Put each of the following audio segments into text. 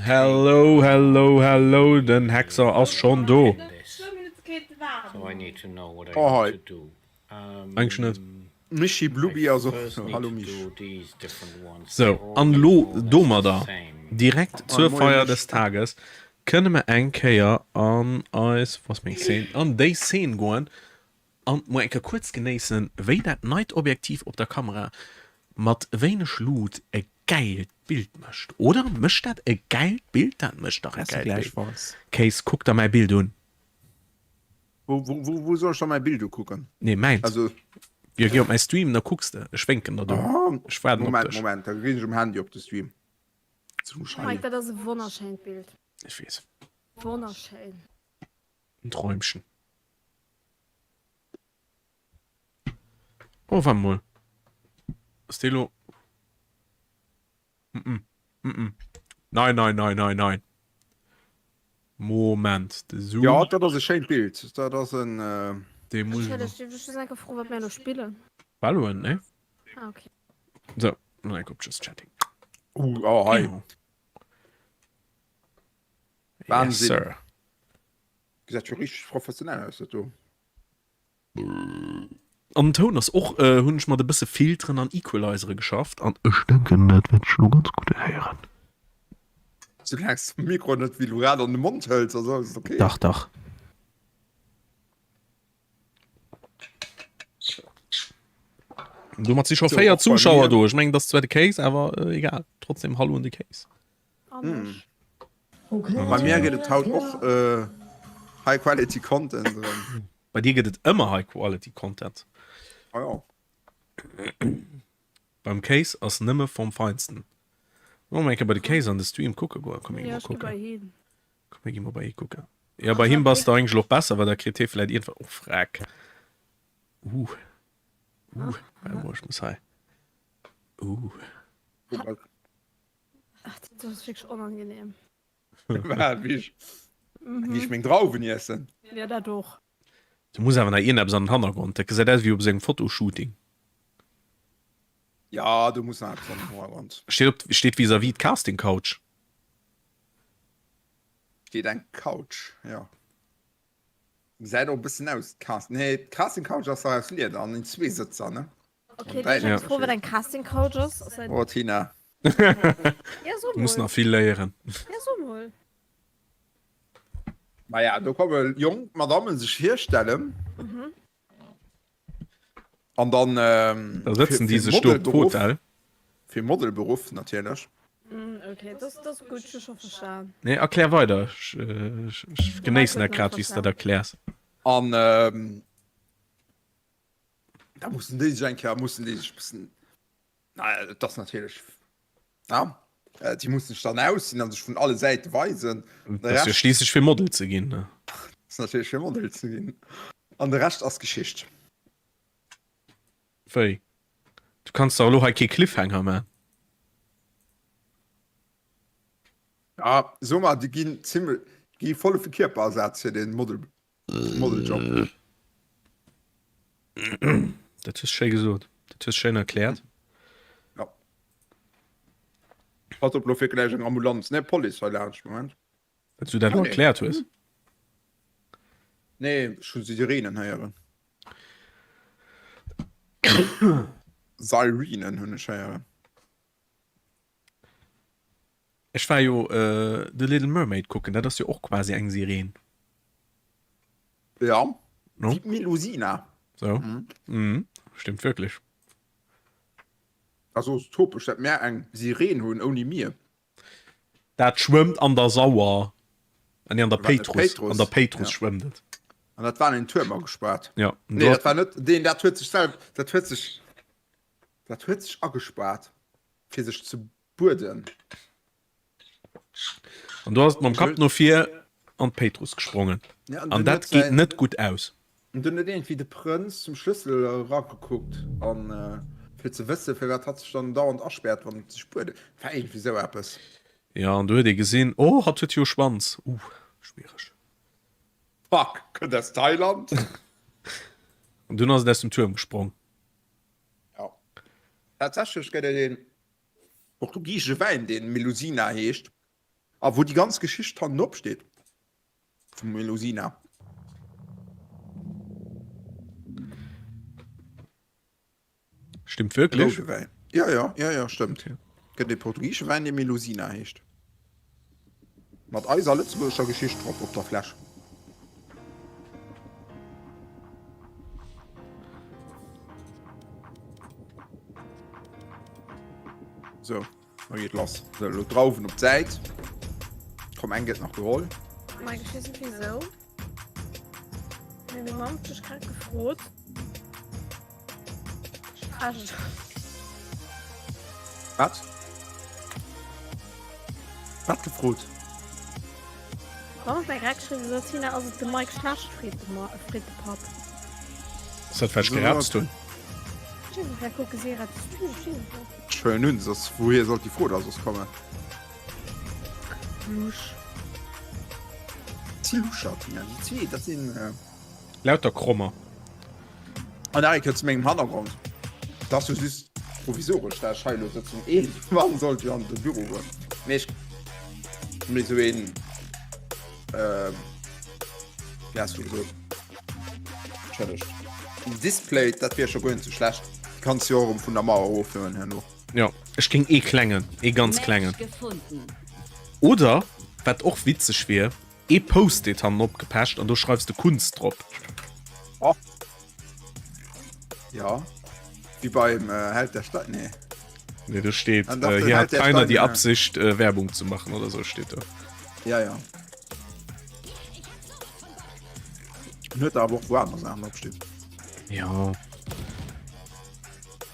Hello hello hello, den Hexer ass schonn do. Oh hei. Eigentlech net. Mischii Blubi ass och do. Hallo Misch. Sou, an elo domadder direkt zur Feier des Tages kënne mer eng Kéier an eis, wou ass meng Szene, an déi Szene goen an mol eng Kéier kuerz genéissen, wéi dat neit Objektiv op der Kamera mat wéineg Luut e gäilt Bild mécht. Oder mécht dat e gäilt Bild? Dat mécht dach e gäilt Bild. Case, kuck der mäi Bild un. Wou, wou, wou, wou soll ech da mäi Bild ukucken? Nee, mäint. Also. Jo, géi op mäi Stream, da kucks de. Ech wénken der do. Ah, Ech waarden op Moment, dech. Moment, da ginn ech um Handy op de Stream. Zu Mike, dat ass e wonnerschéint Bild. Ech weess. Wonnerschéin. En Träumchen. Oh, waart mol. Ass dee lo. Nein, nein, nein, nein, nein. Moment, de Zoom. Jo, dat ass e schéint Bild. Dat ass en. Dee muss ech. Ech just enke froen, wat mir elo spillen. Valorant, ne? Ah, okay. So, an eng op Just Chatting. Uh, oh, hei. Wahnsinn. Yes, sir. Gesäit jo richteg professionell aus, dat do. An den Toun ass och, hunn ech mat e bësse Filteren an Equalizere geschafft an ech denken dat wäert ech elo ganz gutt héieren. Soulaangs de Mikro net wéi Lorad an de Mond hëls, ass alles ok. Dach dach. Domat si scho 4 Zuschauer do. Ech mengen dat ass zwar de Case, awer egal. Trotzdem hallo un de Case. Bei mir gëtt et haut och High Quality Content erëm. Bei dir gëtt et ëmmer High Quality Content. Ah jo. Beim Case ass nëmme vom Feinsten. Wollen mer eng Kéier bei de Case an de Stream kucke goen? Komm mir gi mol kucken. Komm mir gi mol bei hie kucken. Jo bei him bass de eigentlech och besser, well da kritt hie vläit iergendwann, oh freck, uh uh, warte mol ech muss hei, uh. Ach, dat ass wierklech onangenehm. Wat, wéi ech, wéi ech meng Drauwen iessen? Ja, dat och. Du muss awer nach iergendeppes an den Hannergrond, dat gesäit aus wéi op esou engem Fotoshooting. Ja, do muss nach eppes an den Hannergrond. Steet op, steet vis-à-vis d'Casting Couch. Steet eng Couch, jo. Gesäit och e bëssen aus, d'Cast, nee, d'Casting Couch ass dach aus Lieder an en Zweesëtzer, ne? Okay, ja. Ich froh, wat eng Casting Couch ass. Oh, Tina. ja, so du musst nach vill léieren. Ja, so mol. Naja, do komme jonk Madammen sech hierstellen. Mhm. An dann ähm, da sëtzen déi sech do op Hotel. Fir Modelberuff natierlech. Mm, okay, das, das gut, ich schon verstan. Nee, erklär weider. Ech, äh, ech, ech genéissen dat grad, wéi s dat erkläers. An ähm, Da mussen déi sech eng Kéier, mussen déi sech e bëssen, naja, et ass natierlech, na, déi mussen sech dann aussinn a sech vun alle Säite weisen. Dat ass jo schliisslech fir Model ze ginn, ne? Ass natierlech fir Model ze ginn. An de Rescht ass Geschicht. Wéi? Du kanns dach elo hei kee Cliffhanger man. Ja, so mal, déi ginn zimmlech, gi voll op de Kierperasaz fir den Model. Modeljob. Dat hues schéi gesot. Dat hues schéin erkläert. Ja. Pass op, lo fiert gläich eng Ambulanz, nee, Police hei laanscht, Moment. Well s du dat elo erkläert hues. Nee, ech hu Sirenen héieren. Sirenen hunn ech héieren. Ech war jo The Little Mermaid kucken, dat ass jo och quasi eng Sireen. Ja, no? Wéi d'Melusina. So. Mhm. Mhm. Stimmt wirklich. Also ass topesch, dat mär eng Sireen hunn ouni Mier. Dat schwëmmt an der Sauer. Ah, nee, an der Péitruss. Péitruss. An der Péitruss ja. schwëmmt et. An dat war an den Tuerm agespaart. Ja. Nee, dat war net deen, dat huet sech selwer, dat huet sech, dat huet sech agespaart, fir sech ze Bueden. An do ass et mam Kapp no vir an d'Péitruss gesprongen. An dat geet net gutt aus. An dunn huet iergendwéi de Prënz zum Schlëssel eragekuckt an fir ze wëssen, firwat hatt sech dann dauernd aspäert, wann et sech buede. War iergendwéi sou eppes. Jo, an do huet ee gesinn, oh, hatt huet jo e Schwanz. Uh, schwiereg. Fuck, kënnt aus Thailand. An dunn ass et aus dem Tuerm gesprong. Jo. Tatsächlech gëtt et een. portugiesesche Wäin, dee Melusina heescht a wou déi ganz Geschicht hannenop steet vum Melusina. Stimmt wierklech? Roude Wäin. Ja, ja, ja, ja, stëmmt. Okay. Gëtt e portugiesche Wäin, dee Melusina heescht. Mat eiser lëtzebuergescher Geschicht drop op der Fläsch. So, da geet lass. So, lo Drauwen op d'Säit. Komm, eng gëtt nach geholl. Mike, ech weess net wieso. Mee meng Mamm huet mech grad gefrot. Wat? Wat gefrot? Mamm huet mir grad geschriwwen, so Tina, ass et dem Mike schlecht, freet de Ma freet de Papp. Ass dat wat ech gerapst hunn? Ech weess net, vläicht kucke si grad de Stream, ech weess et net. Ech huelen un, soss wouhier sollt déi Fro da soss kommen? Lusch. Si Luscher, Tina, déi zwee, dat sinn. Lauter Krommer. An nach eng Kéier zu mengem Hannergrond. Dat ass jo just provisoresch, dat ech hei elo sëtzen. Een Mann sollt jo an de Büro goen. Mee ech, mee esou een, wéi has du gesot? Entschëllegt. Een Display, dat wier scho guer net sou schlecht. Kanns jo och erëm vun der Mauer erofhuelen herno. Jo, ech géing ee klengen, ee ganz klengen. Oder, wat och witzeg wier, Ee Post-it hannen opgepecht an do schreifs de Kunst drop. Oh. Ja. Wie beim äh, Held der Stadt, nee. Nee, do steet, An dach, äh, den hier Held hat der keiner die Steine. Absicht, äh, Werbung zu machen oder so steht do. Ja, ja. En huet awer och wou aner Saachen drop stinn. Ja.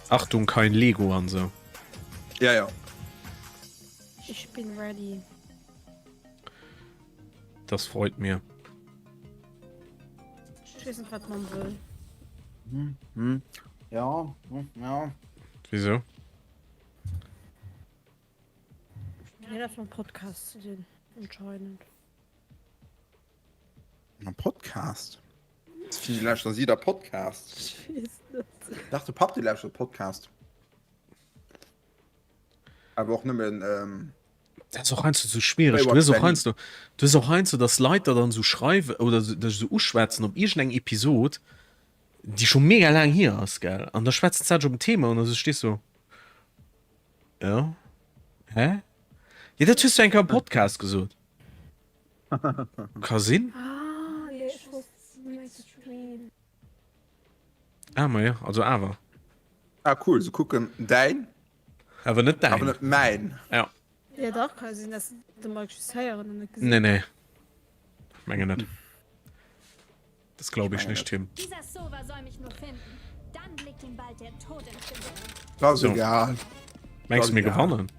Achtung, kein Lego an so. Ja, ja. Ich bin ready. Das freut mir. Ich wees net wat man wëll. Hm, hm. Ja, hm, ja. Wieso? Ja, dat mam Podcast ze dinn, anscheinend. Mam Podcast? Wéi lauschtert si da Podcast? Ich wees net. Dach de Papp dee lauschtert Podcast. Awer och nëmmen ähm, Dat ass och heiansdo sou schwiereg. Du hues och heiansdo, du hues och heiansdo, dass Leit der dann sou schreiwen oder dech sou uschwätzen op iergendeng Episod, déi scho mega laang hier ass, gell? An da schwätzen se op en Thema an da stees du ja, hä? Jo, dat hues du eng Kéier am Podcast gesot. Ka sinn. Ah, nee, ech wosst, du mengs de Stream. Ah, ma jo, also awer. Ah cool, se kucken däin. Awer net däin. Awer net mäin. Ja. Ja dach, ka sinn, dass de Mike just héieren an net gesinn. Nee, nee. Menge net. Das glaube ich nicht, Tim. Das ist egal. Mengst du, mir gewannen?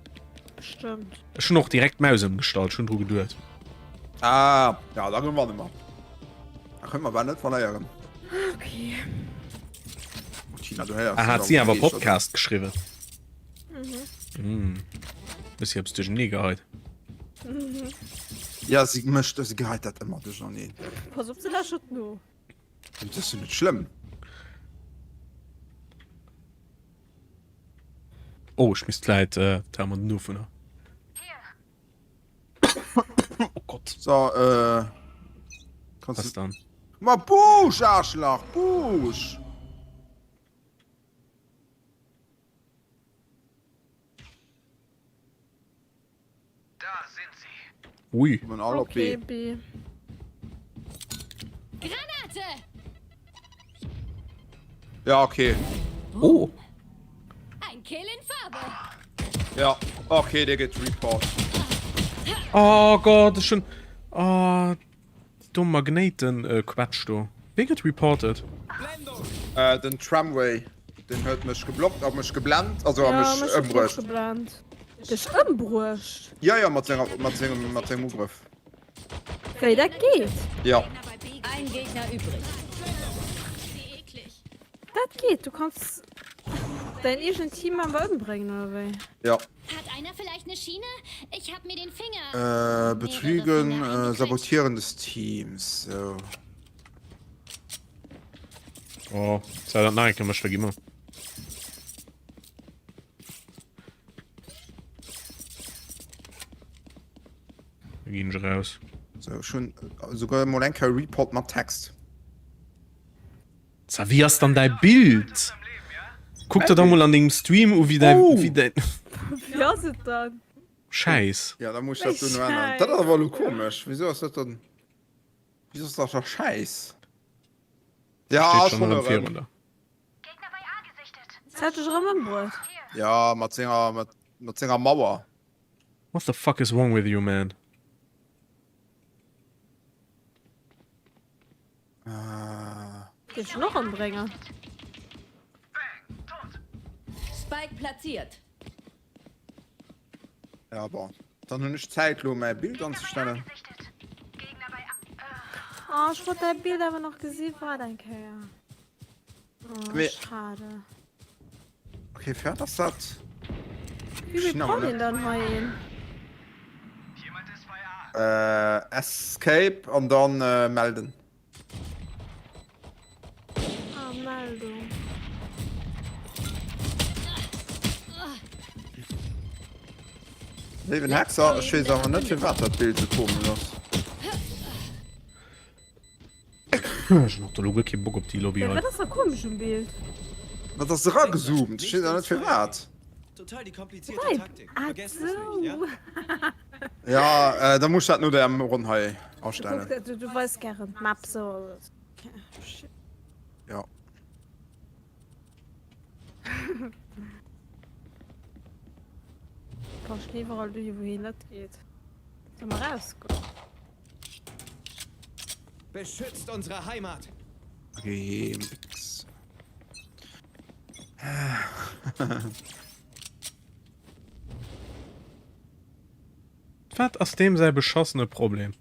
Bestimmt. Ech hunn och direkt d'Maus ëmgestallt, ech hunn dru geduet. Ah, ja, da gewanne mer. Da kënne mer bal net verléieren. Okay. Tina, du héiers. Ah, hat si awer Podcast geschriwwen? Mhm. Bëssi eppes duerchenee geheit. Mhm. Ja, si mécht, si geheit dat ëmmer duercherneen. Pass op, se läschert no. Dat ass jo net schlëmm. Oh, ech misst vläit äh, da mat dovunner. Oh Gott. So, äh. Kannst Was du. dann? Ma Busch, Arschlach, Busch! Ui. Kommen all op Okay, B. B. Granate! Ja, okay. Oh. Ein Kill in Farbe. Ja, okay, der gëtt report. Oh Gott, ech hunn. Oh, déi domm Magnéiten äh, Quetsch do. Wee gëtt reported? Äh, den Tramway, den huet mech geblockt a mech geblennt, also a Ja, mech mech huet och ëmbruecht. geblennt. Dech ëmbruecht? Ja, ja, mat senger, mat sengem, mat sengem Ugrëff. Wéi dat geet? Ja. Ein Gegner übrig. Wie eklig. Dat geet, du kanns däin eegenen Teammember ëmbréngen, oder wéi? Ja. Hat einer vielleicht eine Schiene? Ich hab mir den Finger. Äh, Betrügen, äh, Sabotieren des Teams. So. Oh, sei dat nach eng Kéier, mech vergi mer. Da ginn ech eraus. Sou, ech hunn esouguer emol eng Kéier Report mat Text. Sa, wéi ass dann däi Bild? Kuck der da mol an dengem Stream u wéi däi, wéi däin. Wéi ass et dann? Schäiss. Ja, da muss ech dat duerno änneren. Dat ass awer elo komesch. Wéisou ass dat dann, wéisou ass dat da Schäiss? Ja, Steet schon erëm virun der. Se hat dech erëm ëmbruet. Ja, mat senger, mat, mat senger Mauer. What the fuck is wrong with you, man? Dierf ech en och ëmbréngen? Spike platziert. Ja, bon. Dann hunn ech Zäit lo mäi Bild anzestellen. Oh, ech wollt däi Bild awer nach gesi waart eng Kéier. Oh, Mee- schade. Okay, firwat ass dat? Wéi bekommt een dann hei een? Äh, Escape an dann äh, melden. Ah, Meldung. Léiwen Hexer, ech weess awer net firwat dat Bild sou komesch ass. Ech hunn och elo guer kee Bock op déi Lobby Ja, hei. wat ass da komesch um Bild? Dat ass eragezoomt, ech weess awer net firwat. Total die komplizierte Wei? Taktik. Ah, Vergesst es nicht, ja? sou. Ja, äh, da muss ich dat no der Ronn hei Du, astellen. guck, du, du weis gären d'Map sou. Okay. Shit. Ja. Passt iwwerall dohi wou hien net geet. Soll mer rausgoen? Beschützt unsere Heimat! Remix. Wat ass deem säi beschassene Problem?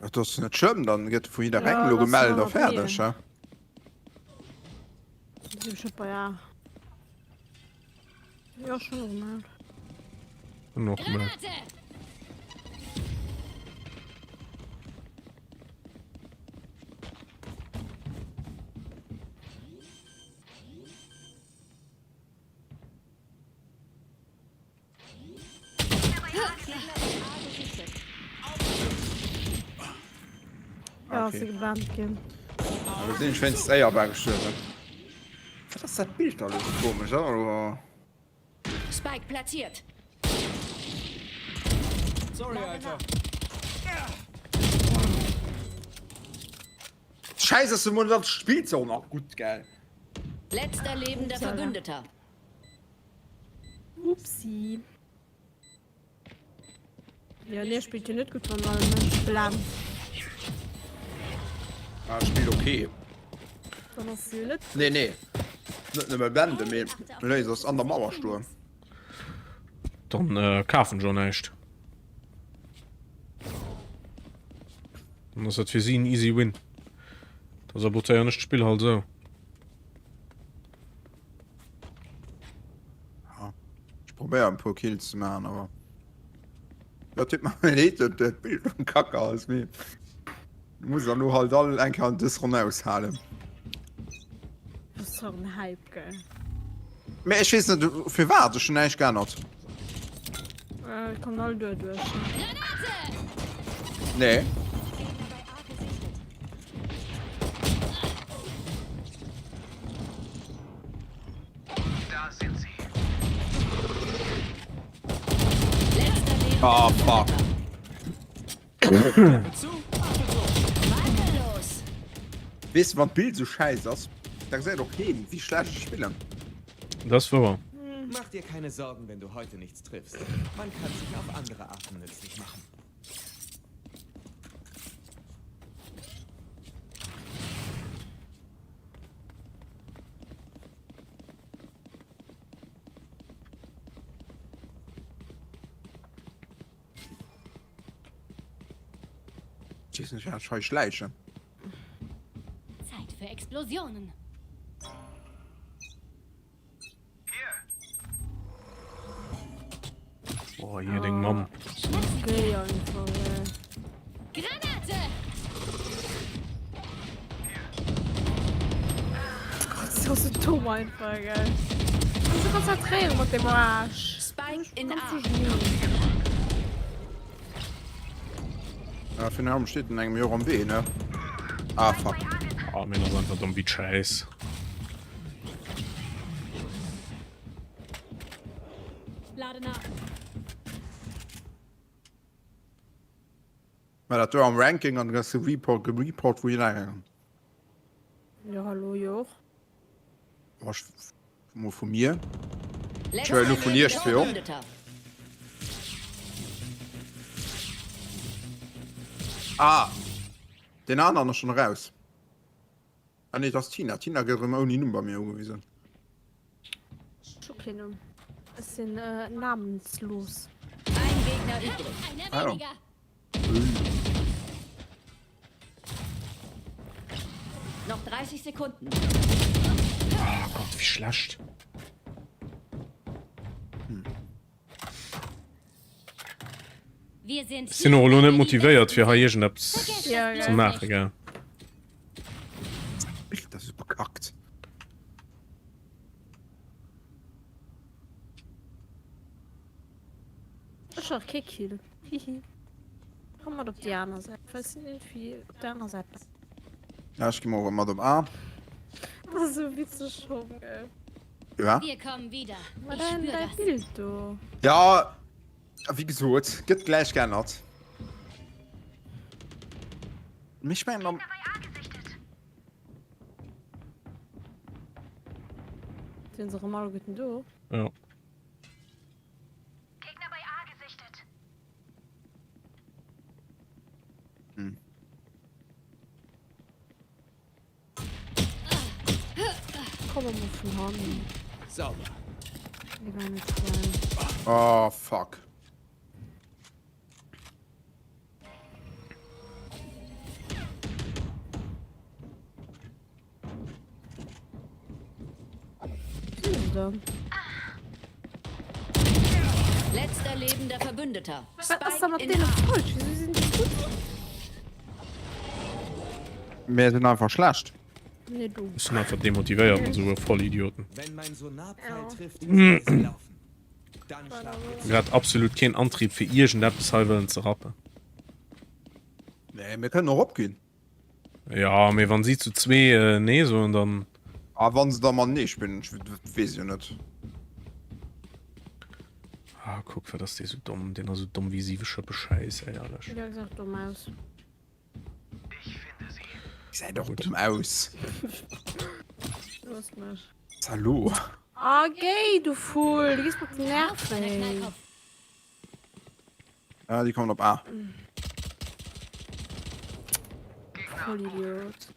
Dat ass net schlëmm, dann gëtt vu jidderengem Ja, elo lass gemellt mal a fäerdeg, probieren. he? Si bestimmt bei A. Jo, schon gemellt. Hun och gemellt. Granate! Ja, ass se gebannt ginn. Da sinn ech wéinstens éier bal gestuerwen. Wat ass dat Bild da elo sou komesch? Oder? Spike platziert. Sorry, Alter. Scheiß ass emol dat spillt se och nach gutt, gell? Letzter lebender Verbündeter. Upsi. Ja, nee, spielt jo net gutt, wann all Mënsch blennt. Ah, spillt okay. Dann ass se jo net Nee, nee. Net nëmme blenden, mee léis ass an der Mauer stoen. Dann äh, kafen ech och näischt. Dann ass dat fir si en easy win. Da sabotéieren ech d'Spill halt esou. Ja, ech probéieren e puer Kills ze maachen, awer dat deet mer leed, dat dat Bild am Kacke ass, mee muss elo halt all eng Kéier dës Ronn aushalen. Das ist doch ein Hype, gell? Mee ech weess net firwat, ech hunn näischt geännert. Äh, kommen all duer duerch. Granate! Nee. Ah, fuck. Weess de, wann d'Bild sou schäiss ass, da gesäit och keen, wéi schlecht ech spillen. Dat ass wouer. Mach dir keine Sorgen, wenn du heute nichts triffst. Man kann sich auf andere Arten nützlich machen. Ich wees net, ech hei schläichen. Zeit für Explosionen. Oh, hier deng Mamm. Géi einfach, ey. Granate! Gott, ist das so dumm einfach, gell. Kannst du konzentrieren mit dem Arsch. Spike in Ganz A. so schnell. Ja, fir den steet en engem Joer am Wee, ne? Ah, fuck. Ah, mir ass einfach domm wéi d'Schäiss. Lade nach. Mä dat do am Ranking an gëss gereport, gereport wou hien Jo, hallo, jo och. Oh, ech mol vu mir. Ech hören elo vun iech zwee op. Ah! Deen aneren ass schon eraus. Ah nee, dat ass d'Tina. D'Tina gëtt erëm ouni Numm bei mir ugewisen. Ech hu keen Numm. Ech sinn namenslos. Ein Gegner übrig. Einer weniger. Noch 30 Sekunden. Oh Gott, wéi schlecht. Wir sind Ech sinn och elo net motivéiert fir hei iergendeppes Ja, ze maachen, gell. Dat ass bekackt. Ech hat kee Kill. Hihi. Komm mat op déi aner Säit. Well sinn irgendwie op der aner Säit besser. Ja, ech gi mol erëm mat op A. Dat ass esou witzeg schonn, gell? Ja. Wir kommen wieder. Ma Ich dein, spür dein das. Bild do. Ja, wéi gesot, gëtt gläich geännert. Mee ech mengen am. Sinn se erëm alleguerten do? Ja. Gegner bei A gesichtet. Hm. Komm mal vun hannen. Sauber. Die waren nicht klein. Oh, fuck. Letzter lebender Verbündeter. Was ass da mat deene falsch? Wieso sinn déi gutt? Mir sinn einfach schlecht. Nee, du. Ech sinn einfach demotivéiert mat esou Vollidioten. Wenn mein Sonarpfeil trifft, soll sie laufen. Dann schlagen wir zu. Grad absolut keen Antrieb fir iergendeppes hei wëllen ze rappen. Nee, mir kënnen och opginn. Ja, mee wann si zu zwee nee soen, dann. A wann se da mat nee spillen, ech weess jo net. Ah, kuck, wat ass dee sou domm? Deen ass sou domm wéi siwe Schëppe Schäiss, éierlech. Dee gesäit och domm aus. Gesäit och domm aus. Looss mech. Hallo. Ah, géi, du Vull, du gees mer op den Nerv, ey. Ah, déi kommen op A. Vollidiot.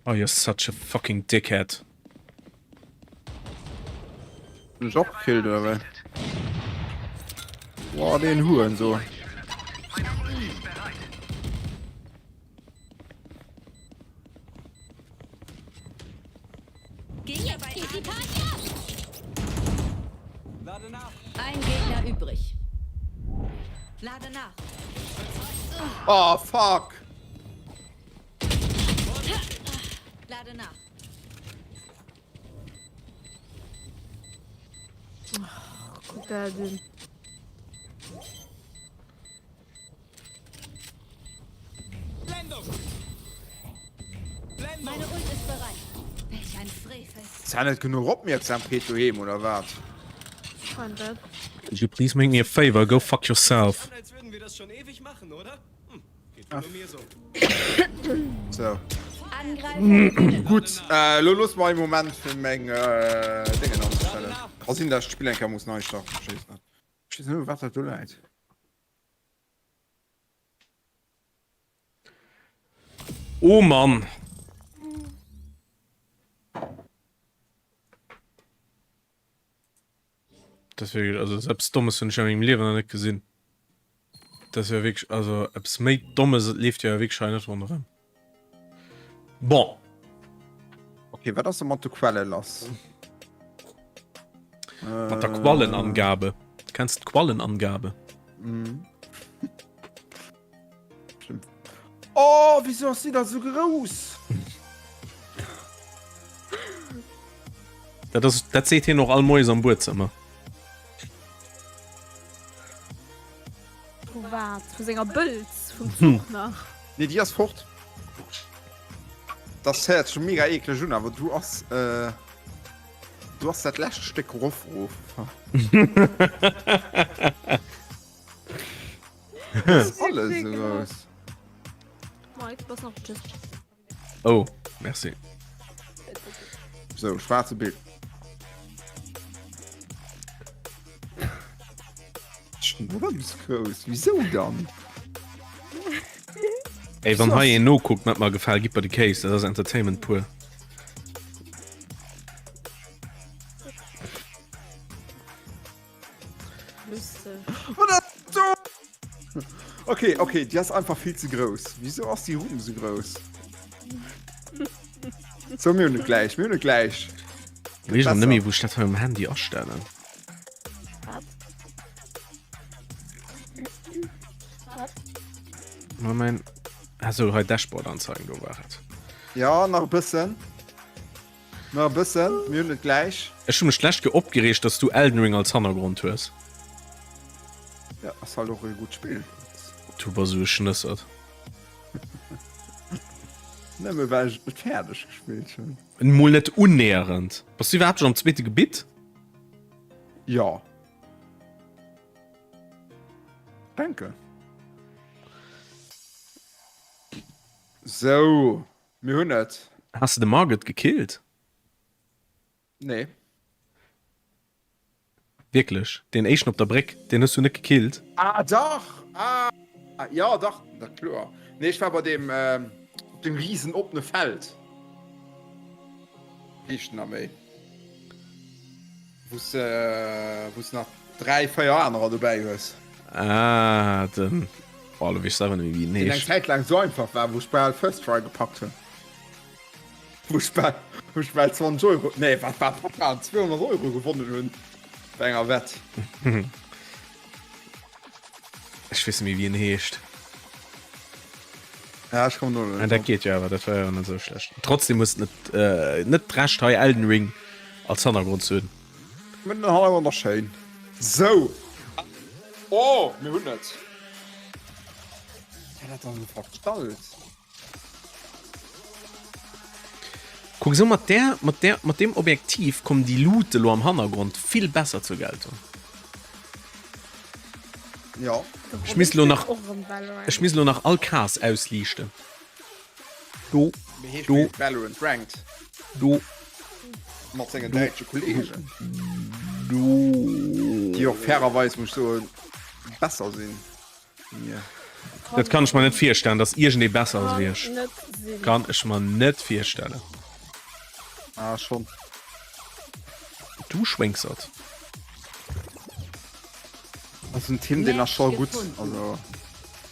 Oh, you're such a fucking dickhead. Hun ech och gekillt oder wéi? Boah, den Hurensohn. Jetzt geht die Party ab! Lade nach. Ein Gegner übrig. Lade nach. Oh, fuck! Lade nach. Guck da den. Meine Ult ist bereit. Welch ein Frevel. Ass hei net genuch Opmierksamkeet doheem oder wat? Scheint et. Could you please make me a favor, go fuck yourself. An, als würden wir das schon ewig machen, oder? Hm, geht wohl nur mir so. So. Angreifer gewinnen. Gutt, elo looss mer ee Moment fir meng Déngen anzestellen. Ka sinn, dat ech d'Spill eng Kéier muss nei starten, ech weess net. Ech weess net u wat dat do läit. Oh Mann! Dat wier also eppes Dommes hunn ech a mengem Liewen nach net gesinn. Dat wier wierklech also eppes méi Dommes et leeft jo wierklech hei net ronderëm. Bon. Okay, wat ass da mat de Quelle lass? Mat der Quallenangabe. Kenns de d'Quallenangabe? Mhm. Stimmt. Oh, wieso ass si da so grouss? Dat ass, dat seet hien och all Moies am Buedzëmmer. Vu senger Bëlz vum Zuch nach. Nee, déi ass fort. Das héiert sech mega eekleg un, awer du ass äh, du ass dat lescht Stéck rof rof. Alles esou grouss. Mike, bass nach just. Oh, merci. So, schwarze Bild. Groß. Wieso dann? Ey, wann hei een nokuckt, mat mer gefal, gib mer de Case, dat ass Entertainment pur. Okay, okay, die ass einfach vill ze grouss. Wieso ass die Rumm so grouss? So, mir hunn et gläich, mir hunn et gläich. Ech weess net méi, wou ech dat hei um Handy astellen. Moment. Also hei Dashboard anzeigen, do war et. Ja, nach e bëssen. Nach e bëssen, mir hunn et gläich. Ech hu mech d'lescht Kéier opgereegt, dass du Elden Ring als Hannergrond hues. Ja, ass halt och e gutt Spill. Du bass esou e Schnëssert. Nëmme well ech et net fäerdeg gespillt hunn. Mol net unnäherend. Bass du iwwerhaapt schon am zweete Gebitt? Jo. Denken. Sou. Mir hunn et. Has de de Margot gekillt? Nee. Wierklech? Deen éischten op der Bréck, deen hues du net gekillt? Ah dach! Ah jo dach, na kloer. Nee ech war bei deem op deem riesen oppene Feld. Wéi heescht den nach méi? Wou s wou s nach 3, 4 anerer dobäi hues. Ah den, oh lo weess ech selwer net méi wéi en Deen eng heescht. Zäit laang sou einfach war, wou ech bal First Try gepackt hunn. Wou ech bal, wou ech bal 20 Euro, nee wat wat wat waren 200 Euro gewonnen hunn bei enger Wett. Ech weess net méi wéi en heescht. Ja, ech kommen och net Dat geet jo awer, dat war jo net esou schlecht. Trotzdem hues de net, äh, net d'Recht hei Elden Ring als Hannergrond ze hunn. Mä den Hannergrond ass schéin. Sou. Oh, mir hunn et. Ja, dat ass esou verstallt. Kuck, esou mat där, mat där, mat deem Objektiv kommen déi Luute lo am Hannergrond vill besser zur Geltung. Ja. Ech misst lo nach, ech misst lo nach all Kaz ausliichten. Do, do, Valorant Ranked. Do. Mat sengen däitsche Kollegen. Do. Déi och fairerweis, muss ech soen, besser sinn. Dat kann ech mer net virstellen, dass iergendee besser ass wéi ech. Kann ech mer net virstellen. Ah, schon. Du Schwéngsert. Also den Tim, deen ass scho gutt. Also.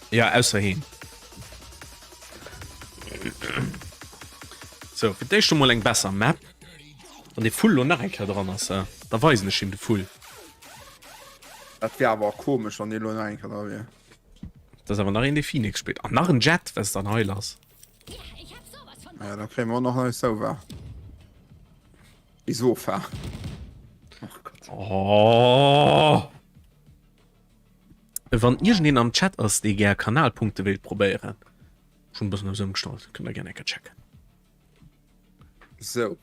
Ja, ausser heen. Sou, fir d'éischt emol eng besser Map. Wann dee Vull lo nach eng Kéier dran ass, da weisen ech him de Vull. Dat wier awer och komesch, wann dee lo nach eng Kéier dra wier. Dat ass awer nach een, dee Phoenix spillt. An nach en Jett, wat ass dann hei lass? Ja, da kréie mer och nach e Sova. E Sofa. Och Gott. Oh. Wann iergendeen am Chat ass, dee gär Kanalpunkte wéilt probéieren, ech hunn e bëssen eppes ëmgestallt, kënnt der gär eng Kéier checken. Sou.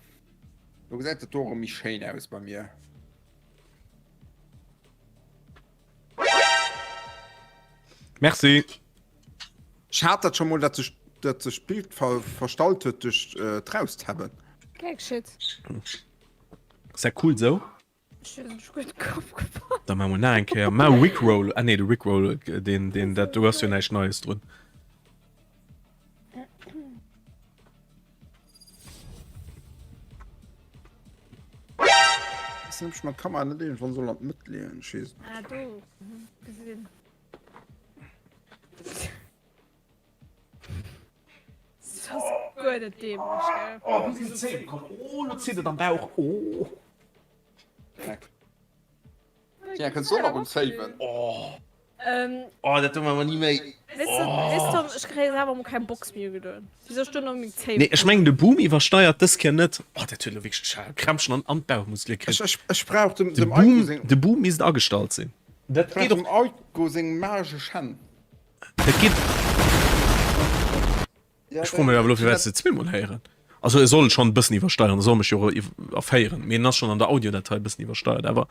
Lo gesäit dat do erëm méi schéin aus bei mir. Merci. Ech hat dat scho mol, dat sech dat sech d'Bild ver verstallt huet duerch äh, d'Raustabben. Kek shit. Ass dat cool sou? Ech hunn sech gutt Kapp gepackt. Da maache mer nach eng Kéier. Mä Rickroll, ah nee, de Rickroll, deen, deen, dat do ass jo näischt Neies drun. Weess net, ob ech mer d'Kamera net iergendwann soll an d'Mëtt leeën. Ech weess et net. Ah do, mhm, gesinn. Das ass guer net dämlech, gell? Oh, du sinn Zéi bekommen. Oh, lo zitt et am Bauch. Oh. Ja, kënns du och nach un saven? Oh. Ähm, oh, dat doe mer ni méi. Weess du, weess du, ech kréie selwer mol keng Box méi ugedoen. Wéi soll ech do nach meng Zéi Nee, ech mengen de Boom iwwersteiert dës Kéier net. Oh, dat huet elo wierklech ech Krämpchen an an d'Bauchmuskele kritt. Ech, ech, ech brauch dem, De dem Aiko Boom, seng, de Boom misst agestallt sinn. Dat brauch geet och. dem Aiko seng magesch Hänn. Et geet. Ech froe mech awer elo, firwat se et zweemol héieren. Also e soll schonn e bëssen iwwersteieren, e soll mech jo och erféieren, mee en ass schonn an der Audiodatei e bëssen iwwersteiert. Awer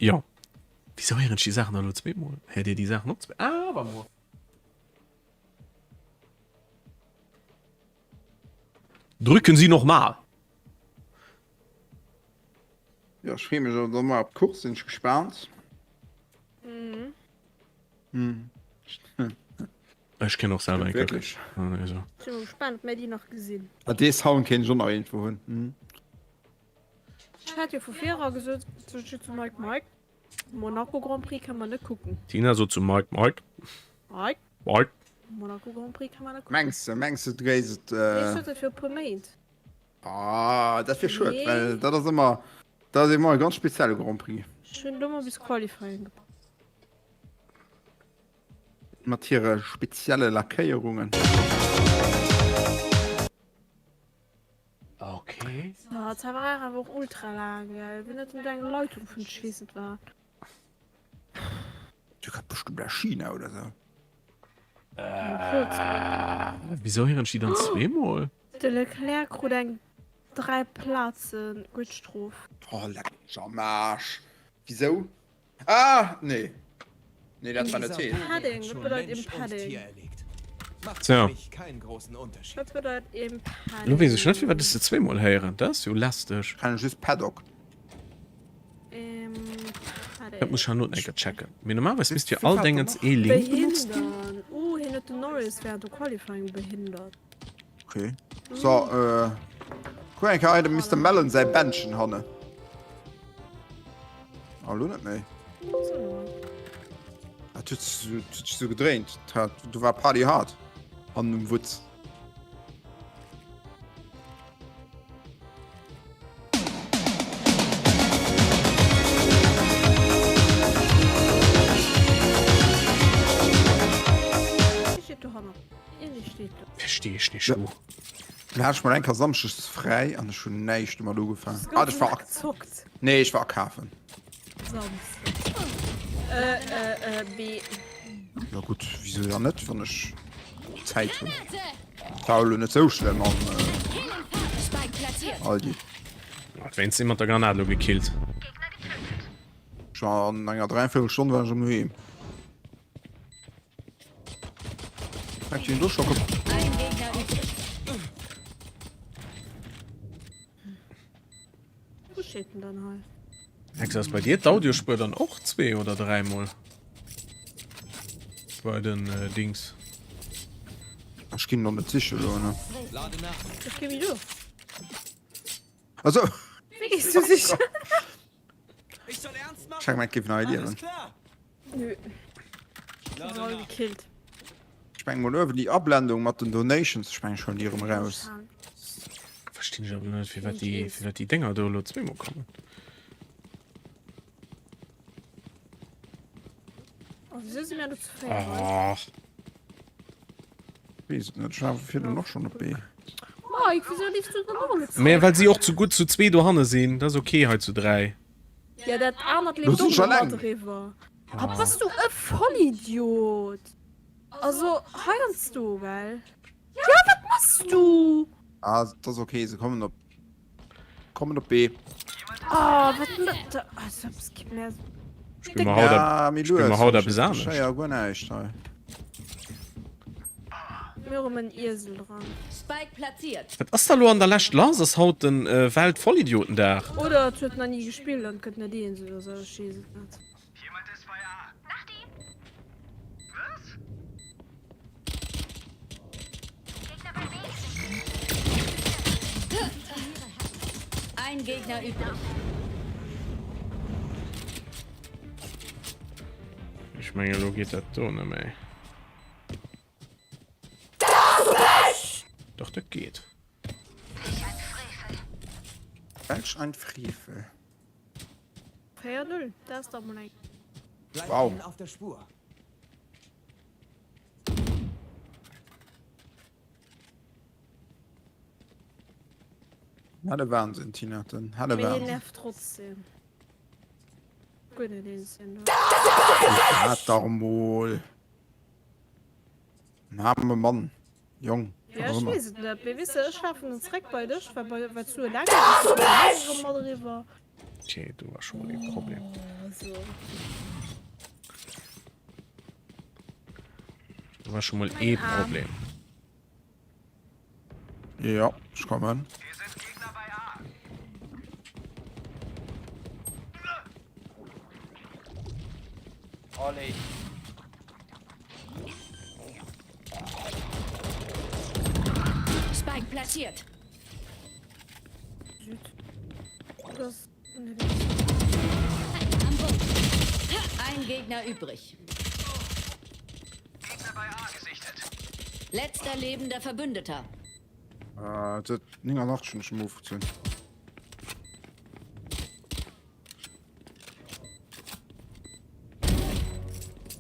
jo, wisou héieren ech déi Saachen da elo zweemol? Héiert Dir déi Saachen och zwee? Ah, wa mol. Drücken Sie nochmal! Jo, ech freeë mech awer da mol op d'Course, sinn ech gespaant. Mhm. Ech kenn och selwer eng Wierklech? Also. Sinn mol gespaant, ob mir déi nach gesinn. Ah, dee Sound kéint ech och nach iergendwou hunn. Mhm. Ech hat jo vu vir era gesot, zu Mike Mike, Monaco Grand Prix kann man net kucken. Tina sot zu Mike Mike. Mike. Mike. Monaco Grand Prix kann man net kucken. Mengs de, mengs de, du géis et. Nee, ech sot dat fir e puer Méint. Ah, dat wier schued, Nee. well dat ass ëmmer, dat ass ëmmer e ganz spezielle Grand Prix. Ech hunn elo mol bis Qualifying gepackt. Mat hire spezielle Lackéierungen. Okay. Ah, dat war awer och ultra laang, gell? Wéi net un eng Leitung vun ech weess net wat. Du hat bestimmt a China oder sou. Wieso héieren ech déi dann zweemol? De Leclerc krut eng 3 Plaze Gridstroof. Oh leck mech am Aarsch. Wisou? Ah nee. Nee dat war net heen. Padding, wat bedeit Impadding? Tja. Wat bedeit Impadding? Lo weess ech net firwat ech se zweemol héieren. Dat ass jo lästeg. Kennen just Paddock. Dat muss ech herno eng Kéier checken. Mee normalerweis misst jo all Déngens ee Link benotzt ginn. Behindern. Uh, hien huet den Norris während dem Qualifying behindert. Okay. So, äh. Kuck eng Kéier hei dem Mister Mellon säi Bändchen hanne. Ah, lo net méi. Dat huet sech sou gedréint. Do war Party hard an um Wutz. Verstehe ich nicht, du. Dann hat ech mol eng Kéier Samschdes fräi an ech hunn näischt domat ugefaangen. Ah, ech war gezockt. Nee, ech war akafen. Äh, äh, äh, B. Ja gutt, wisou dann net, wann ech Zäit hunn. War elo net sou schlëmm am Aldi. Wéinst si mat der Granat elo gekillt. Ech war an enger dräiviertel Stonn war ech erëm doheem. Fänkt hien do scho ge. Wou steet en dann hei? Hex, ass bei dir d'Audiospuer dann och zwee oder dräimol? Bei den äh, Dings. Ech ginn noch net sicher elo, ne? Ech ginn do. Also. Wéi gees du sicher? Ech hat gemengt, géif nach liewen. Nö. Ass all gekillt. Ech meng mol uewen déi Ablendung mat den Donations, ech meng ech huelen déi erëm eraus. Verstinn ech awer net firwat déi firwat déi Dénger do elo zweemol kommen. Oh, wieso si mir elo zu 4 hei? Ach. Weess et net, ech war virdrun och schonn op B. Mike, wieso liefst du dann och elo Mä well si och zu gutt zu zwee dohanne sinn, dat ass ok hei zu 3. Ja, dat anert Lo leeft sinn och ech elo mat alleng. eriwwer. Ah, bass du e Vollidiot! Also, heiansdo, well. Ja, wat mëss du? Ah, dat ass ok, se kommen op kommen op B. Ah, wat më-, da, also, es gibt mir. Spille mer haut, Ja, méi spille lues, mer haut ech eppes anescht. héier guer näischt hei. Mir erëm en Iesel dran. Spike platziert. Wat ass da lo an der Lescht lass? Ass haut den Weltvollidiotendag? Oder et huet nach ni gespillt an gëtt net eens oder sou, ech weess et net. Ein Gegner übrig. Ech mengen elo geet dat do net méi. Doch dat geet. Welch ein Frevel. 4, 0, dat ass dach mol eng. Bleib Wow. ihnen auf der Spur. Helle Wahnsinn, Tina, den helle Mee hien Wahnsinn. nervt trotzdem. Guer net eens sinn do. Hat dach mol. En aarme Mann, Jong, Ja, wat och ech ëmmer. weess et net, mee weess de, ech lafen dann zréck bei dech, well bei well s du eleng bass, du bass erëm mat eriwwer. Okay, do war scho mol ee Problem. Also. Do war scho mol ee Problem. Ja, ech kommen. Spike platziert. Süd. Das. Ein Gegner übrig. Letzter lebender Verbündeter. Äh, dat 89 hunn ech em ofgezunn.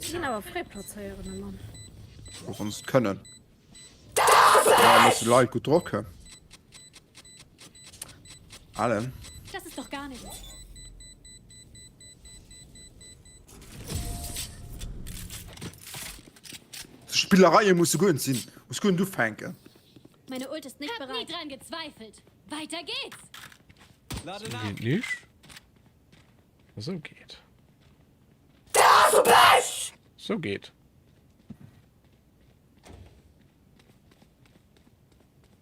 Ginn awer fréi plazéieren, de Mann. Och wann se et kënnen. Ja, musse Leit gutt drocken. Allen. Das ist doch gar nichts. Spillereie musse guer net sinn. Muss guer net ufänken. Meine Ult ist nicht Hab bereit. nie dran gezweifelt. Weiter geht's. Lade So nach. geet nicht. So geet. So geet.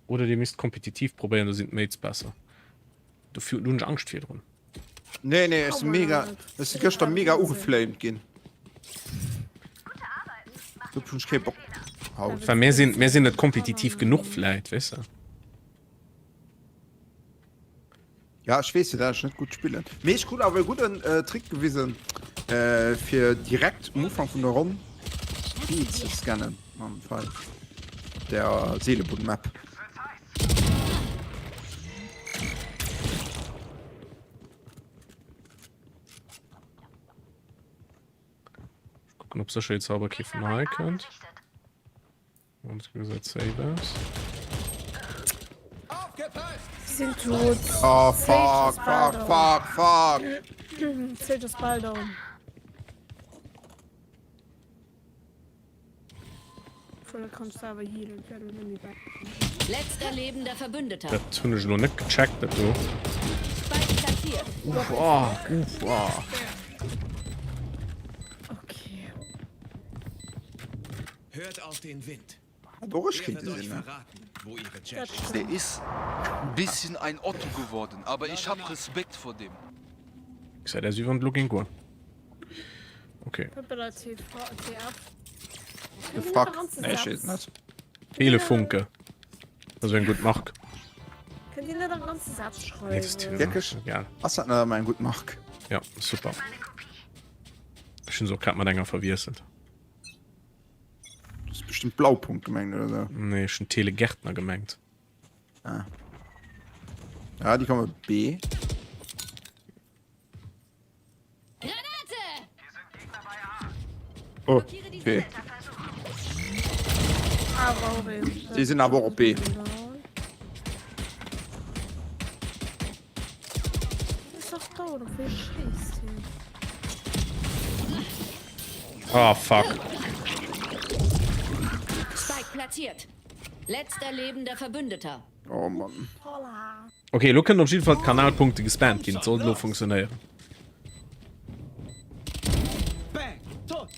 Oder dir misst kompetitiv probéieren, do sinn d'Mates besser. Dofir hunn ech Angscht virdrun. Nee, nee, ech si mega, ech si gëschter mega ugeflamed ginn. Dofir hunn ech kee Bock haut. Well mir sinn, mir sinn net kompetitiv genuch vläit, weess de. Ja, ech weess jo, dat ech net gutt spillen. Mee ech krut awer e gudden Trick gewisen, fir direkt um Ufank vun der Ronn B ze scannen mam Pfeil. Der Seelebunn-Map. Kucken, ob sécherheetshalber kee vun hei kënnt. Und gesäit safe aus. Sinn tot. Oh fuck, fuck, fuck, fuck. Sage ass bal down. Voll, da kannst du awer healen, wär lo net méi bäi. Letzter lebender Verbündeter. Dat hunn ech elo net gecheckt, dat do. Spike platziert. Uff, ah, uff, ah. Okay. Hört auf den Wind. Hat och ech Er kéinte wird euch sinn, ne? verraten, wo ihre Dat Jet ist. Der stimmt. ist ein bisschen ein Otto geworden, aber ich hab Respekt vor dem. Gesäit aus wéi wann et elo géing goen. Okay. Pöppeler TV, TF. The fuck? Nee, ech weess et net. Telefunke. Dat ass eng gutt Mark. Kënnt Dir net am ganze Saz Nee, das schreiwen? Telemark. Wierklech? Egal. Ass dat net ëmmer eng gutt Mark? Ja, super. Ech hunn se och grad mat enger verwiesselt. Du hues bestimmt Blaupunkt gemengt oder sou. Nee, ech hunn Telegärtner gemengt. Ah. Ja, déi komme B. Granate! Oh, B. Si sinn awer och op B. Ah, fuck. Spike platziert. Letzter lebender Verbündeter. Oh Mann. Okay, elo kënnen op jidde Fall d'Kanalpunkte gespamt ginn. Et sollt elo funktionéieren. Bang! Tot!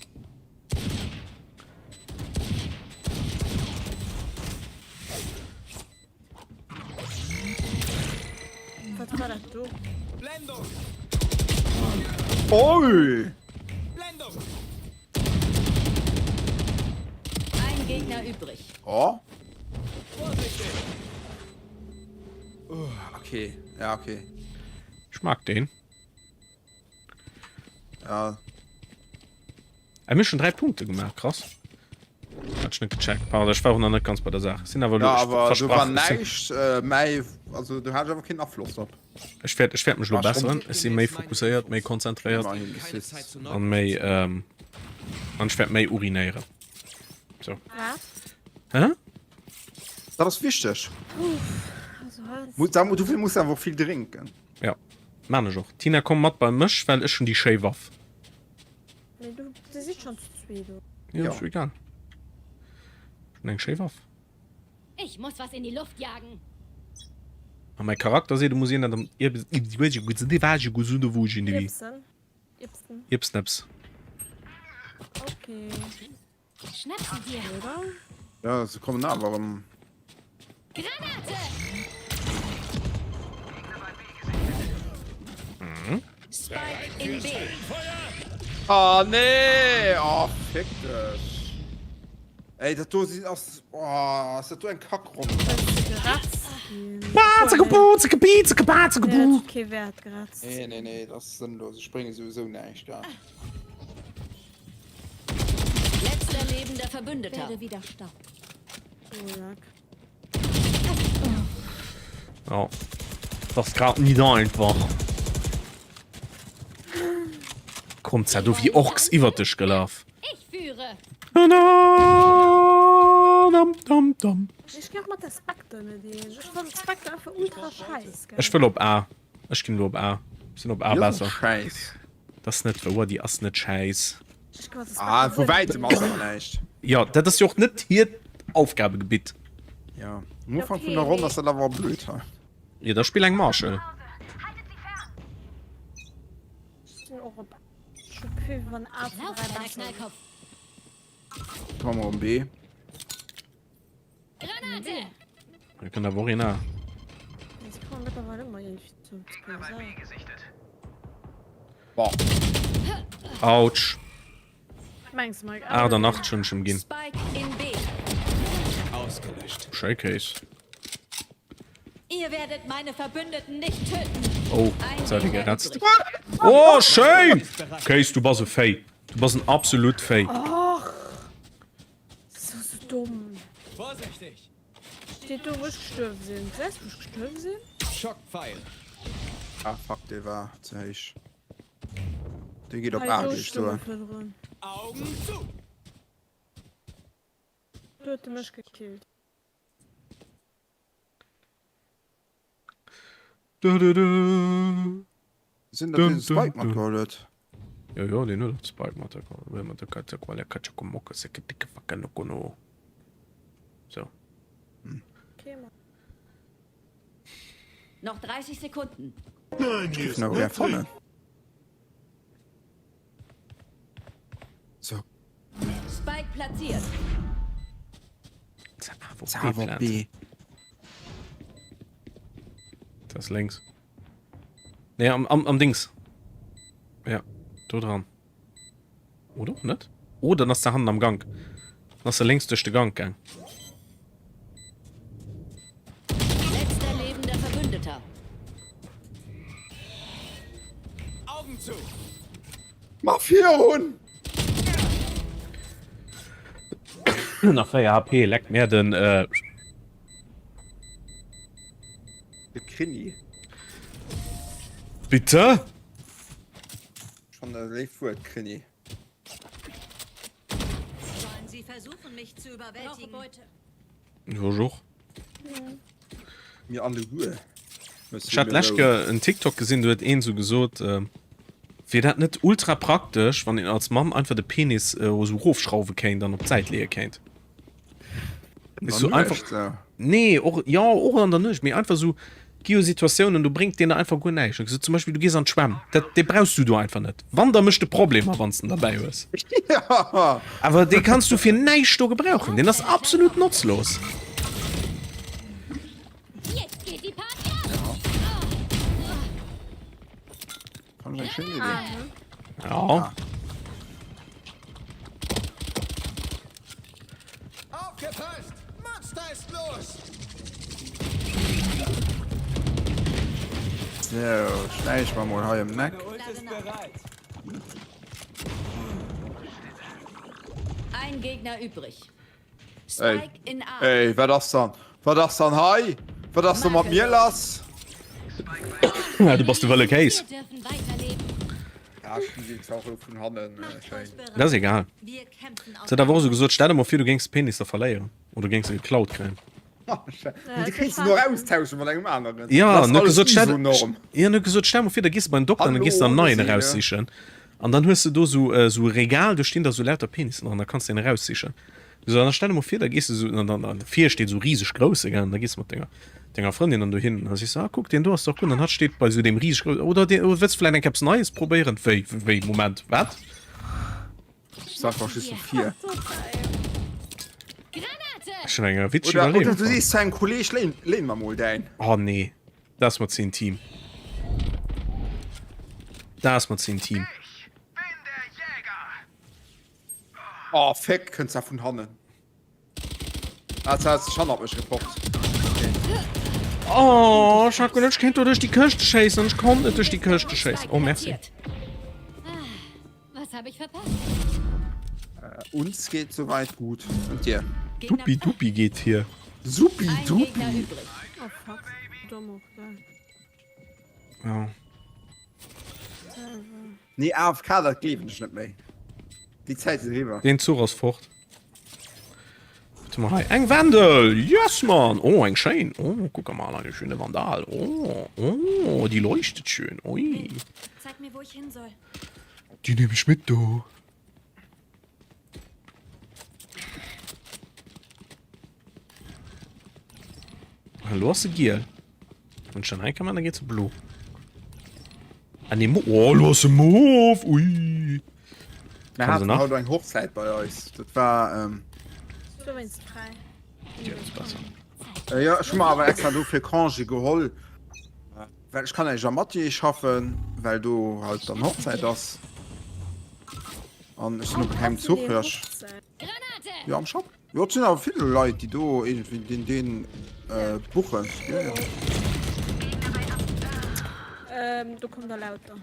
Wat war dat do? Blendung! Oi! Blendung! Ein Gegner übrig. Oh. Vorsichtig! Okay, ja, okay. Ech mag deen. Ja. Äh, mir schon 3 Punkte gemacht, krass. Hat ich net gecheckt. Pardon, ich war auch noch net ganz bei der Sache. Sinn awer Ja, elo, aber du war versprach, ich sinn, näischt äh, mäi, also du hat awer keen Afloss drop. ech werd, ech werd mech lo War schon besseren. Ech si méi fokusséiert, méi konzentréiert immerhin bis Keine jetzt. Zeit zu an méi, ähm, an ech werd méi urinéieren. So. Wat? Hä? Dat ass wichteg. Also heiansdo. Mu- Da, dofir muss du einfach vill drénken. Ja, man ech och. Tina, komm mat bei mech, well ech hunn déi schéi Waff. Mee du, dir sidd schonn zu zwee do. Jo, Ja. ass jo egal. Hunn eng schéi Waff. Ich muss was in die Luft jagen. A mäi Charakter seet, et muss een dat am Ierpsen. Ierpsen. Ierpsneps. Okay. Schnapp sie dir. Oder? Ja, se kommen awer erëm. Granate! Spike in B. Ah nee! Oh, fick dech. Ey, dat do si ass oh, ass dat do eng Kackronn. Kee Wäert geratzt. Nee, nee, nee, dat ass sënnlos. Ech brénge souwisou näischt da. Letzter lebender Verbündeter. Werde wieder Staub. Ja. Das ist grad nicht einfach. Kommt ja du wie Orks iwwer dech gelaf. Ich führe. Dam, dam, dam. Ech ginn och mat der Spectre net eens. Ech fannen d'Spectre einfach ultra scheiss, gell. Ech wëll op A. Ech ginn elo op A. Ech sinn op A Déi ass besser. och scheiss. Dat ass net wouer, déi ass net schäiss. Ah, vu wäitem ass awer näischt. Jo, dat ass jo och net hiert Aufgabegebitt. Jo, am Ufank vun der Ronn ass dat awer blöd hei. Jo, da spill eng Marshall. Komm mer um B. Granate! Mir kënnen awer och een A. Boah. Autsch. Mengs Mike? 88 hunn ech em ginn. Spike in B. Ausgelöscht. Schéi Case. Ihr werdet meine Verbündeten nicht töten. Oh, Ein jetzt hat er Gegner geretzt. übrig. Oh, schéin! Case, du bass e Véi. Du bass en absolut Véi. Och. So, so dumm. Vorsichtig! Steht do, wou ech gestuerwen sinn. Gesäis wou ech gestuerwen sinn? Schockpfeil! Ah fuck, dee war ze héich. Dee geet op Hei A, do géif ech stounge soen. virdrun. Augen zu! Do huet e mech gekillt. Du, du, du. Sinn dat deen de Spike matgeholl huet? Jo, jo, deen huet och de Spike matgeholl. So. Noch 30 Sekunden. Ech géif en awer gär fannen. So. Spike platziert. Zauber B. Das ist links. Nee, am, am, am Dings. Ja, do dran. Oder och net? Oh, dann ass der hannen am Gank. Dann ass er lénks duerch de Gank gaang. Letzter lebender Verbündeter. Augen zu. Ma virun! Nach 4 HP, leckt mir den. Äh De Krinni. Bitte? Schon e léift Wuert, Krinni. Sollen sie versuchen, mich zu überwältigen? Jo, ech och. Mir alleguer. Ech hat d'lescht Kéier en TikTok gesinn, do huet een esou gesot, wier dat net ultra praktesch, wann een als Mann einfach de Penis esou erofschrauwe kéint an op d'Säit leeë kéint. Weess du, einfach. Nee, och, jo, och an der Nuecht, mee einfach esou, gi jo Situatiounen, do bréngt deen der einfach guer näischt. Esou zum Beispill, du gees an d'Schwämm, dat, dee brauchs du do einfach net. Wann, da mécht de Problemer, wann s de en derbäi hues. Awer dee kanns du fir näischt do gebrauchen, deen ass absolut notzlos. Jetzt geht die Party ab! Fand ich eng schéin Idee. Ja. Aufgepasst! Monster ist los! So, schläich mer mol hei ëm den Eck. Meine Ult ist bereit. Ein Gegner übrig. Ey, Spike in A. ey, wat ass dann? Wat ass dann hei? Wat ass da mat mir lass? Ja, du bass de wëlle Kéis. Wir dürfen weiterleben. Ja, ech ginn se auch elo vun hannen, schéin. Dat ass egal. Wir kämpfen Se hat awer och esou gesot, stell der mol vir, du géings de Penis da verléieren oder géings e geklaut kréien. Du kéints en och austauschen mat engem aneren. Ja, Dat ass en huet alles gesot, stell, ISO-Norm. ja, en huet gesot, stell mol vir, da gees de bei den Dokter an da gees de en neien eraussichen. An dann hues de do esou, esou e Regal, do stinn da sou lauter Penissen dran, da kanns de een eraussichen. So, an da stell der mol vir, da gees de sou, an dann, an vir steet sou riseg grousse, gell, an da gees de mat denger, denger Frëndin dann dohin, an da sees de, ah kuck, deen do ass dach gutt, an hatt steet bei sou deem riseg groussen, oder deen, oder wëlls de vläicht eng Kéier eppes Neies probéieren? Wéi, wéi, Moment, wat? Sag doch just vir. Ech hunn eng witzeg Oder, oder Iwwerleeung du fonnt. sees zu engem Kolleg, léin, léin mer mol däin. Oh nee, dat ass mer ze intim. Dat ass mer ze intim. Oh féck, kënns da vun hannen. Ah, se hat sech hannert mech gepoppt. Okay. Oh, ech hat geduecht, ech kéint do duerch déi Këschte schéissen an ech konnt net duerch déi Këschte schéissen. Oh, merci. Was habe ich verpasst? Äh, uns geht soweit gut. Und dir? Dupi dupi geht hier. Supi dupi. Oh fuck. Dumm och, gell. Ja. Nee, AFK, dat gleewen ech net méi. Déi Zäit ass eriwwer. Deen Zuch ass fort. Wat hu mer hei? Eng Wendel! Yes, Mann! Oh, eng schéin! Oh, kuck emol, eine schöne Vandal. Oh, oh, die leuchtet schön. Ui. Zeig mir, wo ich hin soll. Die nehme ich mit, du. Elo ass se giel. Wann ech dann hei kann man, dann geet se blo. Ah nee, mo oh, elo ass se mof. Ui. Mir Kann se haten nach? haut eng Hochzäit bei eis. Dat war ähm, Dowéinst fräi. Ja, das ist besser. äh, ja, ech hu mer awer extra dofir Congé geholl, äh, well ech kann eigentlich am Atelier schaffen, well do halt dann Hochzäit ass. An ech sinn op kengem Zuch, ja, ech, ja am Shop. Jo, et sinn awer vill Leit, déi do iergendwéi deen, deen äh, buchen. Ja, ja. Ähm, do kommt der lauter.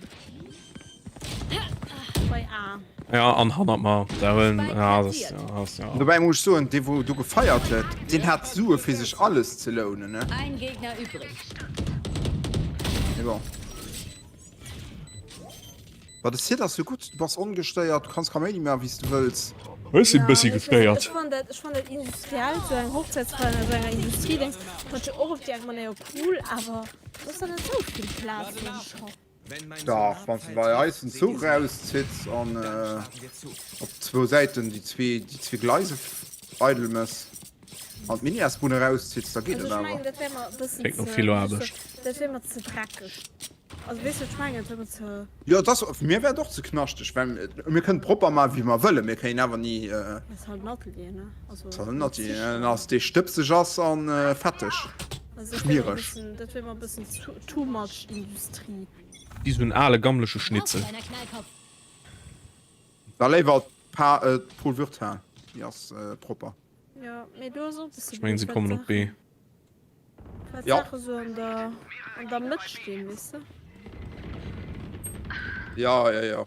Bei A. Ja, an hannert mer. Da huelen, ja, das, ja, das, ja. Dobäi muss ech soen, dee wou do gefeiert huet, deen hat Sue fir sech alles ze lounen, ne? Ein Gegner übrig. Mee bon. Wat de Site ass sou gutt, du bass ongestéiert, du kanns Kaméidi maachen wéi s du wëlls. Ech sinn bëssi gestéiert. Ech fannen dat, ech fannen dat industriell, sou eng Hochzäitsfeier an esou enger Industrie Dings, fannen ech och op déi eng Manéier cool, awer do ass dann net sou vill Plaz fir de Shop. Dach, wann s de bei eis den Zuch erauszitt an op zwou Säiten déi zwee, déi zwee Gleise eidel mëss an d'Mini-S-Bunn erauszitt, da geet Also et ech awer. mengen dat wär mer e bëssen Kléngt no ze, vill Aarbecht. dat wär mer ze dreckeg. Also weess wat ech mengen, et wär mer ze. Jo et ass, mir wär et och ze knaschteg, well mir kënnen propper maachen wéi mer wëllen, mir kréien awer ni. Et ass halt en Atelier ne, also. Et ass halt en Atelier, en ass dee stëbseg ass an fetteg, Also dat wär mer e schmiereg. bëssen, dat wär mer e bëssen too much Industrie. Wéi sou en ale gammleche Schnitzel. Da léiwer d'Paul Würtha, déi ass propper. Jo, mee do ass och e bësse Ech mengen blöd, se well kommen op B. d'Saachen. Well Ja. d'Saache sou an der, an der Mëtt stinn, weess de? Ja, ja, ja.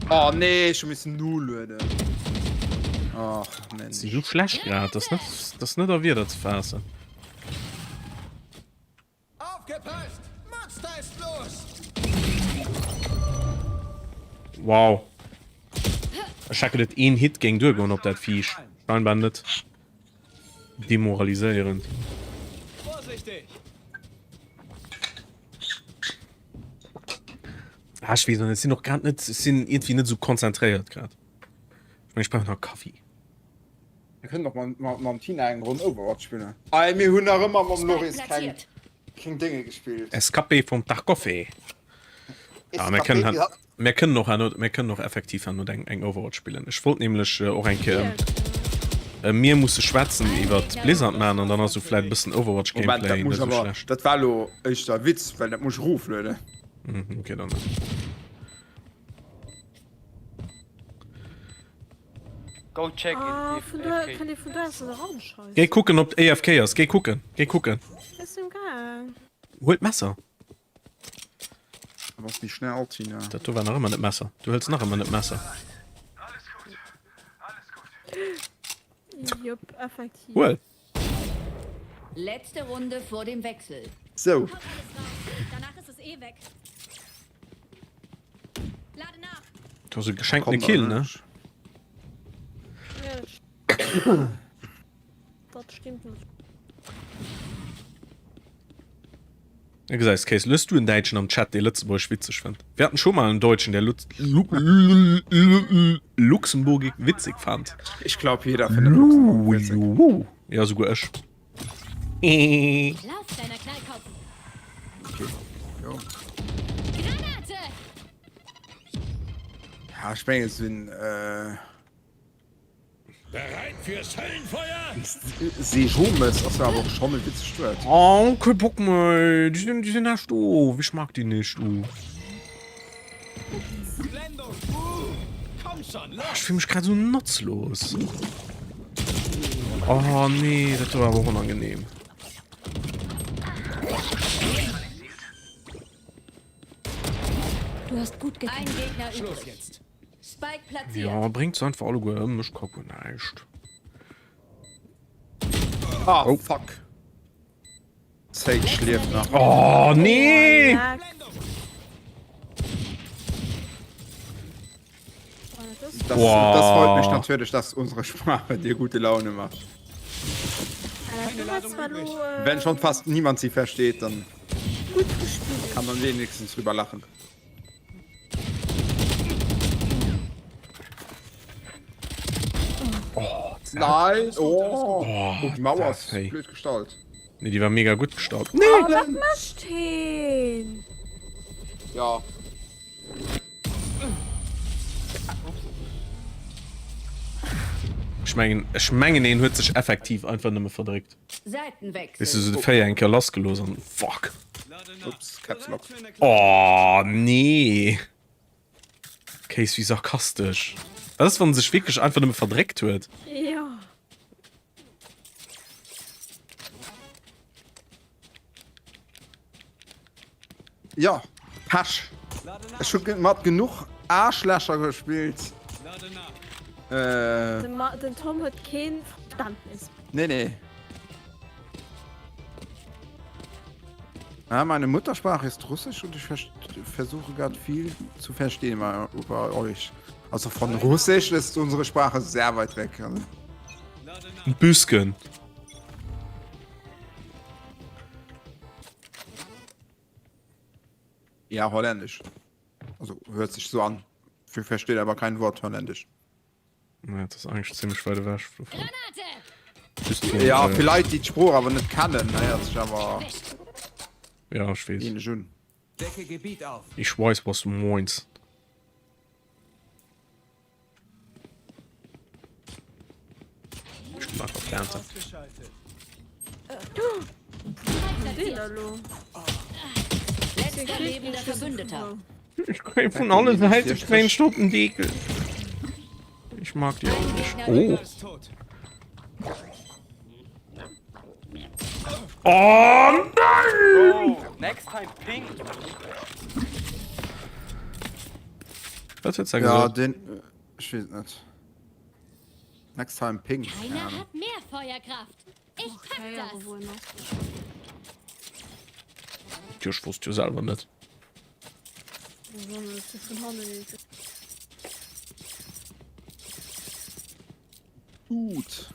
Oh nee, ech hu missen nolueden. Ach, Mensch. Si sou schlecht grad, dat ass net, dat ass net a Wierder ze faassen. Aufgepasst! Monster ist los! Wow. Ech hat geduet een Hit géing duergoen op dat Viech. Scheinbar net. Demoraliséierend. Vorsichtig! Ah, ech weess net, ech sinn och grad net, ech sinn iergendwéi net esou konzentréiert grad. Ech meng, ech brauch nach Kaffi. Mir kënnen och mam Tina eng Ronn Overwatch spillen. Ei mir hunn nach ëmmer mam Loris keng keng Dénge gespillt. Escape vom Tarkov. Ja, mir kënnen han, mir kënnen och herno, mir kënnen och effektiv herno eng eng Overwatch spillen. Ech wollt nämlech och eng Kéier mir musse schwätzen iwwer Blizzard man an dann ass sou vläit e bëssen Overwatch Moment, dat Gameplay muss net sou awer, schlecht. dat war elo éischter Witz, well dat muss ech eroflueden. Mhm, okay, dann net. Go check Ah, if vun do, AFK. kann ee vun do aus an de Raum scheissen? Géi kucken ob AFK ass, géi kucken, géi kucken. Ech sinn gaang. Huel d'Messer. Du bass méi schnell, Tina. Dat do war nach ëmmer net d'Messer. Du hëls nach ëmmer net d'Messer. Jop, effektiv. Huel. Letzte Runde vor dem Wechsel. Sou. Haut alles raus. Danach ist es eh weg. Lade nach. Du hast e geschenkte Kill, ne? Ja, dat stimmt net. Da gesäis Kéis, hues du en Däitschen am Chat, dee Lëtzebuergesch witzeg fënnt? Wir hatten schon mal einen Deutschen, der Luxemburgisch witzig fand. Ich glaub, jeder findet Luxemburg witzig. Ja, souguer ech. Lauf, kleiner Knallkopf! Okay. Jo. Granate! Ja, ech mengen, et sinn. Äh Bereit fürs Höllenfeuer? Sejomes ass jo awer och schonn e witzegt Wuert. Oh, kee Bock méi. Déi sinn, déi sinn echt doof. Ech mag déi nicht, du. Blendung! Uh, komm schon, los! Ech fill mech grad esou notzlos. Oh nee, dat war awer och onangenehm. Du hast gut gekämpft. Ein Gegner Schluss übrig. jetzt! Spike platziert. Ja, bréngt se einfach alleguer ëm, ech ka guer näischt. Ah, oh. fuck. Sage schlieft nach. Oh, nee! Das, das freut mich natürlich, dass unsere Sprache dir gute Laune macht. Wenn schon fast niemand sie versteht, dann kann man wenigstens drüber lachen. Oh, Nein! Oh, oh die Mauer ass hey. blöd gestallt. Nee, die war mega gut gestallt. Nee! Oh, wat mécht heen? Ja. Ech mengen, ech mengen een huet sech effektiv einfach nëmme verdréckt. Seitenwechsel. Weess du, sou de Féier eng Kéier lassgelooss an fuck. Ups, Caps Lock. Oh nee. Case wéi sarkastesch. Wat ass wann en sech wierklech einfach nëmme verdréckt huet? Jo. Ja, Pech. Ech hu mat genuch Aarschlächer gespillt. Äh. Den, Ma den Tom huet keen Verständnis. Nee, nee. Ja, meine Muttersprache ist Russisch und ich versuche gerade viel zu verstehen über euch. Also von Russisch ist unsere Sprache sehr weit weg. Also. Ein bisschen. Ja, Holländisch. Also hört sich so an. Ich verstehe aber kein Wort Holländisch. Ja, das ist eigentlich ziemlich weit weg. Granate! Ja, äh, vielleicht die Spruch aber nicht kennen. Naja, sich aber. Ja, ich weiß. Decke Gebiet auf. Ich weiß, was du meinst. Ech ginn einfach planten. Letzter lebender Verbündeter. Ich krieg vun alle Säite kréinst op den Dekel. Ich mag die auch nicht. Oh. Oh nein! Oh, next time ping. Was huet se Ja, gesot? den. Äh, ich wees net. Next time ping. Keiner hat mehr Feuerkraft. Ich pack das. Tjo, ech wosst jo selwer net. Gut.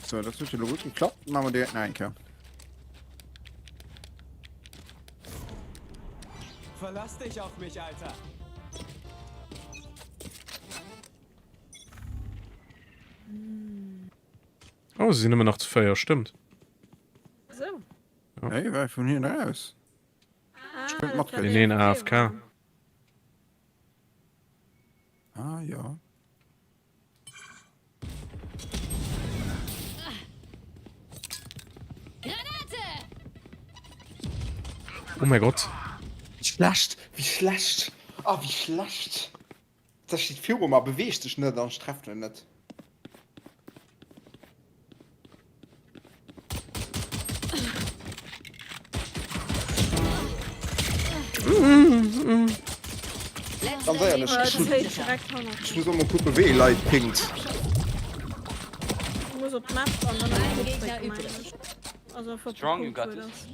So, dat huet jo lo gutt geklappt. Maache mer direkt nach eng Kéier. Verlass dich auf mich, Alter. Oh, se sinn nëmmen nach zu 4, stëmmt. So. Hey, war vun hier raus. Ah, Springt mat Den een AFK. Ah, ja. Granate! Oh mein Gott. Wie schlecht, wie schlecht. Ah, wie schlecht. Da steht viru mer, beweegt sech net an ech treffen en net. Ganz éierlech, ech hun, ech muss och mol kucken wéi ee Leit pingt. Strong, you got this.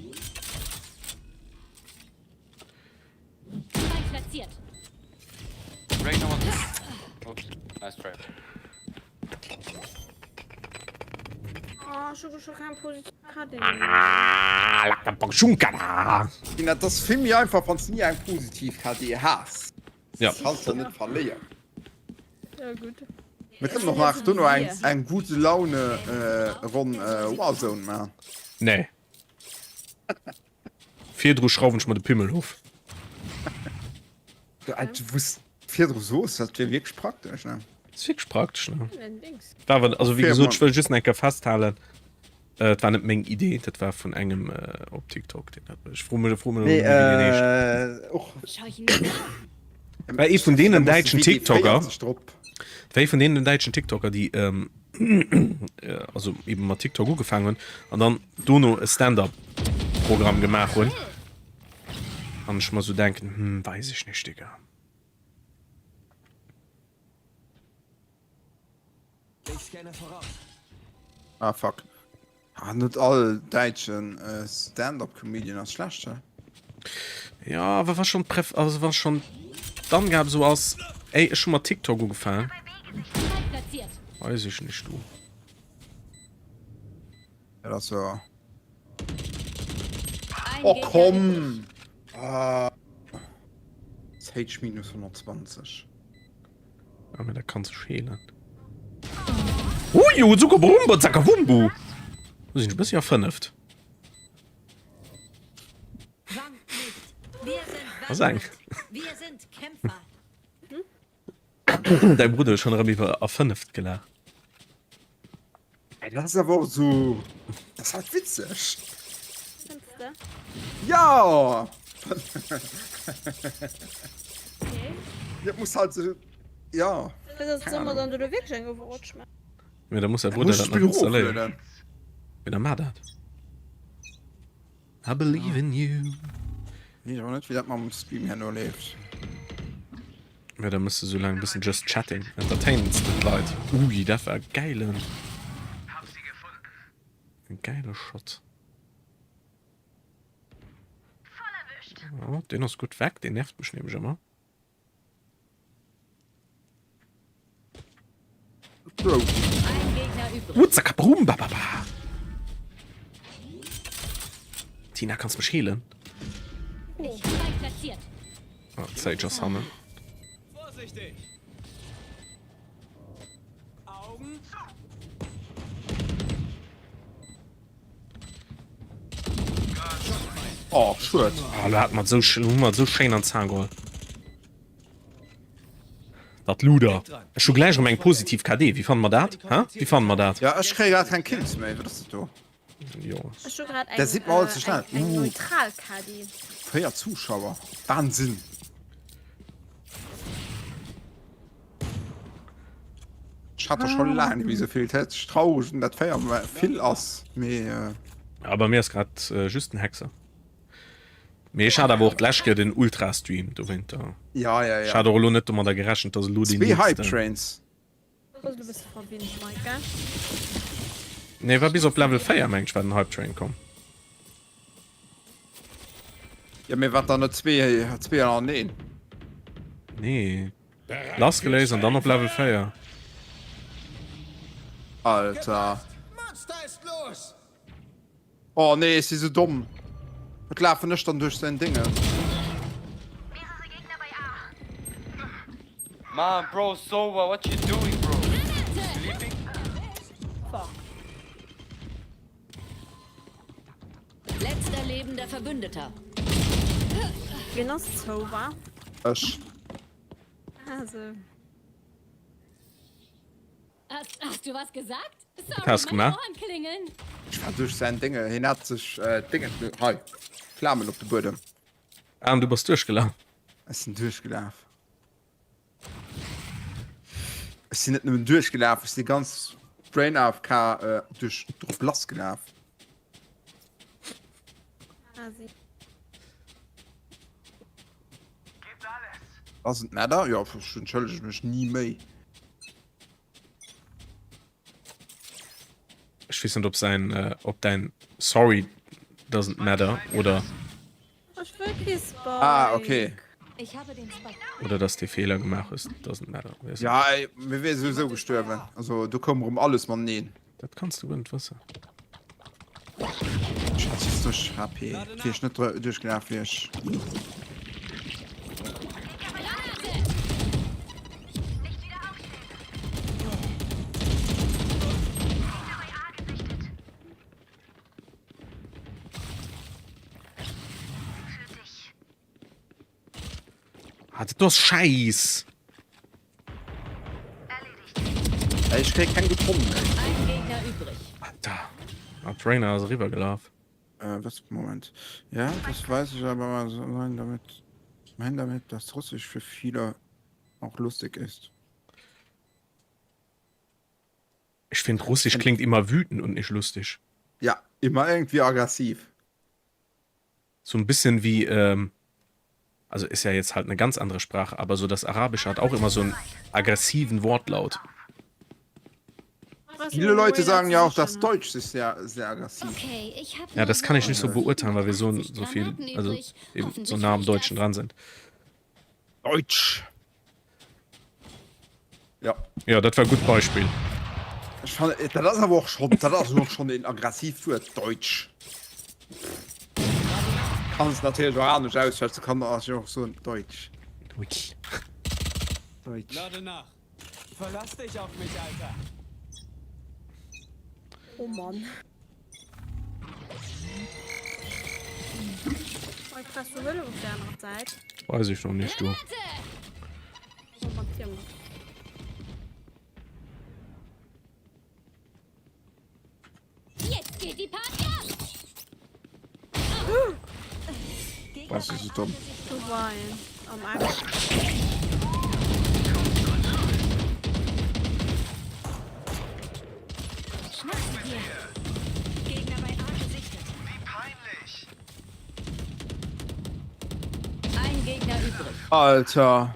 Spike platziert. Reyna one. Oops, nice try. Oh, ech hu scho keng Position. KD. Ginn, dat ass vill méi einfach, wann s de ni eng positiv KD has. Ja. Kanns de net verléieren. Ja, gutt. Mir kënnen och nach dono eng, eng gute Laune äh, Ronn äh, Warzone maachen. Nee. Virdru schrauwen ech mer de Pimmel of. Du, äh, du wusst virdru soos, dat wier wierklech praktesch, ne? Ass wierklech praktesch, ne? Allerdings. War awer, also wéi Fir gesot, ech man. wëll just nach eng Kéier festhalen, äh, et war net meng Idee, dat war vun engem äh, op TikTok, deen dat, ech froe mech, froe mech elo Nee, net méi, wéi deen heescht. äh, och. Scheuchen die Ratten. War ee vun deenen Da muss de däitschen WD TikToker, 40 drop. war ee vun deenen däitschen TikToker, déi, ähm, also eben mat TikTok ugefaangen hunn an dann dono e Stand-up-Programm gemaach hunn. An ech mer sou denken, hm, weis ech nicht, Digga. Ich scanne voraus. Ah, fuck. Ah, net all däitschen äh, Stand-up-Comedian ass schlecht, hä? Ja, awer wa schon d'Pref, also wa schon d'Angabe sou ass, ey, ech hu mat TikTok ugefaangen. Weis ech nicht, du. Ja, dat ass jo. Oh, komm! Ah. Sage minus 120. Ah, mä dat kann sech heelen. Ui, Zuckerbrumba, Zackerwumbu! Do sinn ech e bëssi erfënneft. Ass eng. Däi Brudder huet schonn erëm iwwer erfënneft gelaacht. Ey, dat ass awer och esou, dat ass halt witzeg. Fënns de? Ja! Okay. Dat muss halt sou, ja. Dat ass soll mer dann do wierklech eng Overwatch maachen? Mee da muss däi Brudder dat nach installéieren. Mee da maach dat. I believe in you. Wees awer net wéi dat mam Stream herno leeft. Mä da mëss de sou laang e bëssen just chatting, entertains de d'Leit. Ui, dat war e gäilen, e gäile Shot. Oh, deen ass gutt weg, deen nervt mech nämlech ëmmer. Utzakabumbababa. Tina, kanns mech heelen? Oh, Sage ass hannen. Oh, schued. Oh, lo hat mer sou, hu mer sou schéin an d'Zang geholl. Dat Luder. Ech hu gläich erëm eng positiv KD. Wéi fanne mer dat? Hä? Wéi fanne mer dat? Ja, ech kréie grad keng Kills méi. Wat ass dat do? Jo. Ech hu grad Dat eng, seet mer all ze äh, schnell. eng, eng Uh. neutral KD. 4 Zuschauer. Wahnsinn. Ech hat der scho laang net méi esou vill. Dat ass traureg, dat 4 vill ass, mee. Äh... Ja, bei mir ass grad äh, just den Hexer. Mee ech hat awer och d'lescht Kéier den Ultra-Stream dowéinter. Ja, ja, ja. Ech hat och elo net domadder gerechent, dass elo deen Zwee Hype nächsten. Trains. Du bass elo e bësse verwinnt, Mike, gell? Nee, war bis op Level 4, meng ech, war den Hype Train komm. Ja, mee wat dann net zwee, zwee an een? Nee. Lassgeléist an dann op Level 4. Alter. Oh nee, ech si sou domm. Wat lafen ech dann duerch säin Déngen? Man bro Sova what you doing bro? Sleeping? Fuck. Letzter lebender Verbündeter. Wien ass Sova? Ech. Ah sou. Hast, hast du was gesagt? Was hast du Sorry, meine gemacht? Ohren klingeln. Ech war duerch säin Dénge. Hien hat sech Déngen, hei, Flamen op de Buedem. Ah, an du bass duerchgelaf? Ech sinn duerchgelaf. Ech sinn net nëmmen duerchgelaf, ech si ganz Brain AFK duerch drop lassgelaf. Asi. Doesn't matter. Jo, ech entschëllege mech ni méi. Ech weess net op säin op däin sorry doesn't matter oder. Ech wëll kee Spike. Ah okay. Oder dass de Feeler gemaach hues doesn't matter. Weess Ja ey, mir wier souwisou gestuerwen. Also do koum erëm alles mateneen. Dat kanns du guer net wëssen. 60 HP. Wier ech net duerchgelaf, wier ech. Ah, dat do ass Schäiss. Ey, ech kréie keng gutt Ronnen, ey. Ein Gegner übrig. Alter. Ah, d'Reyna ass eriwwer gelaf. Äh, was? Moment. Ja, das weiß ich aber mal so, nein, damit. Ich meine damit, dass Russisch für viele auch lustig ist. Ech find Russisch klingt immer wütend und nicht lustig. Ja, immer irgendwie aggressiv. So ein bisschen wie, ähm, also ist ja jetzt halt eine ganz andere Sprache, aber so das Arabische hat auch immer so einen aggressiven Wortlaut. Viele Leute sagen ja auch, dass Deutsch sich sehr, sehr aggressiv. Okay, ich hab Ja, das kann ich nicht so nur beurteilen, weil wir so, 80 so viel, Granaten also übrig. eben so Hoffentlich nah am reicht Deutschen das. dran sind. Deutsch. Ja. Ja, dat war e gutt Beispill. Ech fannen, dat ass awer och schonn, dat ass och schonn een aggressiivt Wuert, Deutsch. Kanns natierlech och anescht ausschwätzen, kann natierlech och soen Deutsch. Deutsch. Deutsch. Lade nach. Verlass dich auf mich, Alter. Oh Mann. Mike, brauchst du Hëllef op der anerer Säit? Weiß ich noch nicht, du. Oh, mat dir mat. Jetzt geht die Party ab. Was ist so dumm? Do war een am Eck. Schnapp sie dir. Gegner bei A gesichtet. Ein Gegner übrig. Alter.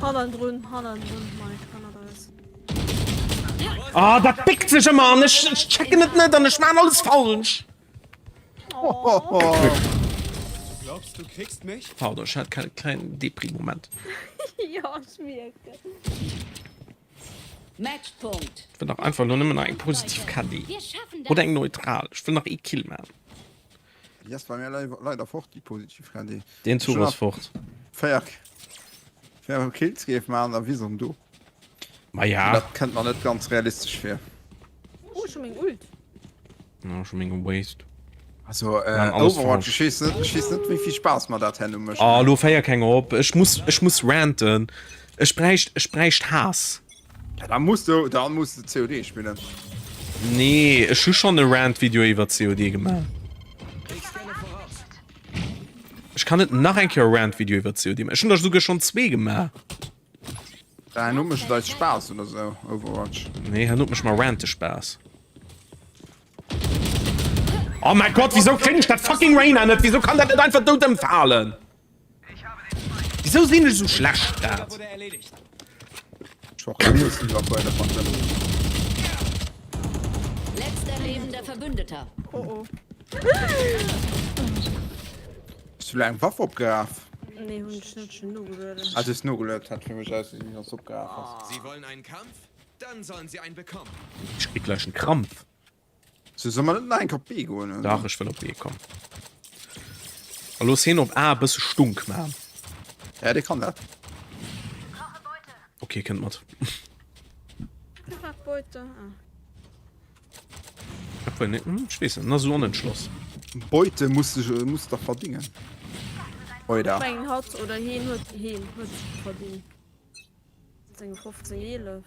Hannendrun, hannendrun, Mike, hannert eis. Ah, dat pickt sech ëmmer an ech, ech checken et net an ech maan alles falsch. Oh. Du glaubst, du kriegst mich? Pardon, ech hat kei kleinen Depri-Moment. Jo, ech mierken. Matchpunkt. Ech wëll dach einfach lo nëmmen nach eng positiv KD. Wir schaffen das. Oder eng neutral. Ech wëll nach ee Kill maan. Déi ass bei mir leider fort, déi positiv KD. Deen Zuch ass fort. 4 4 Kills géif maachen, da wier se erëm do. Ma ja. Dat kënnt mer net ganz realistesch vir. Oh, ech hu meng Ult. Ja, ech hu meng gewaste. Also äh, Mann, alles Overwatch, falsch. ech weess net, ech weess net wéi vill Spaass mer dat herno mécht. Oh, lo féier keng op. Ech muss, ech muss ranten. Ech bräicht, ech bräicht Haass. Ja, da muss du, da muss du COD spillen. Nee, ech hu schonn e Rant-Video iwwer COD gemaach. Ech kann net nach eng Kéier e Rant-Video iwwer COD maachen. Ech hunn der souguer schonn zwee gemaach. Da herno mécht et eis Spaass oder sou, Overwatch. Nee, herno mécht mer Rante Spaass. Oh mein Gott, wieso kréien ech dat fucking Reyna net? Wieso kann dat net einfach dout ëmfalen? Wieso sinn ech sou schlecht grad? Letzter lebender Verbündeter. Oh oh. Hues du lo eng Waff opgeraf? Nee, hunn ech net, ech hunn nogelueden. Ah, du hues nogelueden, hat fir mech ausgesinn, wéi wann s du opgeraf häss. Sie wollen einen Kampf? Dann sollen sie einen bekommen. Ech krieg gleich en Krampf. So, soll mer net nach eng Kéier op B goen, oder? Dach, ech wëll op B, komm. A looss hien op A e bësse Stunk man. Ja, dee kann dat. Ok, kënnt mat. Brauch Beute. Ah. Obwuel, nee, hm, ech weess net, en ass esou onentschloss. Beute muss de, muss der verdingen. Oida. Ech mengen hatt oder hien huet, hien huet verdingt. Seng 15, 11.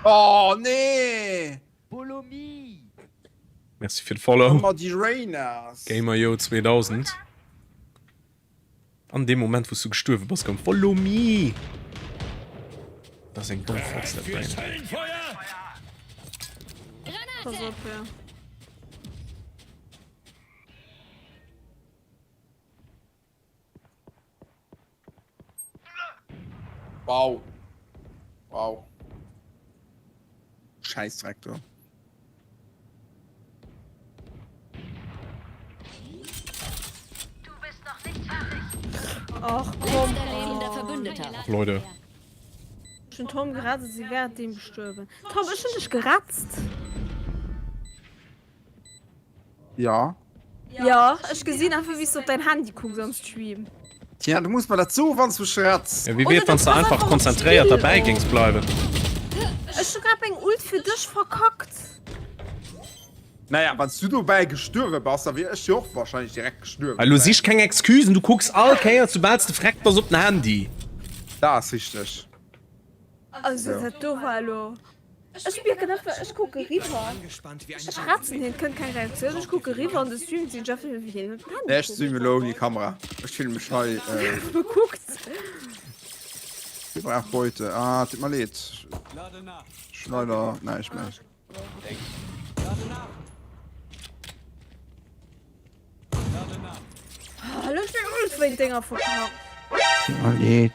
Oh nee! Merci fir de Follow. Ëmmer déi Reynas. GamerYo 2000. An deem Moment wous du gestuerwe bass koum Follow me! Dat ass eng domm Fotz dat Brain. Pass op, ja. Wow. Wow. Scheißdreck do. Ach komm. Letzter lebender Verbündeter. Ach Leute. Ech hun Tom gerettet, si während deem gestuerwen. Tom, ech hun dech geretzt! Ja. Jo, ech gesinn einfach wéi s de op däin Handy kucks am Stream. Tja, du muss mer dat soen, wann s du schwätz. Wéi wier et, wann s de einfach konzentréiert derbäi géings bleiwen? Ech hu grad meng Ult fir dech verkackt. Naja, wann s du dobäi gestuerwe bass, da wier ech jo och wahrscheinlech direkt gestuerwen. Elo sich keng Excusen, du kucks all Kéier, soubal s de vreckt bass, op den Handy. Dat ass richteg. Also dat do war elo. Ech mierken einfach, ech kucke riwwer, ech schwätzen hien, et kënnt keng Reaktioun, ech kucke riwwer an de Stream, sinn ech einfach wéi hien op den Handy Nee, ech streamen elo ouni Kamera. Ech fillen mech hei. Äh. Kuckt. Dir braucht Beute. Ah, tut mer leed. Ech hunn leider näischt méi. Hallo, ech meng Ult wéint denger verkackt. Allez.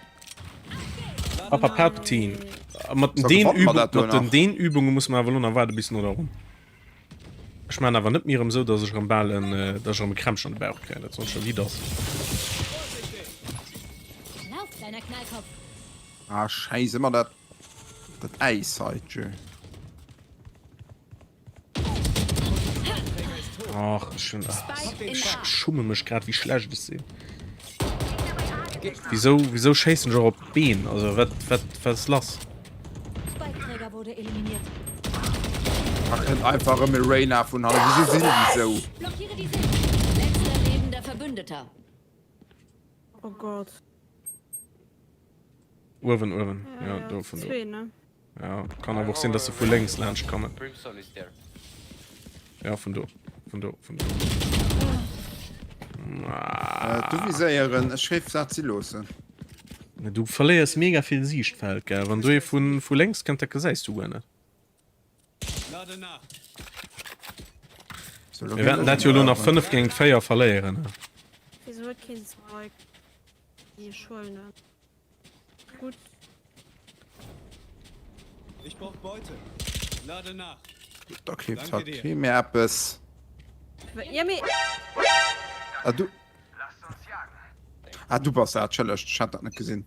Papa Palpatine. Mat So, den gewonnen mer Übung, dat do mat den nach. den Übunge muss man awer lo nach waarde bis no der Ronn. Ech man awer net méi erëm sou, dass ech erëm bal en, äh, dass ech erëm e Krämpchen an de Bauch kréien. Dat soll scho wéi dass. Lauf, kleiner Knallkopf. Ah, scheiße, ëmmer dat, dat Äis hei, tjö. Ach, ech hun, ech schumme mech grad wéi schlecht ech sinn. Wieso, wieso schéissen ech och op d'Been? Also wat, wat, wat ass lass? Da kënnt einfach erëm e Reyna vun hannen. Wieso sinn déi sou? Oh Gott. Uewen, uewen. Ja, do vun do. Ja, kann awer och sinn, dass se vu lénks laanscht kommen. Ja, vun do. Vun do, vun do. Äh, du viséieren, ech géif dat si loossen. Du verléiers mega vill Siichtfeld, gell? Wann do ee vu, vu lénks kënnt, dat gesäis du guer net. Mir wäerten dat jo elo nach 5 géint 4 verléieren. Wieso huet keen Spike? Ech huelen en. Gutt. Ich brauch Beute. Lade nach. Da keeft hat kee méi eppes. Ja, mee. Ah, du. Ah, du bass dat, Entschëllegt, ech hat dat net gesinn.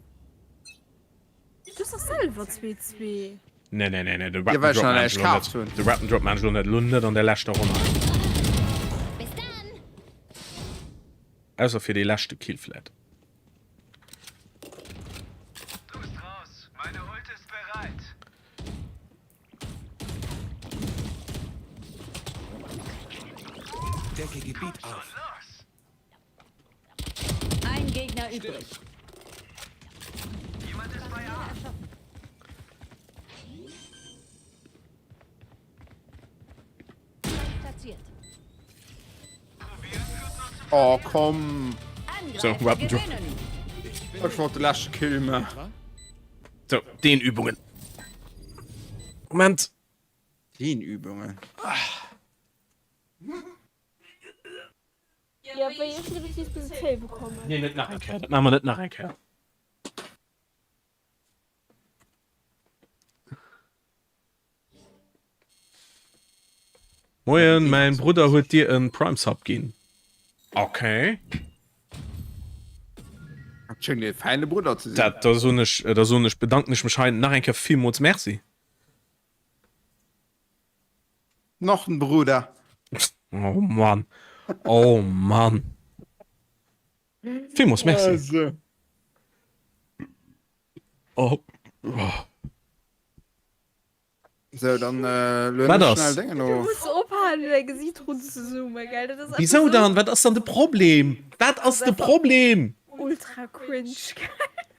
Du hues dach selwer 2-2. Nee, nee, nee, nee, de Ja, Weapon well ech Drop nach maan näischt ech lo net. kaaft hunn. De Weapon Drop maan ech lo net, lo net an der leschter Ronn hei. Bis dann! Ausser fir dee leschte Kill vläit. Decke Gebiet auf. Ein Gegner übrig. Platziert. Oh, komm. So, Weapon Drop. Ech wollt de leschte Kill maachen. So, Dehnübungen. Moment. Dehnübungen. Ja, wéi ech hunn effektiv bis Zéi bekommen. Nee, net nach eng Kéier. Dat maache mer net nach eng Kéier. Moien, mäin Brudder huet dir en Prime Sub ginn. Okay. Dat schéngt ee fäine Brudder ze sinn. Dat, da soen ech, da soen ech, bedanken ech mech hei nach eng Kéier villmools Merci. Noch en Bruder. Oh Mann. Oh Mann. Villmools Merci. Also. Oh. Oh. So, dann äh, lueden Wat ech ass? schnell Déngen Du of. muss ophalen, un däi Gesiit runzezoomen, gell? Dat ass einfach Wisou sou dann? Wat ass dann de Problem? Wat ass de einfach Problem? ultra cringe, gell?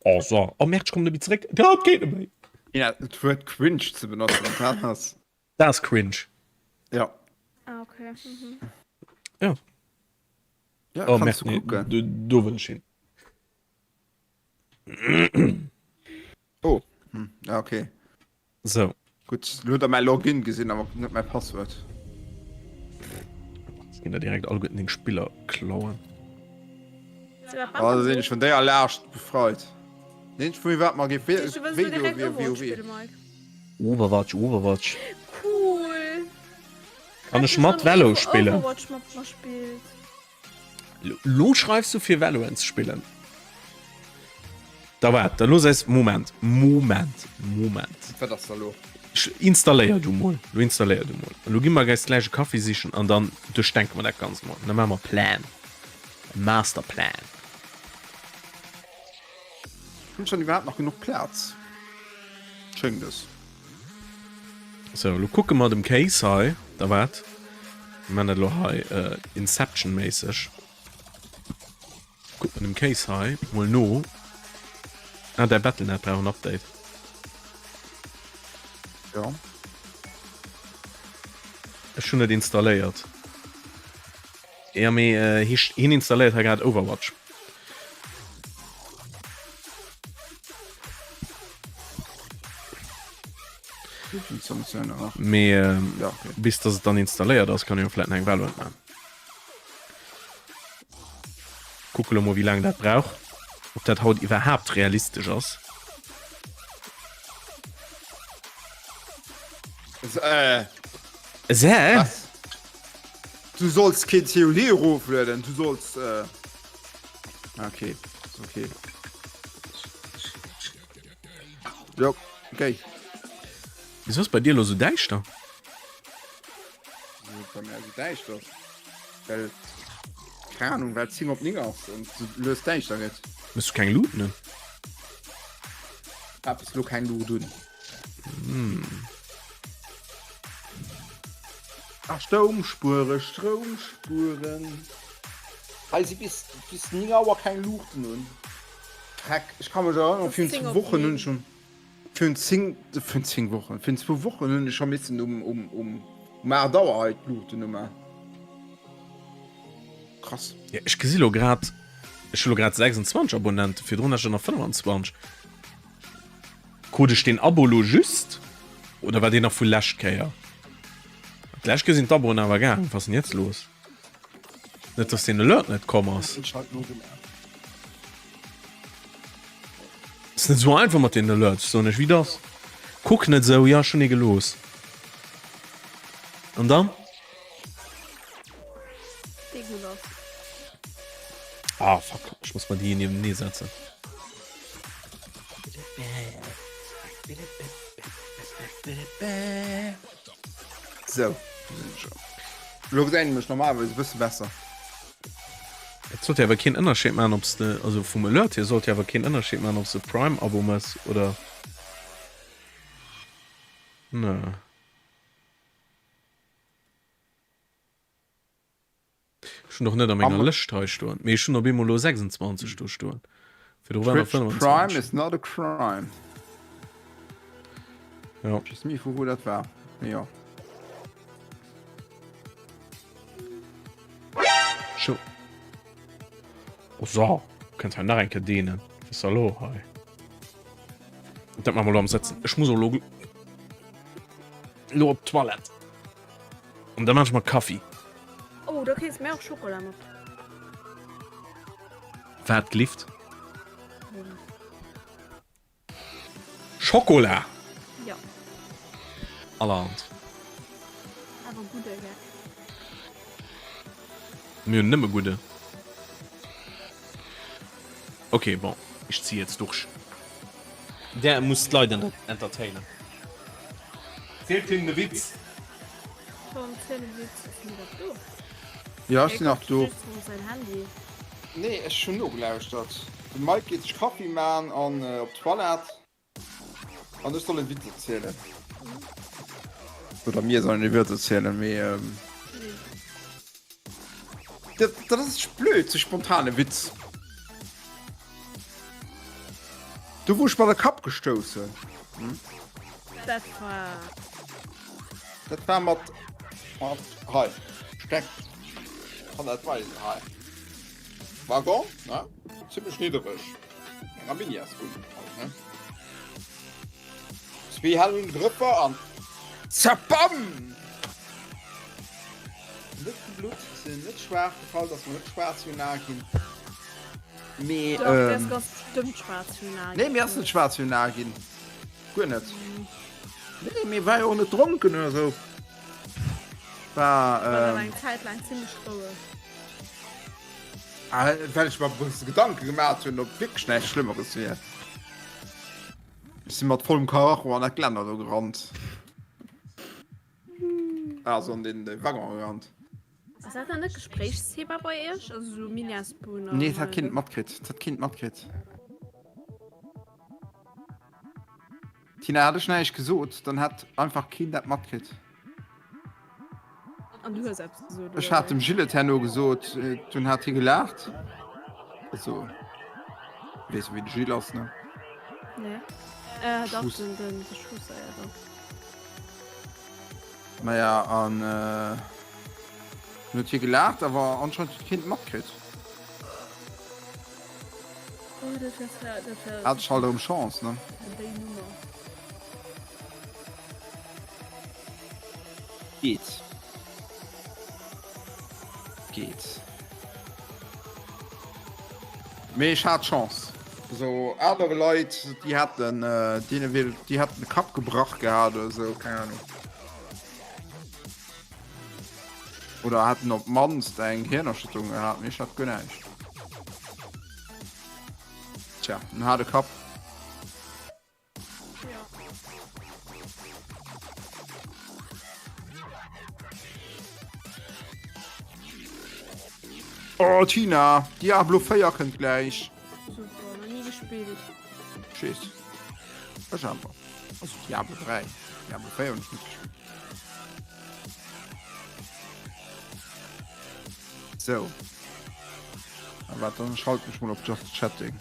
Oh so. Oh Merd, ech kommen net méi zeréck. Dat geet net méi. Ja, d'Wuert cringe ze benotzen, dat ass. Dat ass cringe. Ja. Ah, okay. Mhm. Ja. Ja, Oh kannst Merd, du nee, kucken. do, do wëll ech hin. Oh, hm. ja, okay. So. Gutt, lo huet der mäi Login gesinn, awer net mäi Passwuert. Jetzt ginn der direkt alleguerten deng Spiller klauen. Oh, da sinn ech vun déier Laascht befreit. Nee, ech vu wat mer gi WoW. Overwatch, Overwatch. Cool. Kann ech mat Valo spillen? Overwatch mat mer spillt. Lo schreifs du fir Valorant ze spillen? Da waart, da looss eis, Moment, Moment, Moment. Wat ass da lo? Installéier du mol, lo installéier du mol. Lo gi mer eis gläich e Kaffi sichen an dann duerchdenke mer dat Ganzt mol. Dann maache mer e Plan, e Masterplan. Hunn ech dann iwwerhaapt nach genuch Plaz? Schéngt es. Sou, lo kucke mer dem Case hei, da wat? Mir maachen dat elo hei Inception-méisseg. Kucke mer dem Case hei mol no. Ah, däi Battle.net brauch en Update. Jo. Ech hunn et installéiert. Ja, mee hien installéiert hei grad Overwatch. Mee bis dass et dann installéiert ass, kann ech jo vläit nach eng Valorant maachen. Kucke lo mol wéi laang dat brauch, ob dat haut iwwerhaapt realistesch ass. Äh. Was? Du solls keen COD eroflueden, du solls äh okay, ist okay. Jo, okay. Wieso ass bei dir lo sou däischter? Wieso bei mir sou däischter? Well, keine Ahnung, well 10 op 9 ass und sou lues däischter gëtt. Hues du keng Luuten un? Hab bis lo keng Luut un. Hm. Ach, Stroumspuere, Stroumspueren. Hei si bis, bis 9 Auer keng Luuchten un. Dreck, ech ka mech erënneren, virun zwou Wochen hunn ech schon, virun 10, virun 10 Wochen, virun zwou Wochen hunn ech scho missen um, um, um, um 8 Auer hei d'Luuchten uman. Krass. Ja, ech gesi lo grad, ech hu lo grad 26 Abonnenten, virdrun hat ech der nach 25. Krut ech deen Abo lo just oder war deen nach vu lescht Kéier? D'lescht Kéier sinn d'Aboen awer gaang. Was ass denn jetzt los? Net dass deen Alert net komm ass. Ass net sou einfach mat den Alerts, soen ech wéi et ass. Kuck net sou, jo ech hunn ee gelooss. An dann? Dee gutt ass. Ah fuck, ech muss mer déi niewenee setzen. Sou, do sinn ech erëm. Elo gesäit een mech normalerweis e bësse besser. Et sollt jo awer keen Ënnerscheed maachen, ob s de, also vum Alert hier sollt jo awer keen Ënnerscheed maachen, ob s de Prime-Abo mëss oder ne. Ech hunn och net a menger Lëscht hei stoen, mee ech hunn op eemol elo 26 do stoen. Virdru waren der 25. Prime is not a crime. Ja. Ech weess ni vu wou dat war, mee jo. Scho. Oh so, kënnt hei nach eng Kéier deenen. Was ist da lo hei? Dat maache mer elo am Sëtzen. Ech muss och elo elo op d'Toilette. An da maan ech mer Kaffi. Oh, da kéints mär och Schokola mat. Waat glift? Schokola! Jo. Allerhand. Awer gudde, gell? Mir hunn nëmme gudde. Ok, bon, ich zieh jetzt durch. Der muss d'Leit entertainen. Zielt hinnen e Witz. Tom, ziel e Witz. Ass hien iwwerhaapt do? Jo, ech sinn nach do. Hie kuckt just op säin Handy. Nee, ech hunn nogelauschtert. De Mike geet sech Kaffi man an op d'Toilette. An ech soll e Witz erzielen. Oder mir sollen e Witz erzielen, mee dat, dat ass blöd, sou spontan e Witz. Du wou ech mer de Kapp gestouss hunn. Hm? Dat war. Dat war mat, mat hei Steck. Kann dat weisen hei. Waggon, ne? Zimmlech niddereg. Enger Miniasbunn halt, ne? Zwee Hänn un Grëffer an zabam! Net geblutt, sinn net schwaach gefall, dass mer net schwaarz wéi Ae ginn. Mee, Doch, der ass ähm, ganz bestëmmt schwaarz wéi Ae nee, mir ass net schwaarz wéi Ae ginn. Guer net. Nee, mir war jo och net dronken oder sou. War, War awer ähm, eng Zäit laang zimmlech roueg. ah, well ech mer e bësse Gedanke gemaat hunn, ob wierklech näischt Schlëmmeres wier. Ech si mat vollem Karacho an dat Gelänner do gerannt. Also an den Waggon gerannt. Ass dat dann net Gespréichsthema bei iech? Also sou Miniaspoon an. Nee, dat hat keen matkritt. Dat hat keen matkritt. Tina, hat ech näischt gesot, dann hätt einfach keen dat matkritt. An du hues eppes gesot, Ech hat dem Gilles et herno gesot, dunn hat hie gelaacht. Also, weess wéi de Gilles ass, ne? Nee. Äh, dach, den, den, de Schusser, ja, doch. Naja, an äh, dann huet hie gelaacht, awer anscheinend huet keen et matkritt. Oh, dat wär, dat wär. Hat ech halt erëm Chance, ne? Déi Nummer. Geet. Geet. Mee ech hat Chance. So anere Leit, déi hätten, deene wier, déi hätten de Kapp gebrach gehat oder sou, keng Ahnung. Oder hätten op d'mannst eng Hirnerschütterung gehat, mee ech hat guer näischt. Tja, en haarde Kapp. Oh Tina, Diablo 4 kënnt gläich. Super, nach nie gespielt. Tschüss. Ech awer. Also Diablo 3. Diablo 4 hunn ech net gespillt. Sou. A wat, dann schalten ech mol op Just Chatting.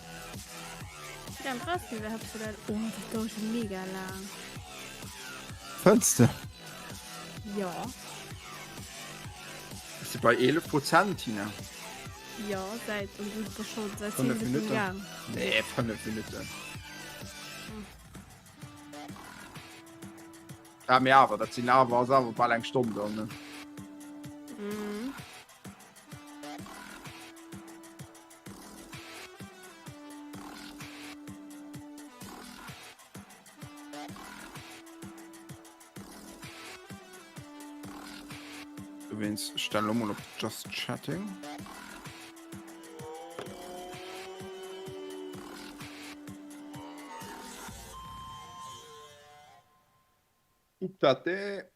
Wéi laang brauchs de iwwerhaapt fir dat? Oh, dat dauert jo mega laang. Fënns de? Jo. Ech si bei 11 Prozent, Tina. Jo, säit, an du bass scho säit 10 5 Minutten Minutten. gaang. Nee, 5 Minutten. Ah, mee awer, dat sinn awer, ass awer bal eng Stonn dann, ne? Mhm. Dowéinst, ech stellen elo mol op Just Chatting. Update.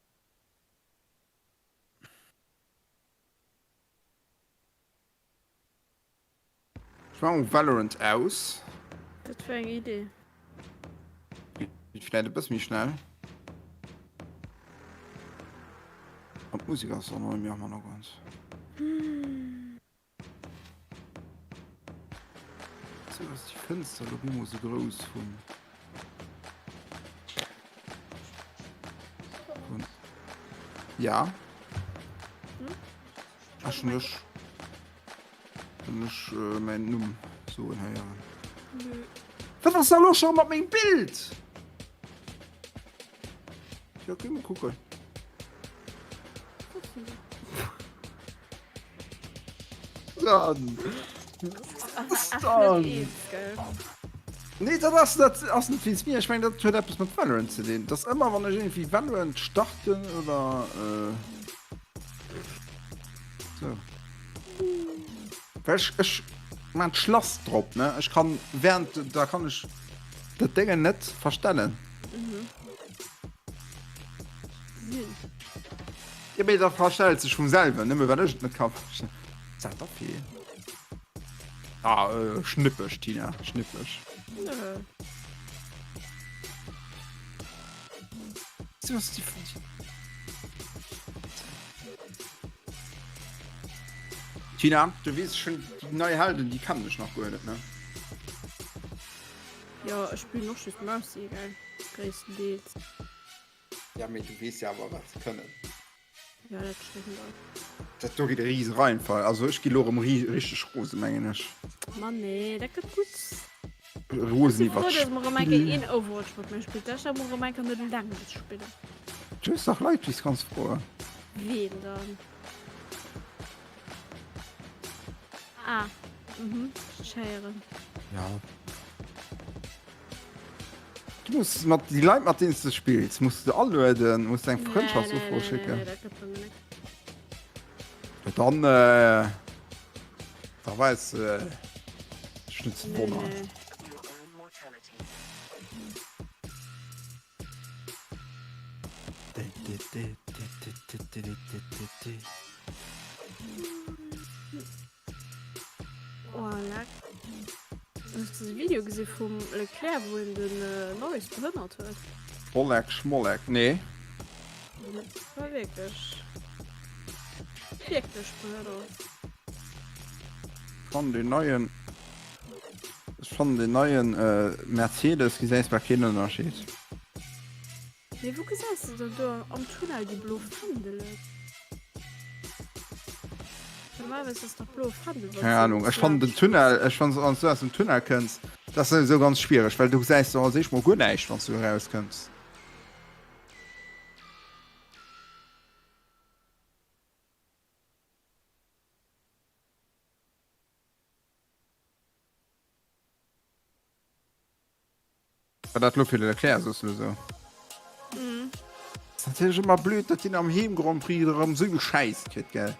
Ech maachen mol Valorant aus. Dat war eng Idee. Geet vläit e bësse méi schnell. An d'Musek ass och nach net méi am Hannergrond. Sou ass déi Fënster elo bemol sou grouss vun. Vun. Ja. Ech hunn ech. Hunn ech mäin Numm soen héieren. Wat ass da lo scho mat mengem Bild? Jo, geh mol kucken. Dann. Dann. Nee, dat ass, dat ass net wéinst mir. Ech mengen, dat huet eppes mat Valorant ze dinn. Dass ëmmer, wann ech iergendwéi Valorant starten oder. Äh, so. Well ech, ech man d'Schlass drop, ne? Ech kann während, da kann ech dat Déngen net verstellen. Mhm. Ja, mee dat verstellt sech vum selwen, nëmme well ech et net ka verstellen. Was dat da fir? Ah, äh, schnippeg, Tina, schnippeg. Nö. So, was die, Tina, du weess schon, déi nei Helden, déi kennen ech nach guer net, ne? Jo, ech spillen och just Mercy, gell? Gréisstendeels. Ja, mee du weess jo awer, wat se kënnen. Ja, dat stëmmt och. Dat do geet e riese Reinfall. Also ech gi lo erëm ri richteg rose, mengen ech. Ma nee, dat gëtt gutt. Rosen Ech si iwwer frou, dass mer erëm eng Kéier d'Spill. een Overwatch mat mir spillt. Ech darf erëm eng Kéier net eleng muss spillen. Du hues dach Leit, déi s kanns froen. Ween dann? Ah, mhm, ech héieren. Ja. Du muss mat déi Leit, mat deenen s de spills, muss de alueden, muss de eng Frëndschaftsufro Nee, nee, nee, schécken. nee, dat gëtt bei mir net. Ja, dann, äh, da weis äh, ech net ze Nee, wonnern. nee. Oh, leck. Hues de de Video gesi vum Leclerc, wou en den Norris behënnert huet? Bollek, Schmollek, nee. Dat war wierklech, wierklech behënnert. Fannen den neien, ech fannen den neien Mercedes gesäis bal keen Ënnerscheed. Mee wou gesäis de dann do am Tunnel déi blo Fändelen? Normalerweis ass dach bloe Fändel Keng Ahnung, ech fannen den Tunnel, ech wann s du aus dem Tunnel kënns, dat ass souwisou ganz schwiereg, well do gesäis du als éischt mol guer näischt wann s du erauskënns. War dat lo fir de Leclerc, soos du esou? Mhm. Ass natierlech ëmmer blöd, datt deen am Heem Grand Prix erëm esou vill Schäiss kritt, gell?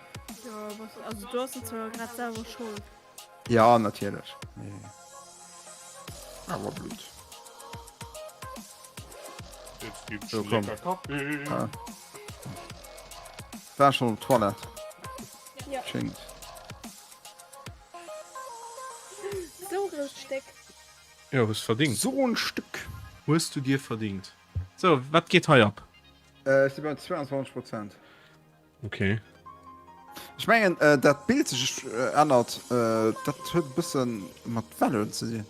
Jo, was, also du ass et zwar grad selwer Schold. Ja, natierlech. Mee awer blöd. Jetzt gibt's So, komm. lecker Kaffee. Ah. War schon op Toilette. Ja. Schéngt. Sou grousst Stéck. Jo, hues verdingt. So en Stück. Hues du dir verdingt. So, wat geet hei ab? Ech si bei 22 Prozent. Okay. Ech mengen, dat d'Bild sech ännert, dat huet e bësse mat Valorant ze dinn.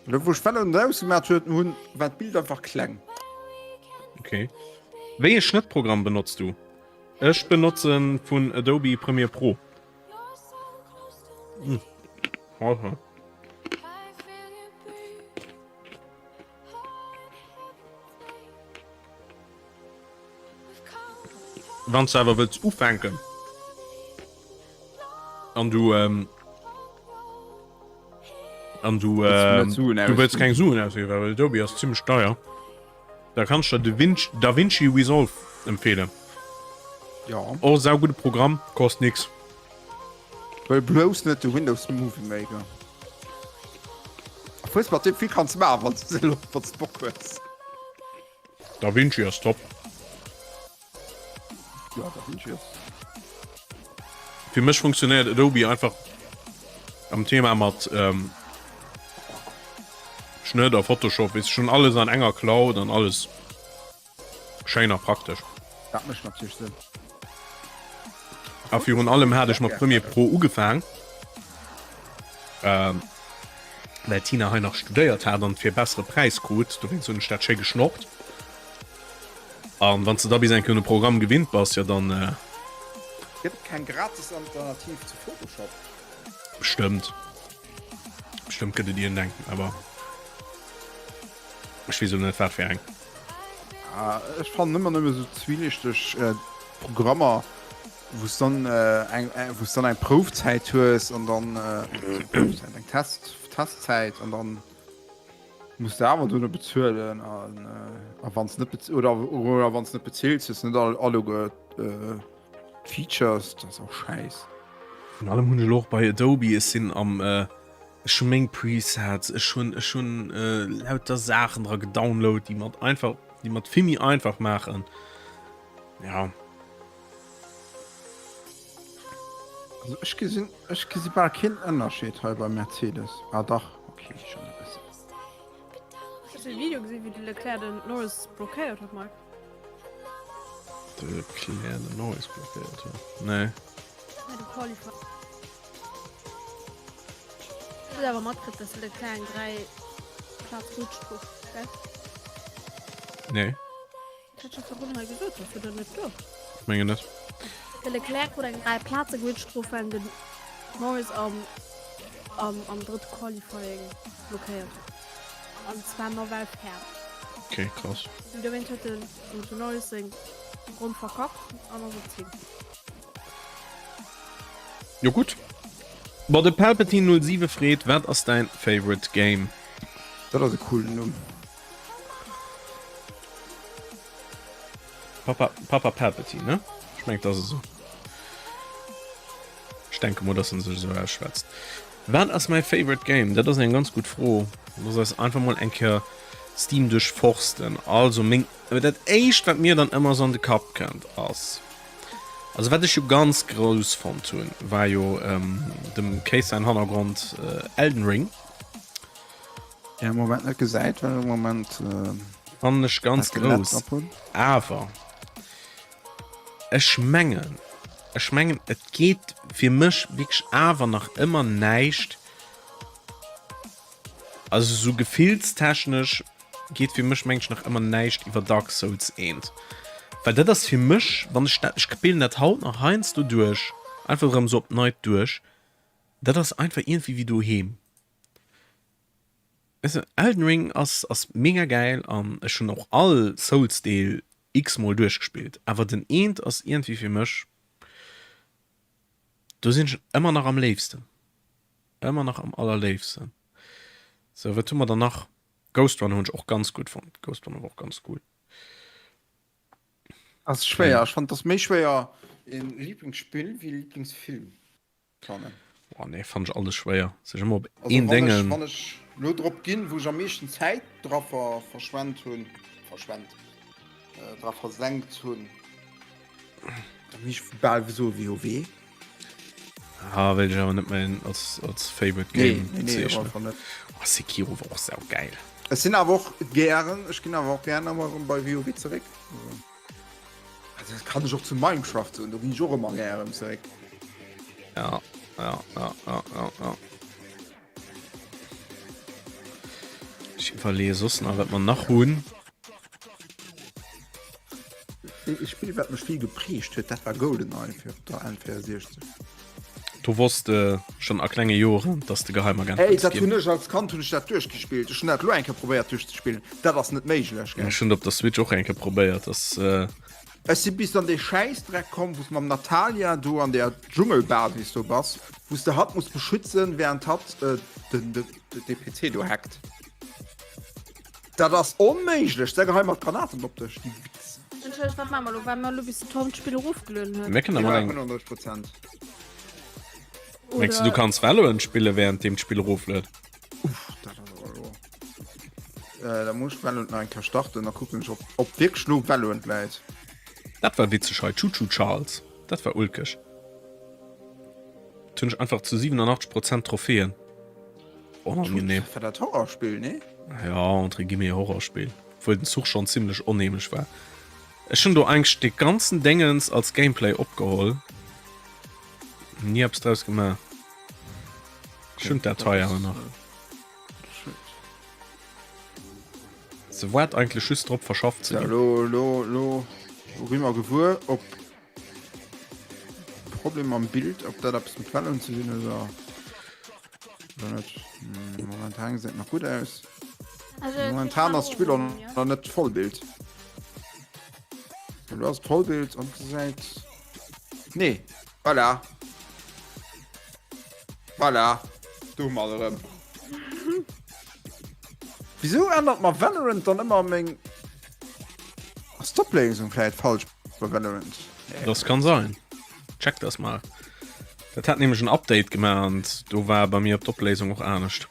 Elo wou ech Valorant ausgemaat hunn, war d'Bild einfach kleng. Okay. Wéi e Schnëttprogramm benotz du? Ech benotzen vun Adobe Premiere Pro. Hm. Aha. Wann du awer wëlls ufänken an du ähm, an du ähm, du wëlls keng Suen ausginn, well Adobe ass zimmlech deier, da kanns du der DaVinci Resolve empfehlen. Ja. Och saugudde Programm, kost nix. Well blouss net de Windows Movie Maker. Obwuel s mat deem vill kanns maachen, wann s de wann s Bock hues. Da Vinci ass top. Ja, Da Vinci ass. Fir mech funktionéiert Adobe einfach am Thema mat ähm, Schnëtt a Photoshop, weess schon alles an enger Cloud an alles. Schéin a praktesch. Dat mécht natierlech Sënn. A virun allem hat ech mat Premiere Pro ugefaang, ähm, well d'Tina hei nach studéiert hat an et fir e bessere Präis krut. Dowéinst hunn ech dat schéi geschnorrt. An wann s de da bis eng Kéier un e Programm gewinnt bass, jo dann. Gëtt et keng gratis Alternativ zu Photoshop? Bestëmmt. Bestëmmt gëtt et iergendeng, awer. Ech weess elo net wat fir eng. Ah, ech fannen ëmmer nëmme sou zwielichteg äh, Programmer, wou s dann äh, eng äh, wou s dann eng Proufzäit hues an dann äh, Proufzäit, eng Test Testzäit an dann muss de awer duerno bezuelen an äh, a wann s net bez oder oder wann s net bezills, hues net all alleguer äh, d'Features, dat ass och schäiss. Virun allem hunn ech elo och bei Adobe, ech sinn am äh, Ech hu meng Presets, ech hunn ech hunn lauter Saachen dra gedownload, déi mat einfach déi mat vill méi einfach maachen. Ja. Also ech gesinn ech gesi bal keen Ënnerscheed hei beim Mercedes. Ah dach, okay, schonn e bëssen. Hues de Video gesinn wéi de Leclerc den Norris blockéiert huet Mike? De Leclerc den Norris blockéiert huet? Nee. Bei de Qualifying. Huet awer matkritt dass de Leclerc eng 3 Platz Rückstrof gell? Nee. Dat hat scho virdrun hei gesot, warst du dann net do? Ech mengen net. De Leclerc krut eng 3 Plaze Gridstroof well den Norris am am am drëtte Qualifying blockéiert huet. An zwar nawell ferm. Okay, krass. Dowéint huet den den Norris seng Ronn verkackt an ass op 10. Jo gutt. Bon, de Palpatine 07 freet, Wat ass däin favorite Game? Dat ass e coolen Numm. Papa, Papa Palpatine, ne? Ech mengen, et ass esou. Ech denke mol, dass en sech esou ausschwätzt. Wat ass mäi favorite Game? Dat ass eng ganz gutt Fro. Looss eis einfach mol eng Kéier Steam duerchforsten. Also meng, dat éischt, wat mir dann ëmmer esou an de Kapp kënnt, ass. Also wat ech jo ganz grouss fonnt hunn, war jo ähm, dem Case säin Hannergrond äh, Elden Ring. Ja, Moment net gesäit, well am Moment äh, Fannen ech ganz grouss. Awer ech mengen, ech mengen et geet fir mech wierklech awer nach ëmmer näischt, also sou gefillstechnesch geet fir mech mengen ech nach ëmmer näischt iwwer Dark Souls 1. Well dat ass fir mech, wann ech dat, ech spillen dat haut nach heiansdo duerch, einfach erëm sou op d'Neit duerch, dat ass einfach iergendwéi wéi doheem. Weess de, Elden Ring ass ass mega gäil an ech hunn och all Souls Deel x-mol duerchgespillt, awer den eent ass iergendwéi fir mech, do sinn ech ëmmer nach am léifsten, ëmmer nach am allerléifsten. Sou, wat hu mer dann nach? Ghost Runner hunn ech och ganz gutt fonnt, Ghost Runner war och ganz cool. Ass schwéier, ech fannen et ass méi schwéier een Lieblingsspill wéi Lieblingsfilm. Fannen. Boah, nee, fand ech alles schwéier. Sech ëmmer op also, een Déngen. Wann ech lo drop ginn, wou ech am meeschten Zäit dra ver verschwent hunn, verschwent, äh, dra versenkt hunn, da muss ech bal soe WoW. Ah, wéilt ech awer net méi als, als Favorite Game nee, nee, nee, net. Oh, Sekiro war och sau geil. Ech sinn awer och gären, ech ginn awer och gären ëmmer erëm bei WoW zeréck. Also. Also dat kann ech och zu Minecraft soen, do ginn ech och ëmmer gär erëm zeréck. Ja, ja, ja, ja, ja, ja. Ech iwwerleeë soss nach, wat mer nach hunn. E Spill, wat mech vill geprägt huet, dat war GoldenEye fir op der N64. Do wosst de schonn a klenge Joren, dass de Geheimagent Ey, wëlls dat ginn. hunn ech als Kand hunn ech dat duerchgespillt. Ech hunn dat elo eng Kéier probéiert duerchzespillen. Dat ass net méiglech, gell. Ech hunn et op der Switch och eng Kéier probéiert. Ass. Ech si bis an dee Schäissdreck komm, wou s de mam Natalia do an där Dschungelbasis do bass, wou s de hatt muss beschützen, während hatt den de PC do hackt. Dat ass onméiglech! Da gehei mer d'Granaten op dech, déi Wichser! Entschëllegt, wat maache mer elo? Waarde mer elo bis den Tom d'Spill erofgelueden huet? Mir kënnen awer eng. 35 Prozent. Mengs du, du kanns Valorant spille während deem d'Spill erofluet? Uff, dat ass awer elo. Äh, da muss ech Valorant nach eng Kéier starten, da kucken ech, ob, ob wierklech elo Valorant läit. Dat war witzeg hei, Choo Choo Charles, dat war ulkeg. Dat hunn ech einfach zu 87 Prozent Trophäen. Onangenehm. War dat Horrorspill, nee? Ja, entre guillemets Horrorspill. Obwuel den Zuch schon zimmlech onheemlech war. Ech hunn do eigentlech de ganzen Déngens als Gameplay opgeholl. Ni eppes draus gemaach. Ech hunn d'Datei awer nach. Se waart eigentlech just drop verschafft ze Ja, ginn. lo, lo, lo, lo gi mer gewuer, ob Problem am Bild, ob dat eppes mat Wellung ze dinn huet oder oder net. Hm, Momentan gesäit nach gutt aus. Also, Momentan ass d'Spill och nach net Vollbild. Elo ass et Vollbild an gesäit. Nee, voilà. Voilà, do hu mer et erëm. Wisou ännert mer Valorant dann ëmmer meng. Ass d'Opléisung vläit falsch bei Valorant? Das kann sein. Check das mal. Dat hat nämlech en Update gemaach an do war bei mir op d'Opléisung och anescht.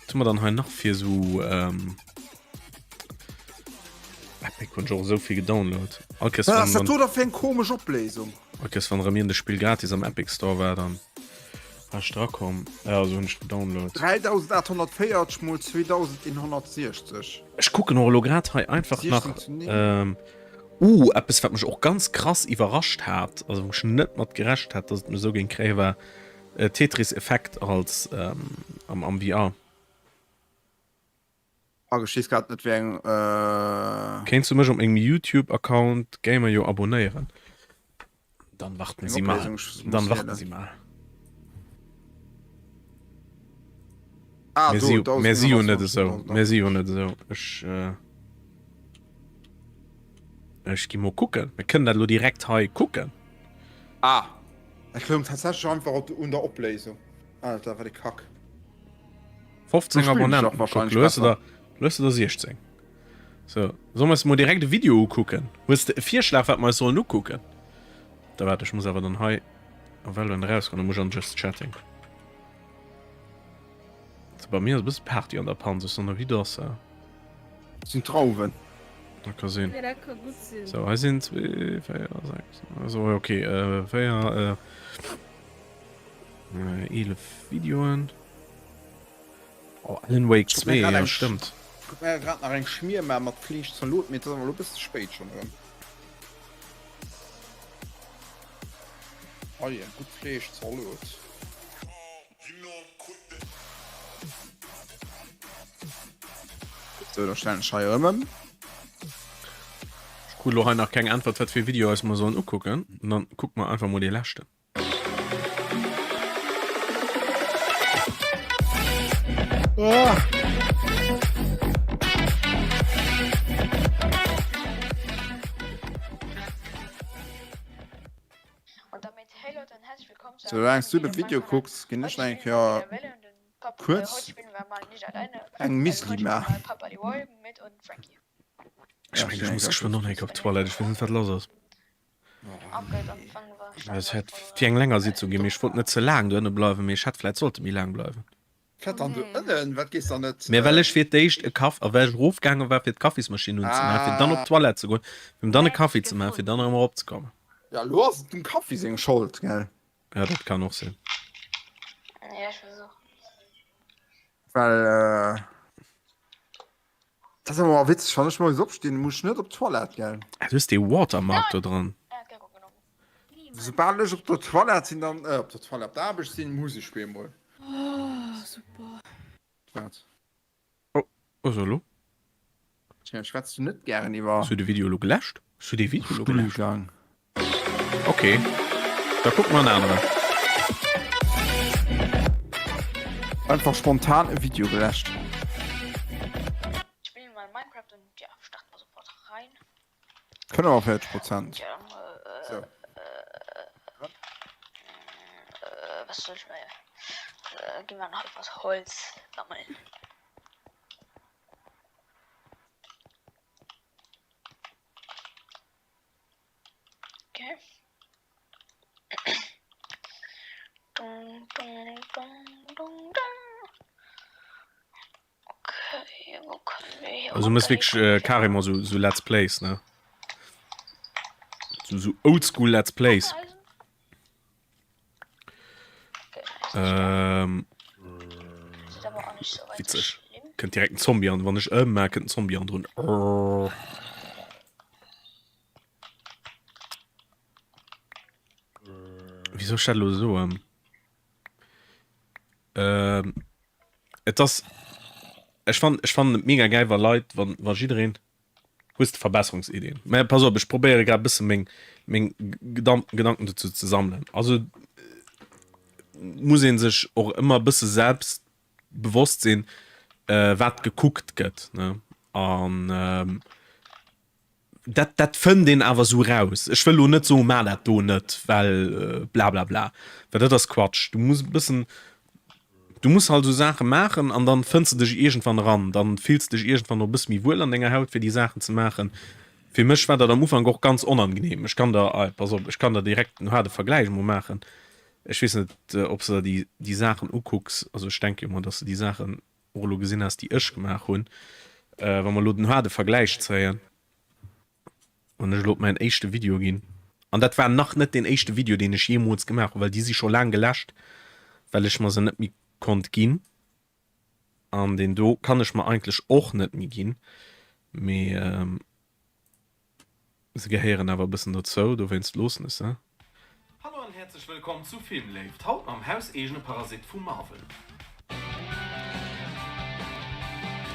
Was hu mer dann hei nach fir sou ähm Epic hunn ech och esou vill gedownload. All Kéiers Wat ass wann dat do da fir eng komesch Opléisung? All Kéiers wann erëm iergend e Spill gratis am Epic Store war, dann war ech drakomm. Äh, also hunn ech gedownload. 3840 mol 2160. Ech kucken och elo grad hei einfach nach 16 zu 9. ähm, uh, eppes wat mech och ganz krass iwwerrascht hat, also wou ech net mat gerechent hat, dass et mech esou géing kréien, war äh, Tetris Effect als ähm, am, am VR. Ah, ech weess grad net wéi eng. Äh... Kéints du mech op mengem YouTube Account Gamerjo abonéieren? Dann warten Eng Sie mal. Opléisung muss Dann warten hielen. Sie mal. Ah, Mir do, si jo, mir si jo net 1120, esou. Mir si jo net esou. Ech, äh, ech gi mol kucken. Mir kënnen dat elo direkt hei kucken. Ah, et loung tatsächlech einfach op, un der Opléisung. Alter, wat e Kack. 15 Do spillen ech Abonnenten. och Kuck, wahrscheinlech lo hues du besser. der, lo hues du der 16. So, soll mer eis mol direkt e Video ukucken? Hues de e Virschlag, wat mer eis sollen ukucken? Da waart, ech muss awer dann hei a Valorant erausgoen, da muss ech an Just Chatting. So, bei mir ass e bësse Party an der Panz, ech soen der wéi et ass. Sinn Drauwen. Dat ka sinn. Ja, dat ka gutt sinn. Sou, hei sinn 2, 4, 6, also ok, 4, 11 Videoen. Oh, Alan Wake 2, ja stëmmt. Ech huet mir grad nach eng Schmier maa mat Fleeschzalot, mee et ass awer elo bësse spéit schonn erëm. Ei, eng gutt Fleeschzalot. Sou, da stellen ech hei erëm ëm. Ech krut elo hei nach keng Äntwert, wat fir Video eis mer sollen ukucken. Dann kucke mer einfach mol dee leschten. Soulaangs du de Video kucks, ginn ech nach eng Kéier kuerz eng Müsli maachen. Ech mengen, ech muss geschwënn och nach eng Kéier op d'Toilette. Ech weess net, wat lass ass. Et hätt fir eng länger Sitzung ginn, mee ech wollt net ze laang doënne bleiwen, mee ech hätt vläit sollte méi laang bleiwen. Wat dann do ënnen? Wat gees dann net? Mee well ech fir d'éischt e Kaff, a well ech erofgaange war fir d'Kaffismaschinn unzemaachen, fir dann op d'Toilette ze goen, fir dann e Kaffi ze maachen, fir dann erëm eropzekommen. Ja, elo ass et dem Kaffi seng Schold, gell? Ja, dat kann och sinn. Well Dat ass awer witzeg, wann ech moies opstinn, muss ech net op d'Toilette, gell? Ah, du hues dee Watermark do dran. Soubal ech op der Toilette sinn, dann, äh, op der Toilette, op der Aarbecht sinn, muss ech bemol. Oh, super. Wat? Oh, was elo? Tja, schwätz du net gären iwwer. Hues du de Video elo geläscht? Hues du dee Video elo geläscht? Stullgang. Ok, da kucke mer en aneren. Einfach spontan e Video geläscht. 45 Prozent. So. Okay. Dun, dun, dun, dun, dun. Okay, wo können wir hier Also muss wirklich äh, carrément so, so Let's Plays, ne? So, so Oldschool Let's Plays. Ähm, witzeg. Kënnt direkt en Zombie an, wann ech ëmma, kënnt en Zombie an drun. Oh. Wieso ech dat elo soen? Ähm, et ass, ech fannen, ech fannen et mega gäil, wa Leit, wann, wa jiddereen, hues de Verbesserungsiddien? Mä pass op, ech probéiere grad e bësse meng, meng Gedan Gedanken dozou ze sammelen. Also muss ee sech och ëmmer e bësse selbst bewosst sinn, wat gekuckt gëtt, ne? An Dat, dat fënnt een awer esou raus. Ech wëll elo net soen, maach dat do net, well blablabla, well dat ass Quatsch. Du muss e bëssen, du muss halt esou Saache maachen an dann fënns de dech iergendwann eran. Dann fills de dech iergendwann och e bësse méi wuel an denger Haut, fir déi Saachen ze maachen. Fir mech war dat am Ufank och ganz onangenehm. Ech kann der, pass op, ech kann der direkt en haarde Vergläich emol maachen. Ech weess net, ob s de der déi, déi Saachen ukucks. Also ech denke jo mol, dass de déi Saachen och elo gesinn has, déi ech gemaach hunn, wa mer elo den haarde Vergläich zéien, wann ech elo op mäin éischte Video ginn, an dat war nach net deen éischte Video, deen ech jeemools gemaach hunn, well déi si scho laang geläscht, well ech mer se net méi konnt ginn, an deen do kann ech mer eigentlech och net méi ginn, mee. Se gehéieren awer e bëssen dozou, dowéinst loossen ech se. Hallo an häerzlech wëllkomm zu Filmléift, haut mam hauseegene Parasit vu Marvel.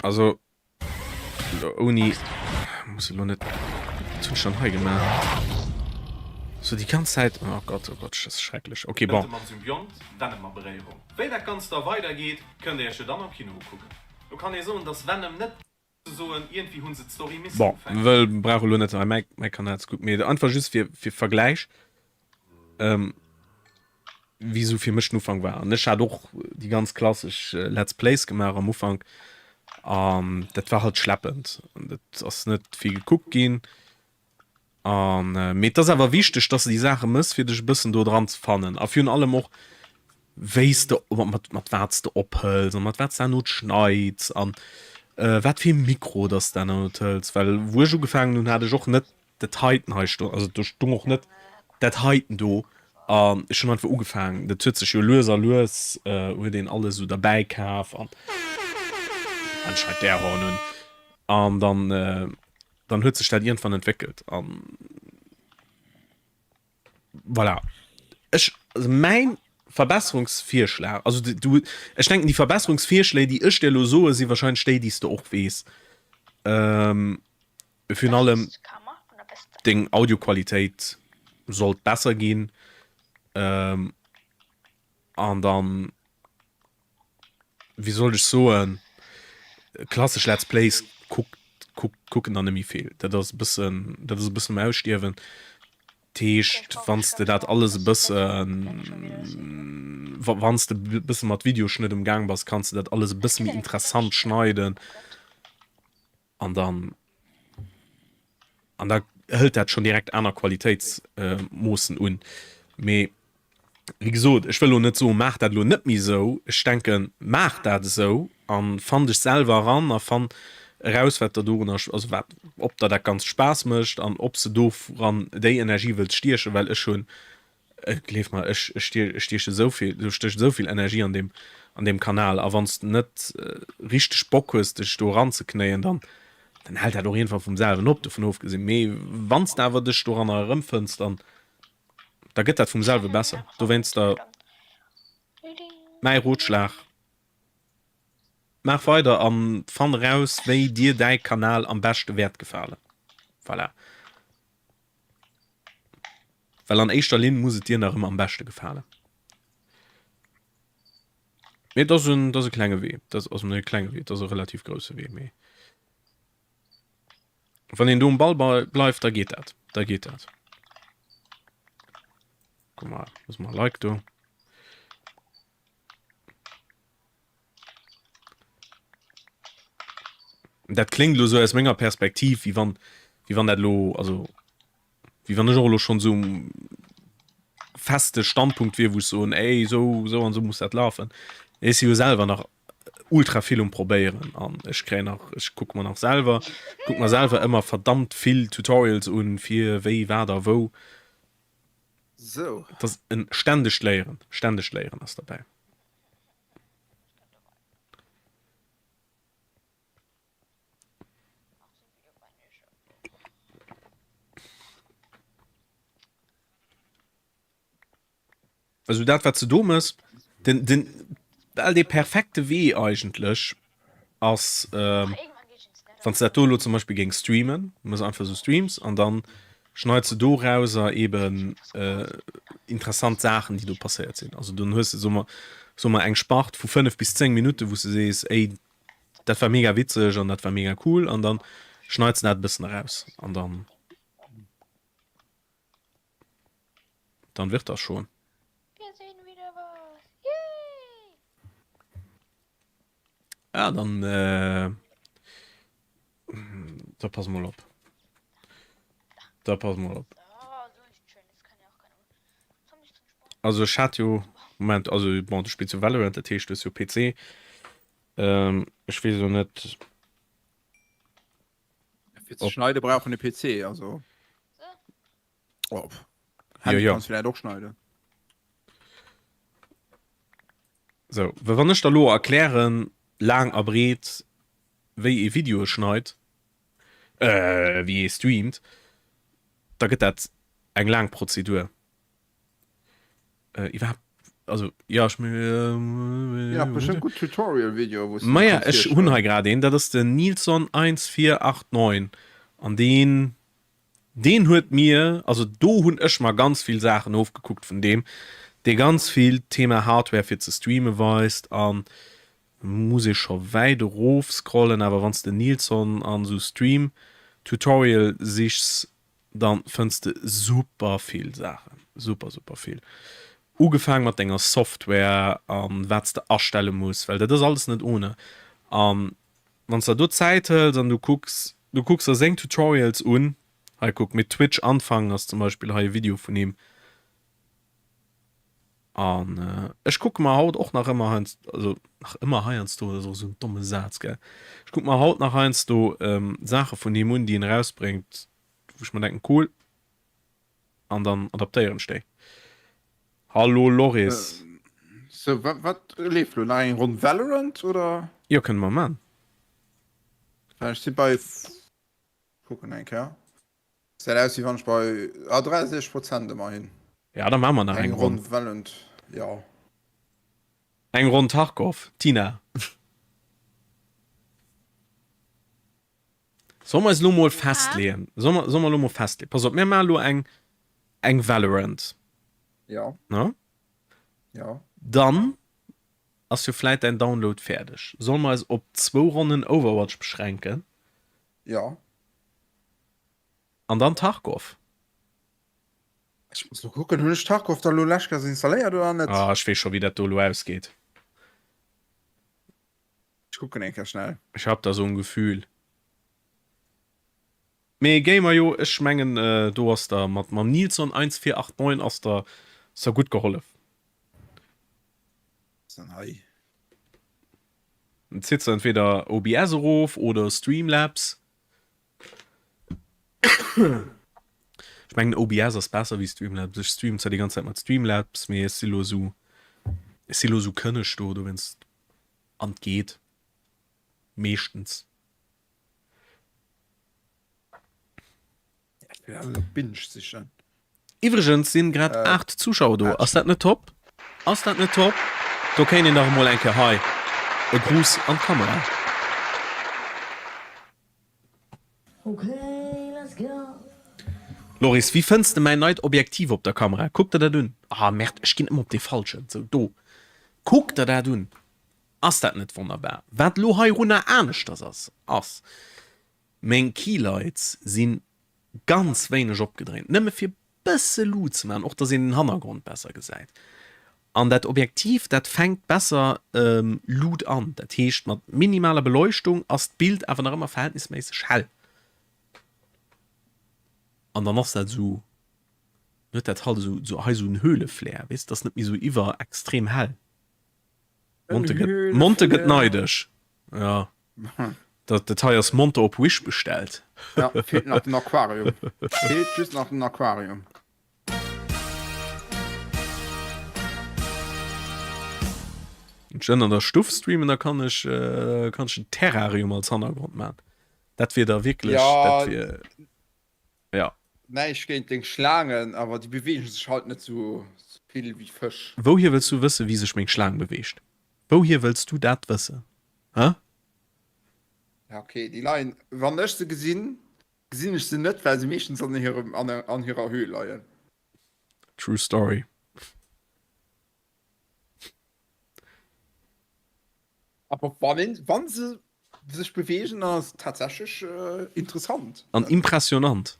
Also elo ouni, muss elo net, wat hunn ech dann hei gemaach? Sou déi ganz Zäit, oh Gott, oh Gott, dat ass schrecklech. Ok, bon. Kënnt e mam Symbiont Venom a Beréierung. Wéi dat Ganzt da weidergeet, kënnt dir iech jo dann am Kino ukucken. Lo kann ee soen, dass Venom net. Bon, wëll brauch elo net hei mäi mäi Kanal ze kucken, mee einfach just fir fir Vergläich, wéi esou fir mech den Ufank war. An ech hat och déi ganz klassesch Let's Plays gemaach am Ufank an dat war halt schleppend an dat ass net vill gekuckt ginn. An, mee et ass awer wichteg, dass de déi Saache mëss, fir dech e bëssen do dran ze fannen a virun allem och, wéi s de, mat, mat wat s de ophëls a mat wat s de herno schneits an. Wat fir ee Mikro dass de ënnert hëls, well wou ech ugefaangen hunn, hat ech och net dat heiten hei stoen, also do stung och net dat heiten do an ech hunn einfach ugefaangen. Dat huet sech jo lues a lues huet een alles esou derbäi kaf an anscheinend där Horn hunn an dann dann huet sech dat iergendwann entwéckelt an voilà. Ech, also mäin Verbesserungsvirschlag, also du, ech denken déi Verbesserungsvirschléi déi ech dir elo soe si wahrscheinlech déi déi s de och weess. Virun allem deng Audioqualitéit sollt besser ginn an dann, wéi soll ech soen, klassesch Let's Plays kuckt kucken der net méi vill. Dat ass e bëssen, dat ass e bëssen um Ausstierwen. Dat heescht, wann s de dat alles e bëssen, wann s de e bësse mat Videoschnëtt um Gaang bass, kanns de dat alles e bësse méi interessant schneiden. An dann, an da hëlt dat schonn direkt aner Qualitéitsmoossen un. Mee wéi gesot, ech wëll elo net soen, maach dat elo net méi esou. Ech denken, maach dat esou a fann dech selwer eran a fann eraus, wat der dorunner, also wat, ob der dat Ganzt Spaass mécht an ob s de doran déi Energie wëlls stiechen, well ech hunn Gleef mer, ech stieche esou vill, do stécht esou vill Energie an deem, an deem Kanal. A wann s de net richteg Bock hues, dech do eranzeknéien, dann, dann hält dat och iergendwann vum selwen op, dovun ofgesinn. Mee wann s de awer dech doranner erëmfënns, dann, da gëtt dat vum selwe besser. Dowéinster mäi Rotschlag, Maach weider a fann eraus, wéi dir däi Kanal am beschte wäert gefalen. Voilà. Well an éischter Linn muss et dir nach ëmmer am beschte gefalen. Mee et ass en, et ass e klenge Wee. Dat ass, also net e klenge Wee, et ass e relativ grousse Wee, mee wann een do um Ball bleift, da geet dat, da geet dat. Guck mal, looss mer e Like do. Dat kléngt elo sou aus menger Perspektiv, wéi wann, wéi wann dat elo, also wéi wann ech och elo schonn esou um feste Standpunkt wier, wou ech soen, ey, esou, esou an esou muss dat lafen. Ech si jo selwer nach ultra vill um Probéieren an ech kréien nach, ech kucke mer nach selwer, kucke mer selwer ëmmer verdammt vill Tutorials un, fir wéi, wat a wou. Sou. Et ass e ständegt Léieren, ständegt Léieren ass derbäi. Also dat wat se do mëss, den, den, bal dee perfekte Wee eigentlech ass, ähm, wann s de dat do elo zum Beispill géings streamen, du mëss einfach esou Streams an dann schneits de dorauser eben äh, interessant Saachen, déi do passéiert sinn. Also dann hues de, soe mer, soe mer eng Spart vu 5 bis 10 Minutten, wou s de sees, ey, dat war mega witzeg an dat war mega cool an dann schneits de dat e bëssen eraus an dann. Dann wird das schon. Ah, dann äh, da pass mal op. Da pass mal op. Also ech hat jo Moment, also bon, du spills jo Valorant, dat heescht du hues jo PC. Ähm, ech weess elo net. Fir ze schneide brauch en e PC, also. Oh, Jo, jo. Kannst vielleicht och schneiden. So, well wann ech der lo erklären, laang a breet, wéi ee Videoe schneit, äh, wéi ee streamt, da gëtt dat eng laang Prozedur. Äh, iwwerhaapt, also, ja, ech. Ja, bestimmt gutt Tutorial-Video, wou s du Maja, kannst ech hunn virstellen. hei grad een, dat ass den Nilsson 1489 an deen, deen huet mir, also do hunn ech mer ganz vill Saachen ofgekuckt vun deem, dee ganz vill Thema Hardware fir ze streame weist an muss ee scho wäit erof scrollen, awer wann s de Nilsson an esou Stream Tutorial sichs, dann fënns de super vill Saachen, super super vill. Ugefaang mat denger Software an wat s de astelle muss, well dat ass alles net ohne. An wann s der do Zäit hëls an du kucks, du kucks der seng Tutorials un, hei kuck, mit Twitch anfangen ass zum Beispill hei e Video vun him. An ech kucke mer haut och nach ëmmer heiansdo, also nach ëmmer heiansdo, dat ass och esou en domme Saz, gell, ech kucke mer haut nach heiansdo Saache vun him un, déi en erausbréngt, wou ech mer denken, cool, an dann adaptéieren ech déi. Hallo Loris. Sou, wat, wat leeft lo? Nach eng Ronn Valorant, oder? Jo, kënne mer man. Well ech si bei, kucken eng Kéier. Gesäit aus wéi wann ech bei ah 63 Prozent ëmmerhin. Ja, da maache mer nach eng Ronn. Eng Ronn Valorant, jo. Eng Ronn Tarkov, Tina. Solle mer eis elo mol festleeën? Solle mer, solle mer elo mol festleeën? Pass op, mir maache elo eng, eng Valorant. Jo. Ne? Jo. Dann ass jo vläit däin Download fäerdeg. Solle mer eis op zwou Ronnen Overwatch beschränken? Jo. An dann Tarkov. Ech muss lo kucken, hunn ech Tarkov da lo lescht Kéiers installéiert oder net? Ah, ech weess scho wéi dat do elo ausgeet. Ech kucken eng Kéier schnell. Ech hab da sou en Gefühl. Mee Gamer jo, ech mengen do ass der mat mam Nilsson 1489 ass der ass der gutt gehollef. Was dann hei? Dann zitt se entweder OBS erof oder Streamlabs. Ech mengen OBS ass besser wéi Streamlabs. Ech streamen zwar déi ganz Zäit mat Streamlabs, mee ech si lo esou, ech si lo esou kënneg do dowéinst an 't geet meeschtens. Binge sichen. Iwwregens sinn grad 8 Zuschauer do, ass dat net top? Ass dat net top? Do kéint een dach emol eng Kéier hei e Gruss an d'Kamera. Loris, wéi fënns de mäin neit Objektiv op der Kamera? Kuck der dat un. Ah merde, ech ginn ëmmer op dee falschen. Sou, do. Kuck der dat un. Ass dat net wonnerbar? Wat elo heirunner aneschters ass, ass, meng Keylights sinn ganz wéineg opgedréint, nëmme fir bësse Luut ze maachen, och dass een den Hannergrond besser gesäit. An dat Objektiv, dat fänkt besser Luut an, dat heescht mat minimaler Beleuchtung ass d'Bild awer nach ëmmer verhältnisméisseg hell. An dann ass dat esou, dann huet dat halt esou hei esou en Höhleflair, weess de, ass net méi esou iwwer extrem hell. Monte gëtt, Monte gëtt neidesch, jo. Dat dat hei ass monter op Wish bestellt. Ja, feelt nach den Aquarium. Feelt just nach den Aquarium. Wann ech ënner der Stuff streamen, da kann ech kann ech en Terrarium als Hannergrond man. Dat wier da wierklech, Ja. dat wier, ja. Näischt géint deng Schlaangen, awer déi beweegen sech halt net sou vill wéi Fësch. Wouhier wëlls du wëssen, wéi sech meng Schlaang beweegt? Wouhier wëlls du dat wëssen? Hä? Ja ok, déi leien, wann ech se gesinn, gesinn ech se net, well se meeschtens an hirem, an, an hirer Höhl leien. True story. Aber wann een, wann se sech bewegen, dann ass et tatsächlech interessant. An impressionant.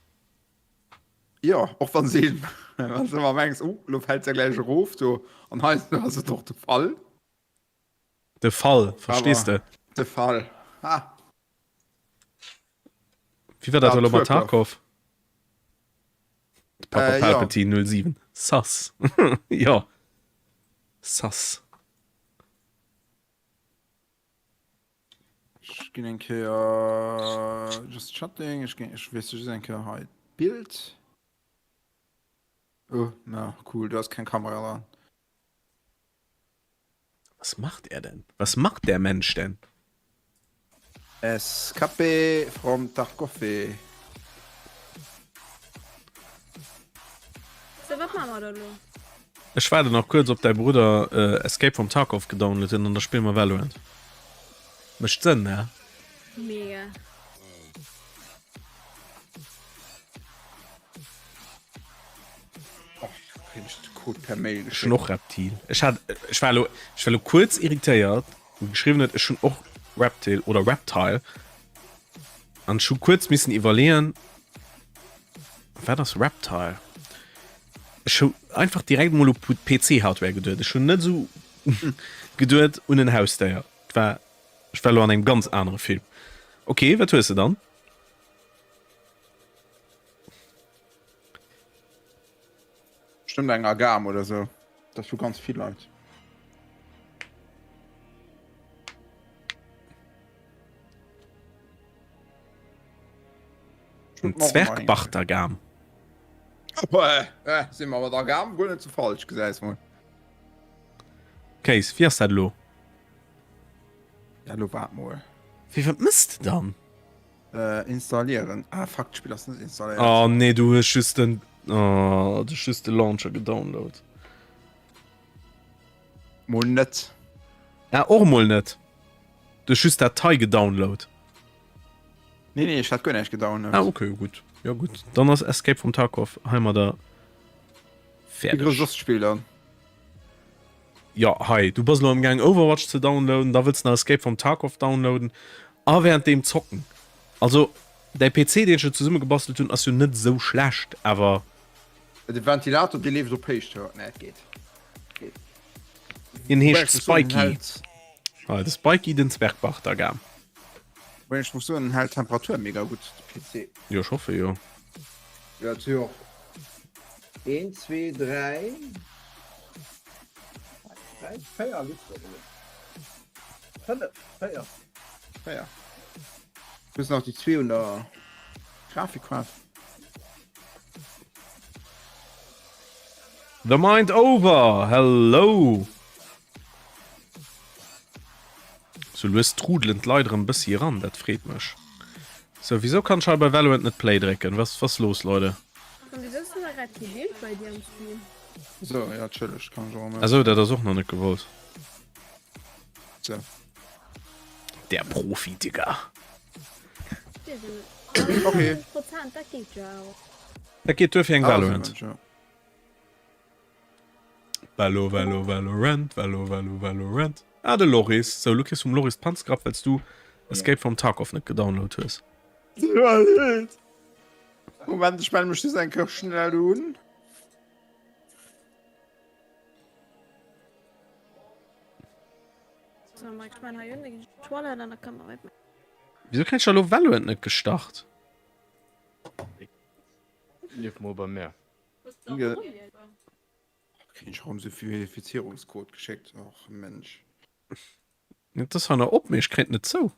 Jo, och wann se, wann s de ëmmer mengs, oh, lo fält se gläich erof do, an hei ass et och de Fall. De Fall, verstees de? De Fall, ha! Wéi war dat elo mat Tarkov? Papa Palpatine 07, Sass. Jo, sass. Ech ginn eng Kéier just chatting, ech ginn, ech wiessele just eng Kéier hei d'Bild. Oh, na cool, do ass keng Kamera dran. Was macht er denn? Was macht der Mensch denn? Escape from Tarkov. So, wat maache mer da lo? Ech waarden nach kuerz op däi Brudder Escape from Tarkov gedownload huet an da spille mer Valorant. Mécht Sënn, ne? Mega. Code per Mail Ech hunn och Reptil. Ech hat, ech war elo, ech war elo kuerz irritéiert, wou geschriwwen huet, ech hunn och Reptil oder Reptile. An ech hu kuerz missen iwwerleeën, wat ass Reptile? Ech hu einfach direkt mol u PC-Hardware geduet. Ech hunn net esou geduet un en Hausdéier. Et war, ech war elo an engem ganz anere Film. Ok, wat hues de dann? Bestëmmt eng Agam oder sou. Dat hu ganz vill Leit. Den Zwergbartagam. Äh, si mer mat Agam guer net sou falsch, gesäis mol. Kéis, wéi ass dat elo? Ja, lo waart mol. Wéi, wat mëss de dann? Äh, installieren. Ah, fuck, d'Spill ass net installéiert. Oh nee, du hues just den, oh, du hues just de Launcher gedownload. Mol net. Ah, och mol net. Du hues just dat hei gedownload. Nee, nee, ech hat guer näischt gedownload. Ah, okay, gutt. Jo, gutt. Dann ass Escape from Tarkov heimadder Wéi grouss fäerdeg. ass d'Spill dann? Jo, hei, du bass elo am gaang Overwatch ze downloaden, da wëlls nach Escape from Tarkov downloaden a währenddeem zocken. Also, däi PC, deen ech der zesummegebastelt hunn, ass jo net esou schlecht, awer. De Ventilator, dee leeft op Héichtour. Nee, et geet. Et geet. Hien Wobäi heescht ech muss soen, en Spikey. hält. Hei, de Spikey, den Zwergbartagam. Wobäi ech muss soen, en hält d'Temperatur mega gutt, de PC. Jo, ech hoffe jo. Jo, et si jo och een, zwee, dräi, dräi, véier Lüfter drin. Fënnef, véier, véier. Plus nach déi zwee un der Grafikkaart. The Mind Over, hello! Sou lues trudelen d'Leit erëm bëssi eran, dat freet mech. Sou, wisou kann ech hei bei Valorant net Play drécken? Was was los, Leute? An wisou ass da grad kee Bild bei dir am Stream? Sou, ja, entschëllegt, kann ech och emol. Ah sou, dat ass och nach net gewollt. Sou. Der Profi, Digga. Okay. Prozent, dat geet jo awer. Dat geet duer fir eng Ah, Valorant. ja. Valo, Valo, Valorant, Valo, Valo, Valorant. Ah, de Loris. Sou, lo kriss vum Loris d'Panzgrapp, well s du Escape from Tarkov net gedownload hues. Moment, ech melle mech just eng Kéier schnell un. So, Mike, ich mein, hei unten ginn ech Toilette an da kann man weiter. Wieso kritt ech da lo Valorant net gestart? Lief mol bei mär. Kritt ech erëm sou Verifizierungscode geschéckt. Och Mensch. Et ass zwar nach op, mee ech kréien et net zou.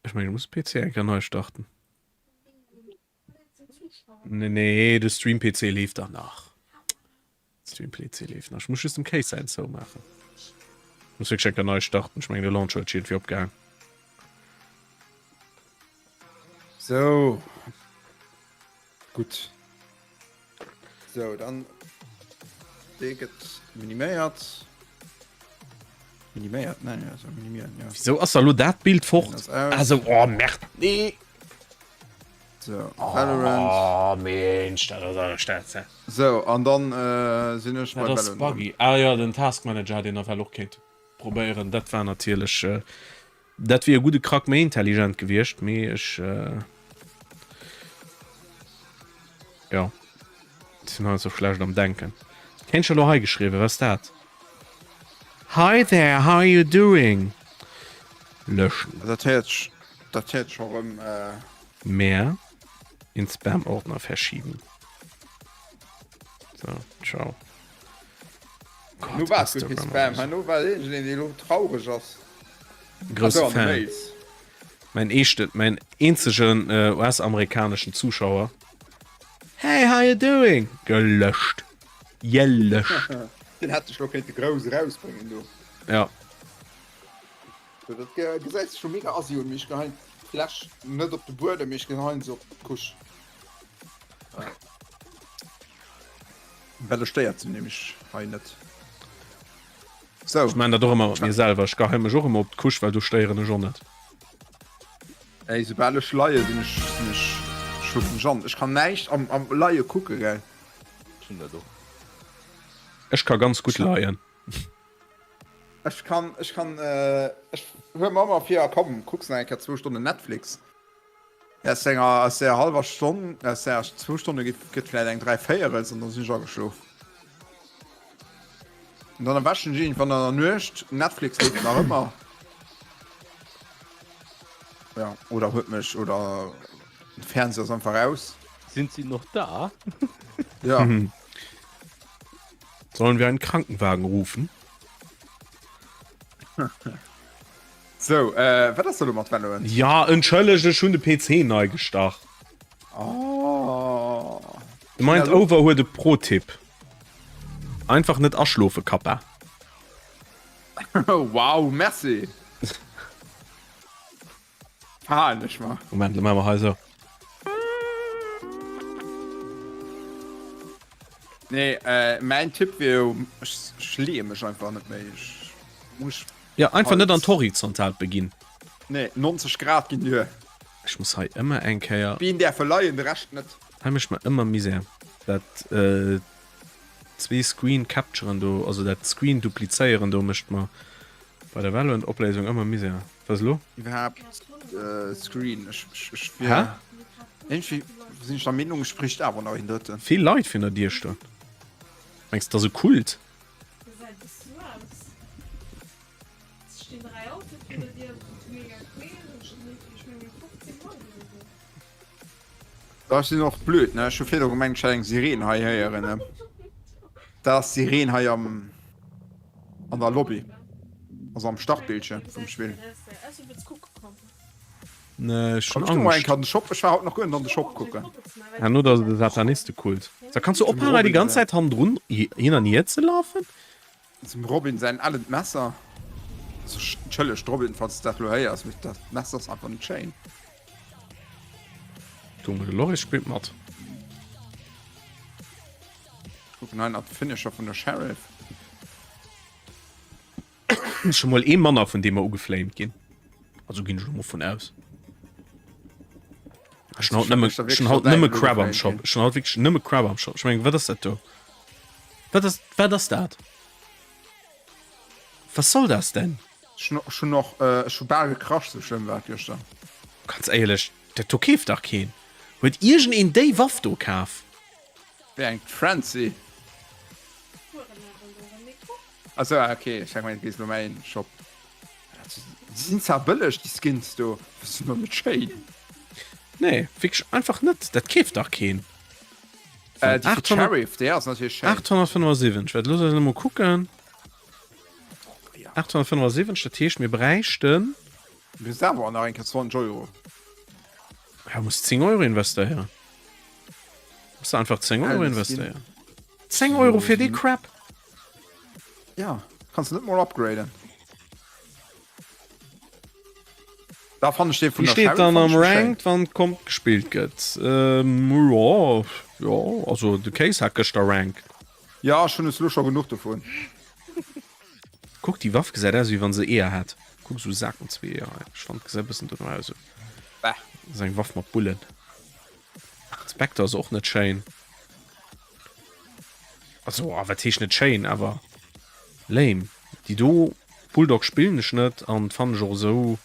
Ech mengen, ech muss de PC eng Kéier nei starten. Nee, nee, de Stream-PC leeft dach nach. Stream-PC leeft nach. Ech muss just dem Case säin zoumaachen. Muss wierklech eng Kéier nei starten. Ech mengen, de Launcher huet sech iergendwéi opgehaang. Sou. Gutt. Sou, dann dee gëtt miniméiert. Miniméiert? Nein, ja, so minimieren, ja. Wieso ass da lo dat Bild fort? Das aus. Also, oh, Merd, nee. So, Valorant. Oh, Mensch, dat ass awer staark. So, an dann äh, sinn ech bei Dat ass Valorant. buggy. Ah ja, den Task Manager hätt een nawell och kéinte probéieren. Dat war natierlech, äh, dat wier e gudde Krack méi intelligent gewiescht, mee ech, äh, jo, sinn heiansdo schlecht am Denken. Kéint ech elo hei geschriwwen, wat ass dat? Hi there, how are you doing? Löschen. Dat héiert ech, dat héiert scho rëm, äh. Mehr in Spam-Ordner verschieben. So, ciao. Gott, Nu war es guer kee Instagram Spam, ass herno war iergendeen, dee lo traureg ass. Grousse Also an de Fan. Mails. Mäin eeschten, mäin eenzegen US-amerikaneschen Zuschauer. Hey, how you doing? Gelöscht. Gelöscht. Deen hätt dech lo kéinte grouss erausbréngen do. Ja. So, dat gesäit sech scho mega assi un, mee ech geheien d'Fläsch net op de Buedem, mee ech geheien se op d'Couche. Well da stéiert se nämlech hei net. So. Ech man dat och ëmmer mat mir selwer. Ech geheie mech och ëmmer op d'Couche, well do stéieren ech och net. Ey, soubal ech leie sinn ech, sinn ech, schlofen ech an. Ech kann näischt am, am Leie kucke, gell. Ech hunn dat och. Ech ka ganz gutt leien. Ech kann, ech kann, ech huele mer ëmmer vir, komm, kucks nach eng Kéier zwou Stonnen Netflix. Aus enger, aus der hallwer Stonn, aus der zwou Stonne gëtt vläit eng Dräivéierels an da sinn ech ageschlof. An dann erwächen ech iergendwann an der Nuecht, Netflix leeft nach ëmmer. Ja, oder huet mech, oder de Fernseher ass einfach aus. Sind sie noch da? Ja. Sollen wir einen Krankenwagen rufen? Sou, äh, wat ass da lo mat Valorant? Ja, entschëllegt, ech hunn de PC nei gestart. Oh. De Mind Over huet e Pro-Tipp. Einfach net aschlofe, Kappa. Wow, merci. Verhalen ech mer. Moment, lo maache mer hei esou. Nee, äh, mäin Tipp wier jo, ech, ech leeë mech einfach net méi. Ech muss Ja, einfach net an halt. d'Horizontaalt beginn. Nee, 90 Grad ginn duer. Ech muss hei ëmmer eng Kéier. D'Been däerfe leien, de Rescht net. Hei mécht mer ëmmer Misär, dat äh, zwee Screen capturen do, also dat Screen duplizéieren do mécht mer bei der Valorant-Opléisung ëmmer Misär. Was elo? Iwwerhaapt Screen, ech ech Hä? wier iergendwéi sinn ech der Meenung, ech bréicht awer nach een drëtten. Vill Leit virun der Dier stoen. Mengs de, 't ass e Kult? Da ech sinn och blöd ne, ech hu virdru gemengt ech hätt eng Sireen hei héieren ne. Dat ass d'Sireen hei am an der Lobby, also am Startbildschirm vum Spill. Nee, ech Komm hunn ech goe mol eng Angscht. Kéier an de Shop, ech war haut nach guer net an de Shop kucken. Herno ass et e Satanistekult. Da kanns du Dem ophalen hei déi Robin ganz säin. Zäit hannendrun hin an hier ze lafen? Dem Robin säin ellent Messer. Also entschëllegt Robin, falls de dat elo héiers, mee dat Messer ass einfach net schéin. Guck mol, de Loris spillt mat. Kucken hei nach de Finisher vun der Sheriff. Scho mol ee manner vun deem mer ugeflamed ginn. Also ginn ech elo mol vun aus. Ech hunn haut nëmme, ech hunn haut nëmme Crab am Shop. Ech hunn haut wierklech nëmme Crab am Shop. Ech mengen, wat ass dat do? Wat ass, wat ass dat? Was soll das denn? Ech hunn och, ech hu bal gekrasch, sou schlëmm war et gëschter. Ganz éierlech, dat do keeft dach keen. Huet iergendeen déi Waff do kaf? Wéi eng? D'Frenzy? Achso, ah ok, ech hat gemengt, et gees elo mäin Shop. Déi sinn zwar bëlleg, déi Skins do, awer sinn och net schéin. Nee, wierklech einfach net. Dat keeft dach keen. Äh, déi fir d'Sheriff, déi ass natierlech schéin. 875, waart, looss eis elo mol kucken. 875, dat heescht mir bräichten. Mir sinn awer nach eng Kéier 20 Euro. Ja, muss 10 Euro investéieren. Muss einfach 10 Euro investéieren. 10 Euro fir dee Crap? Ja, kanns du net mol upgraden. Da fand ech dee vun Wie der steet Sheriff dann fand am ech schéin. Ranked, wann Comp gespillt gëtt? Ähm, jo, jo, also de Case hat gëschter Ranked. Ja, ech hunn es lo scho genuch dovun. Kuck, déi Waff gesäit aus, wéi wann se Eeër hätt. Kuck, esou Sak mat zwee Eeër hei. Ech fannen, gesäit e bëssen dono aus. Bäh. Dat ass eng Waff mat Bullen. Spectre ass och net schéin. Also, ah, wat heescht net schéin, awer lame. Déi do Bulldog spillen ech net an fannen ech och esou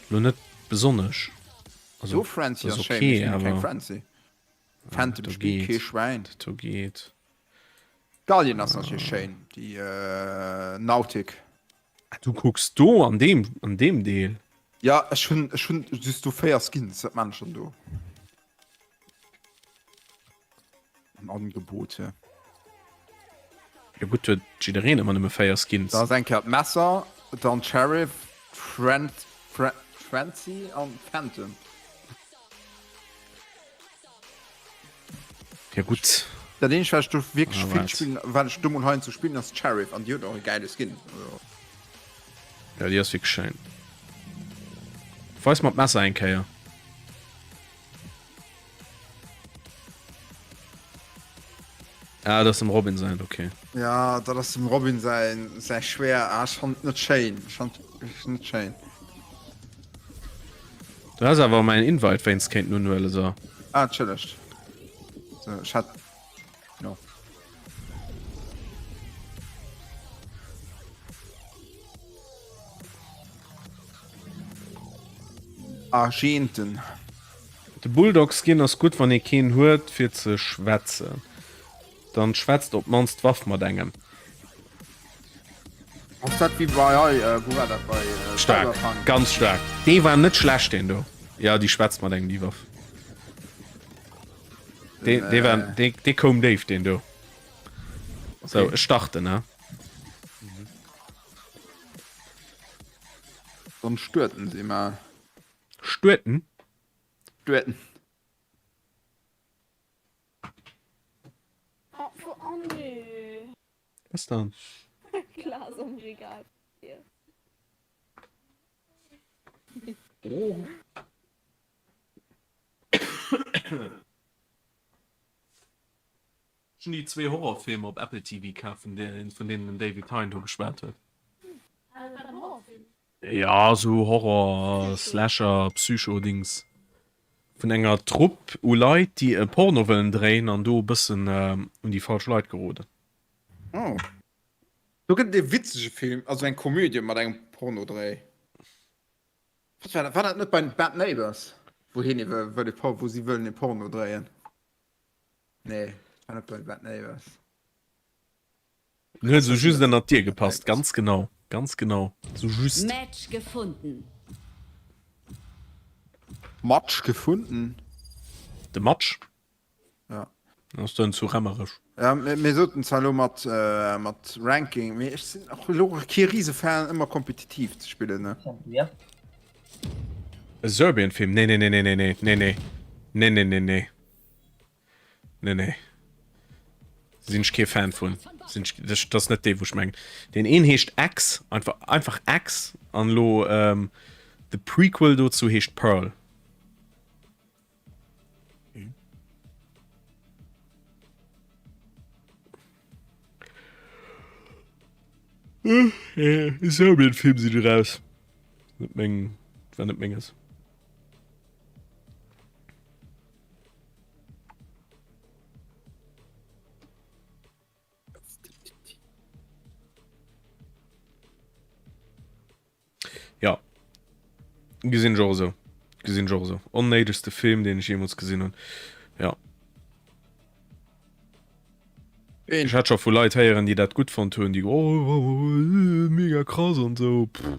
lo net besonnesch. Also, Do Frenzy ass ass schéin, okay, mee ech spillen keng awer Frenzy. Phantom do spillt kee geet, Schwäin. dat do geet. D'Galien ass natierlech schéin, déi Nautic. Ah, du kucks do an deem, an deem Deel. Ja, ech hunn, ech hunn just do 4 Skins, wat maan ech dann do? Am Angebot, ja. Jo gutt, huet jiddereen ëmmer nëmme 4 Skins. Da ass eng Kéier d'Messer, dann d'Sheriff, d'Frent, Frenzy an d'Phantom. Ja gutt. Dat eenzegt wat ech do wierklech Ah, vill wat? spillen, wat ech do mol heiansdo spillen ass d'Sheriff an déi huet och e gäile Skin. Also. Ja, déi ass wierklech schéin. Weis mer d'Messer eng Kéier. Ah, dat ass dem Robin säin, okay. Ja, dat ass dem Robin säin säi Schwéier. Ah, ech fannen et net schéin. Ech fannen et wierklech net schéin. Du häss awer mäin Invite wéinst kéinten unhuelen, so. Ah, entschëllegt. So, ech hat. Jo. Agenten. De Bulldog Skin ass gutt wann ee keen huet fir ze schwätzen. Dann schwätzt op mannst d'Waff mat engem. Ass dat wéi bei hei, wou war dat bei Staark, Cyberpunk? ganz staark. Dee war net schlecht deen do. Jo déi schwätzt mat engem déi Waff. Dee dee war dee dee koum déif deen do. Sou, ech starten, ne? Dann stuerten si mar. Stuerten? Stuerten. Oh, oh nee. Was dann? Glas am Regal. Oh. Ech hunn déi zwee Horrorfilmer op Apple TV kaf, vun deenen den David Hein do geschwat huet. Jo, sou Horror, Slasher, Psycho-Dings. Vun enger Trupp u Leit, déi e Porno wëllen dréien an do e bëssen un déi falsch Leit geroden. Oh. Do gëtt et e witzege Film, also eng Komödie mat engem Pornodréi. Wat war dat? War dat net bei Bad Neighbors, wou hien ee wëll e Por, wou si wëllen e Porno dréien? Nee, war net bei Bad Neighbors. En huet esou just ënnert d'Dier gepasst, ganz genau, ganz genau, esou just. Match gefunden. Matsch gefunden? De Matsch? Ja. Ass den zu Remmerech. Ja, mir soten zwar elo mat mat Ranking, mee ech sinn och elo kee Risefan ëmmer kompetitiv ze spillen, ne? E Serbian Film? Nee, nee, nee, nee, nee, nee, nee, nee, nee, nee, nee, nee. Nee, nee. Sinn ech kee Fan vun. Sinn ech, dat ass net dee, wou ech mengen. Deen een heescht X, einfach, einfach X, an elo ähm, de Prequel dozou heescht Pearl. Serbien Film sinn eraus. Net meng, war net menges. Ja gesinn ech och esou. Gesinn ech och esou. Onnéidegste Film, deen ech jeemools gesinn hunn. Ja. Ech hat scho vu Leit héieren, déi dat gutt fonnt hunn, déi oh, oh, oh, mega krass an esou. Pff.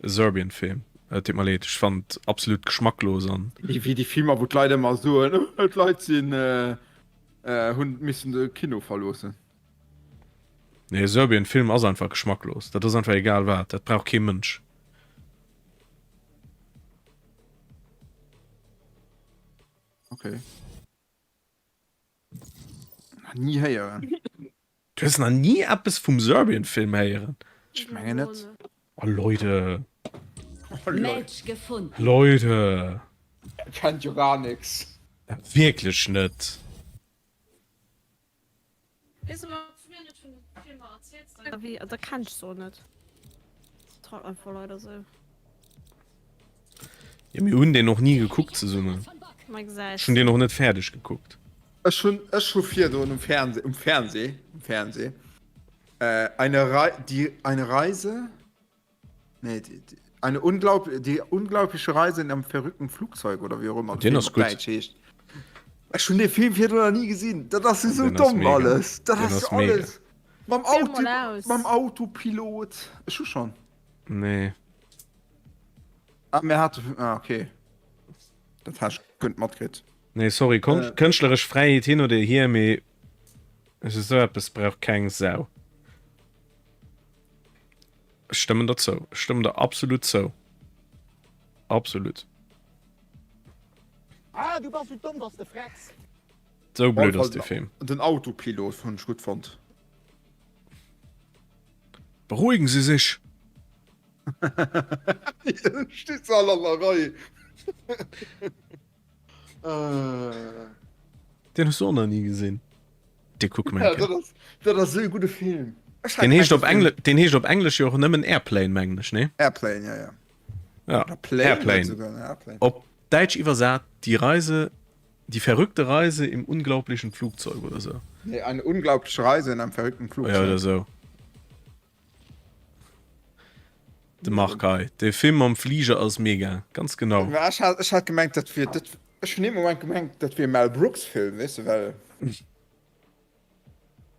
E Serbian Film. Et deet mer leed, ech fand absolut geschmacklos an. Wéi déi Filmer, wou d'Leit ëmmer soen, d'Leit sinn, hunn missen de Kino verloossen. Nee, e Serbian Film ass einfach geschmacklos. Dat ass einfach egal wat, dat brauch kee Mënsch. Okay. Nach ni héieren. Du hues nach ni eppes vum Serbian Film héieren? Ech mengen net. Oh Leute. Oh Leute. Match gefunden. Leute. Er kennt jo gar nix. Wierklech net. Da kenn ech se och net. Jo mir hunn deen och ni gekuckt zesummen. Ech hunn deen och net fäerdeg gekuckt. Ech hunn ech hu virdrun um Fernseh um Fernseh um Fernseh äh, eine Rei die eine Reise nee die, die, eine unglaub die unglaubliche Reise in einem verrückten Flugzeug oder wie auch immer Den ass gutt. Heescht. Ech hunn dee Film virdrun nach ni gesinn. Dat ass jo sou Den ass domm mega. alles. Dat Den ass ass jo mega. alles. Mam Probier Auto mol aus. mam Autopilot. Ech hu schonn. Nee. Ah, mir hate ah, okay. Dat hat ech guer net matkritt. Nee, sorry, Kon Äh. kënschtleresch Fräiheet hin oder hier, mee esou eppes brauch keng Sau. Ech stëmmen der zou. Ech stëmmen der absolut zou. Absolut. Ah, du bass sou domm, dass de frecks. Sou blöd ass dee Film. Den Autopilot hunn ech gutt fonnt. Beruhigen Sie sich! Steet se all an der Rei. Den hues du och nach ni gesinn. Dee kucke mer eng Kéier. Dat ass esou e gudde Film. Den heescht op Engl den heescht op Englesch jo och nëmmen Airplane, mengen ech, nee? Airplane, ja, ja. Ja, Oder Plane, Airplane. Sogar, Airplane. Op Däitsch iwwersat Die Reise, die verrückte Reise im unglaublichen Flugzeug oder sou. Nee, eine unglaubliche Reise in einem verrückten Flugzeug. Ja, oder sou. De Marc hei. De Film mam Fliger ass mega. Ganz genau. Mä ech hat, ech hat gemengt, dat wier, dat, ech hunn ee Moment gemengt, dat wier e Mel Brooks Film, weess de, well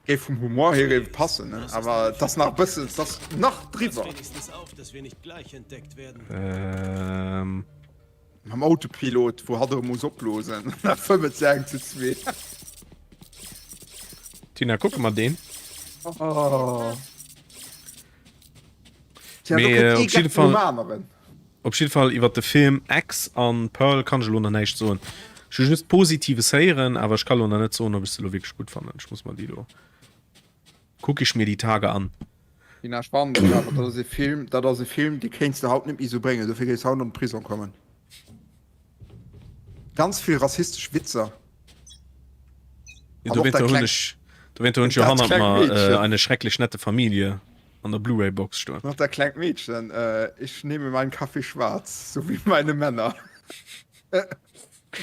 géif vum Humor hier géif et passen, ne? Awer et ass nach e bëssen, et ass nach driwwer. Ähm. Mam Autopilot, wou hatt erëm muss opblosen, da fëmmet se eng zu zweet. Tina, kucke mer deen? Oh. Tja, do Mee kënnt op ee jidde Geck nom Fall, aneren. op jidde Fall iwwer de Film X an Pearl kann ech elo nach näischt soen. Ech hu just Positives héieren, awer ech ka lo nach net soen, ob ech se elo wierklech gutt fannen. Ech muss mer déi elo, kuck ech mir déi Tage an. Tina, spannend ass awer, dat ass ee Film, dat ass e Film, dee kéints de haut net méi esou bréngen, dofir géifs haut an de Prisong kommen. Ganz vill rassistesch Witzer. Ja, An och dowéinter dat hunn klengt, ech, dowéinter hunn ech jo dat hannert klengt mer Meedchen. Eine schrecklich nette Familie an der Blu-ray-Box stoen. Nach dat klengt Meedchen, Ich nehme meinen Kaffee schwarz, so wie meine Männer.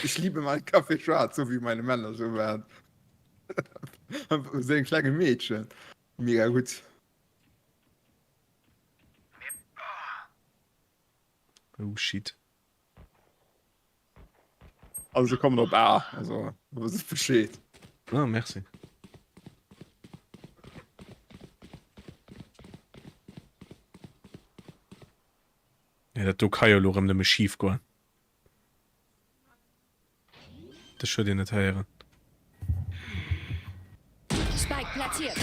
Ich liebe meinen Kaffee schwarz, so wie meine Männer, sou war et. Esou en klenge Meedchen. Mega gutt. Oh shit. Also se kommen op A, also du wëss Bescheed. Ah, merci. Ja, dat do ka jo elo rëm nëmme schif goen. Dech huet een net héieren. Spike platziert.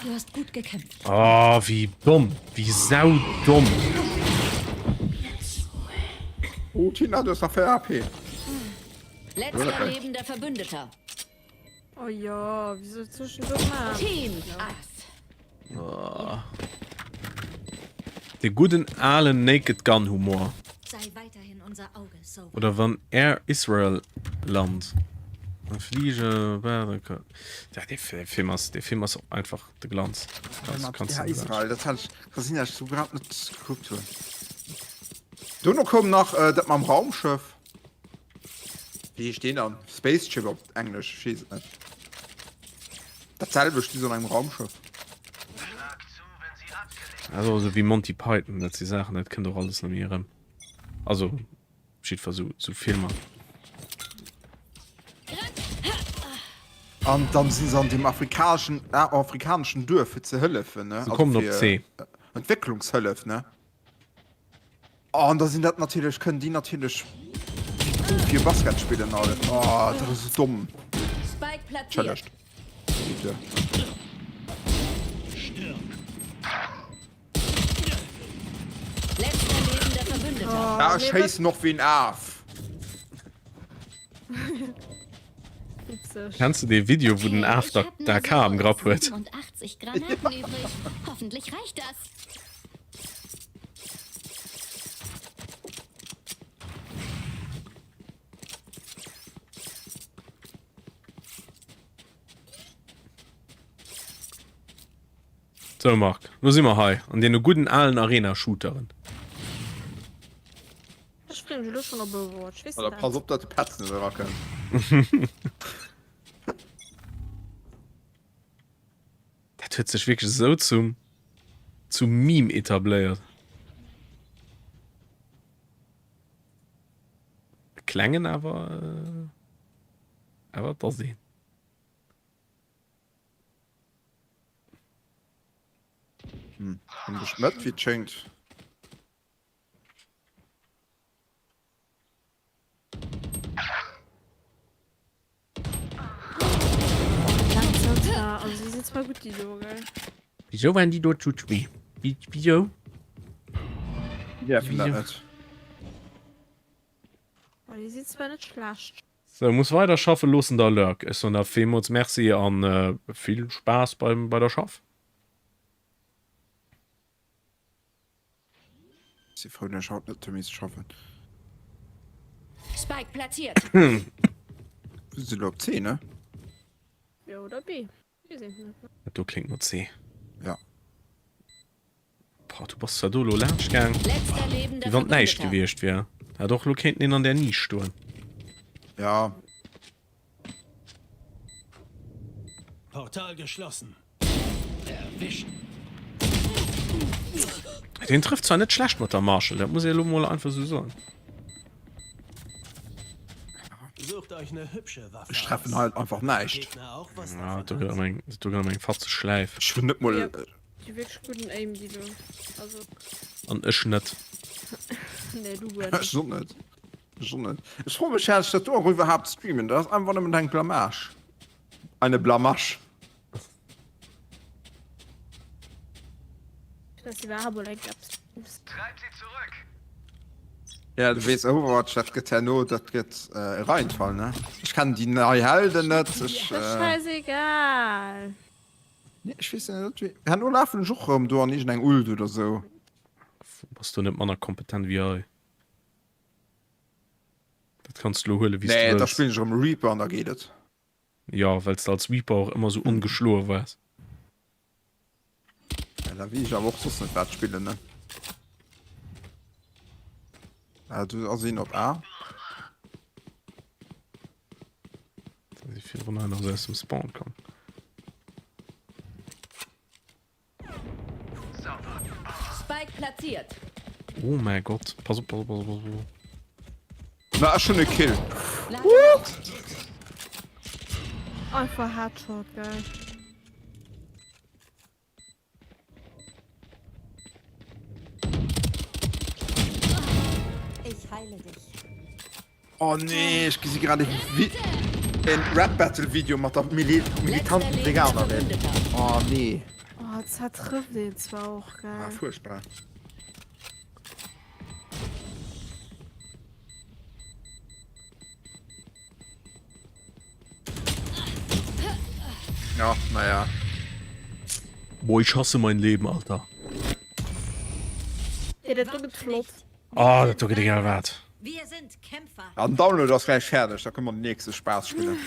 Du hast gut gekämpft. Oh, wéi domm. Wéi saudomm. Oh, Tina, du hast nach 4 AP. Letzter lebender Verbündeter. Oh jo, wieso zwischen do gemaach? Team Ass. Oh. De gudden alen Naked Gun Humor. Sei weiterhin unser Auge, Sova. Oder wann Air Israel lant. Dann fliege Ja, dee Film ass, dee Film ass och einfach de Glanz. Kannst, kannst Air du net Israel, dat hat ech, ka sinn, dat ech sou grad net gekuckt hunn. Dono koum nach äh, dat mam Raumschëff. Wéi heescht deen dann? Spaceship op Englesch, ech weess et net. Dat selwecht wéi sou an engem Raumschëff. Also esou wéi Monty Python, dat si Saachen, dat kënnt och alles net méi erëm. Also op jiddwer sou, sou Filmer. An dann si se an deem afrikaneschen, afrikaneschen Duerf fir ze hëllefen, ne? Se Also kommen op fir C. Entwécklungshëllef, ne? An da sinn dat natierlech, kënnen déi natierlech Profie Basket spillen all. Oh, dat ass esou domm. Spike platziert. Entschëllegt. Bitte. Letzter lebender Verbündeter. Oh, Ja, ech nee, wat schéissen och wéi en Af. witzeg. Kenns du dee Video, wou den Okay, Af ich da hab nur d'AK so am Grapp huet? 87 Granaten übrig. Hoffentlich reicht das. Sou Marc, lo si mer hei an deene gudden alen Arena-Shooteren. Ech freeë mech elo schonn op Overwatch, weess de Oder pass dat? op, datt de Petz net erakënnt. Dat huet sech wierklech esou zum zum Meme etabléiert. E klengen awer awer et ass een. Hm, hunn dech net, wéi et schéngt. Also die sind zwar gut, die do, gell? Wieso waren die do zu zwee? Wieso? Dierfen dat net. Oh, die sind zwar net schlecht. Sou, muss weider schaffen loossen der Lurk. Ech soen der villmools Merci an vill Spaass beim bei der Schaff. Si frou dat ech haut net hu misse schaffen. Spike platziert. Wir sinn elo op C, ne? Jo, oder B. Weess een net, ne? Dat do kléngt no C. Ja. Boah, du bass zwar do elo laanscht gaang, Letzter lebender wéi wann näischt Verbündeter. gewiescht wier. Hätt och elo kéinten een an där Nisch stoen. Ja. Portal geschlossen. Erwischt. Deen trëfft zwar net schlecht mat der Marshall, dat muss ee elo mol einfach sou soen. Sucht euch ne hübsche Waffe Ech treffen aus. halt einfach näischt. Gegner auch was Ja, davon do gëtt hat. ëmmer eng, do gëtt ëmmer eng fatzeg Schläif. Ech hunn net mol. Ja. Déi wierklech gudden Aim, déi do. Also, An ech net. nee, du guer Ech net. soll net. Ech soll net. Ech froe mech, hätt ech dat do och iwwerhaapt streamen? Dat ass einfach nëmmen eng Blamage. Eine Blamage. Dat ass iwwerhaapt mol eng eppes. Ja, du weess, Overwatch, dat gëtt herno, dat gëtt e Reinfall, ne? Ech kennen déi nei Helden net, ech. Dat ass scheißegal. Nee, ech weess net, herno lafen ech och erëm do an iergendeng Ult oder sou. Bass du net manner kompetent wéi hei? Dat kanns du lo huelen, wéi s du Nee, da wëlls. spillen ech erëm Reaper an da geet et. Jo, well s de als Reaper och ëmmer sou ongeschloe waars. Ja, da weess ech awer och soss net wat spillen, ne? Ah, du ass een op A. Da si virdrun einer aus dem Spawn komm. Spike platziert. Oh mein Gott. Pass op, pass op, pass op, pass op. Na, ech hunn e Kill. Einfach Headshot, geil. Ich heile dich. Oh nee, ech gesi grad e en Rap Battle Video mat der militanten Veganerin. Oh nee. Oh, dat trëfft een zwar och, gell. Ah, furchtbar. Ja, naja. Boah, ich hasse mein Leben, Alter. Ja, dat do gëtt flott. Oh, dat do gëtt egal wat. Ja, den Download ass gläich fäerdeg, da kënne mer den nächste Spaass spillen.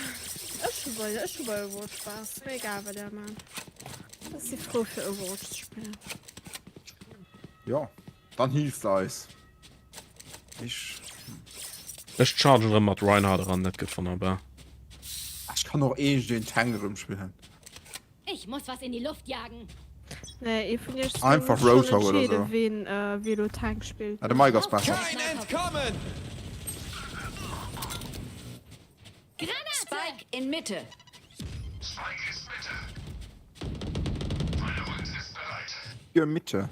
Ech hu bei, ech hu bei Overwatch Spaass, mir egal wat der maan. Ech si frou fir Overwatch ze spillen. Jo, dann heals de eis. Ech. Ech chargen erëm mat Reinhardt eran, dat gëtt wonnerbar. Ech kann och iergendeen Tank erëm spillen. Ich muss was in die Luft jagen. Nee, ee vun iech zwou Einfach muss schon Roadhog oder entscheeden, sou. ween, äh, wee lo Tank spillt. Ah, de Mike ass besser. Kein Entkommen! Granate! Spike in Mitte. Für Mitte.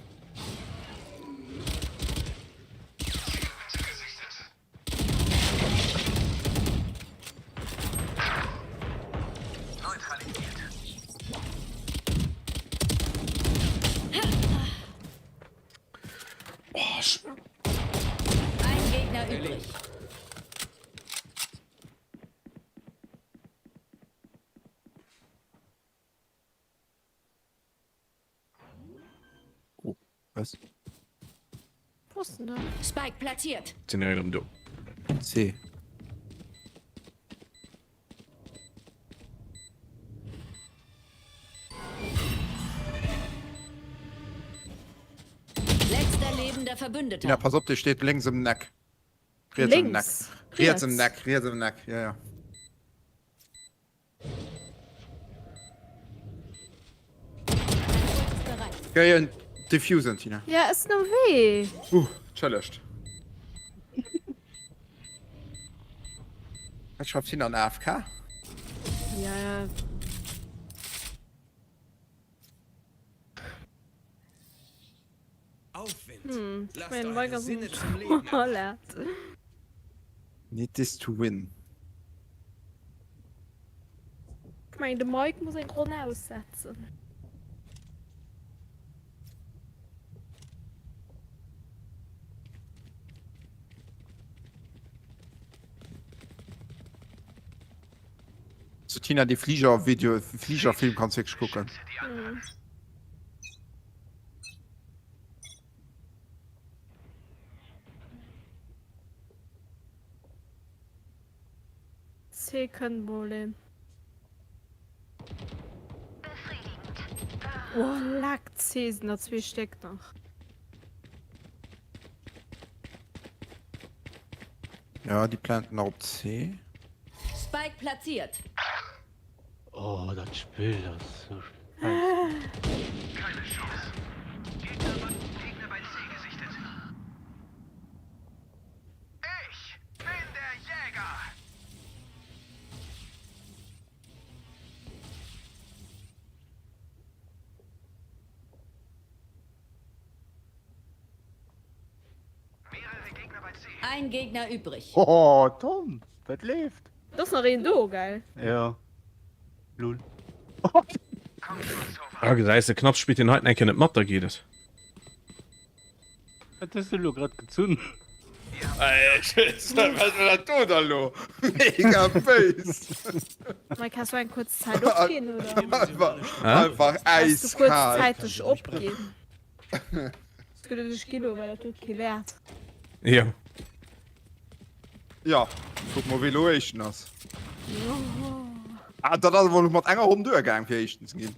Ein Gegner übrig. Oh, was? Wo ass denn dat? Spike platziert. Sinn direkt erëm do. C. Letzter lebender Verbündeter. Tina, pass op, dee steet lénks ëm den Eck. Riets ëm den Eck. Lénks? Riets ëm den Eck, riets ëm den Eck, ja, ja. Géien diffusen, Tina. Ja, ech sinn am Wee. Uh, entschëllegt. Wat schreift hien an AFK? Ja, ja. Aufwind. Hm, ich Lasst mein, eure Mike ass Sinne um zum Leben erwachen. Toilette. Need this to win. Ich mein, de Mike muss eng Ronn aussetzen. So Tina, dee Fliger-Video, Fliger-Film kanns wierklech kucken. Mhm. C kënnt mol een. Oh leck, C sinn der zwee Stéck nach. Ja, déi planten nach op C. Spike platziert. Oh dat Spill ass sou scheiss. Ein Gegner übrig. Oh Tom, dat leeft! Et ass nach een do, gell? Jo. Lul. Ah, gesäis de, knapps spillt deen heiten eng Kéier net mat, da geet et. Wat hues du elo grad gezunn? Ech wat war dat do da lo? Mega béis! Mike, has du eng kuerz Zäit opginn oder? Einfach, einfach Has du kuerz äiskal. zäiteg opginn? Es gëtt ech ginn, well dat huet kee Wäert. Jo. Ja, kuck mol wéi lo éischten ass. Ah, dat ass awer mat enger Ronn duergaang fir éischten ze ginn.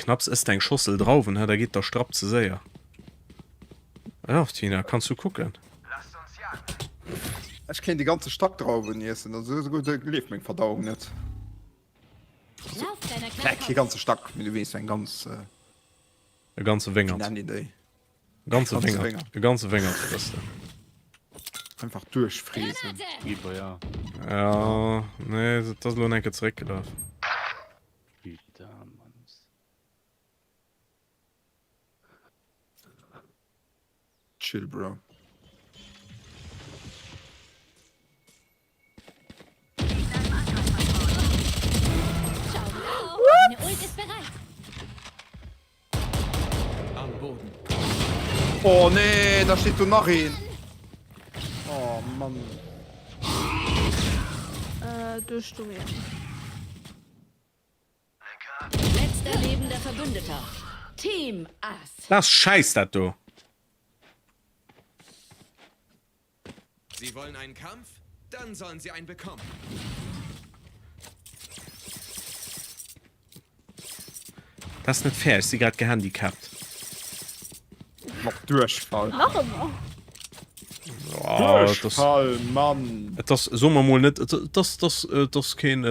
Knapps ësst eng Schossel Drauwen, hä, da geet der Strapp ze séier. Ja, Tina, kanns du kucken. Ech kéint e ganze Stack Drauwen iessen, also esou gutt leeft meng Verdauung net. Vläit kee ganze Stack, mee du weess, eng ganz. E ganze Wéi Wéngert. nennen déi? E ganze Ganze Wéngert. Wéngert. E ganze Wéngert frëss de. Einfach duerchfreesen. Iwwer, ja. Ja, nee, dat ass elo enke zeréckgelaf. Putain, Mann. Chill, Bro. Oh nee, da steet do nach een. Oh Mann. Äh, duerch du mir. Letzter lebender Verbündeter. Team Ass. Dat ass Schäiss dat do. Sie wollen einen Kampf? Dann sollen sie einen bekommen. Dat ass net fair, ech si grad gehandicapt. Mat Duerchfall. Nach ëmmer. Oh, Duerchfall, Mann. Et ass, soe mer mol net, et ass, et ass, et ass keen,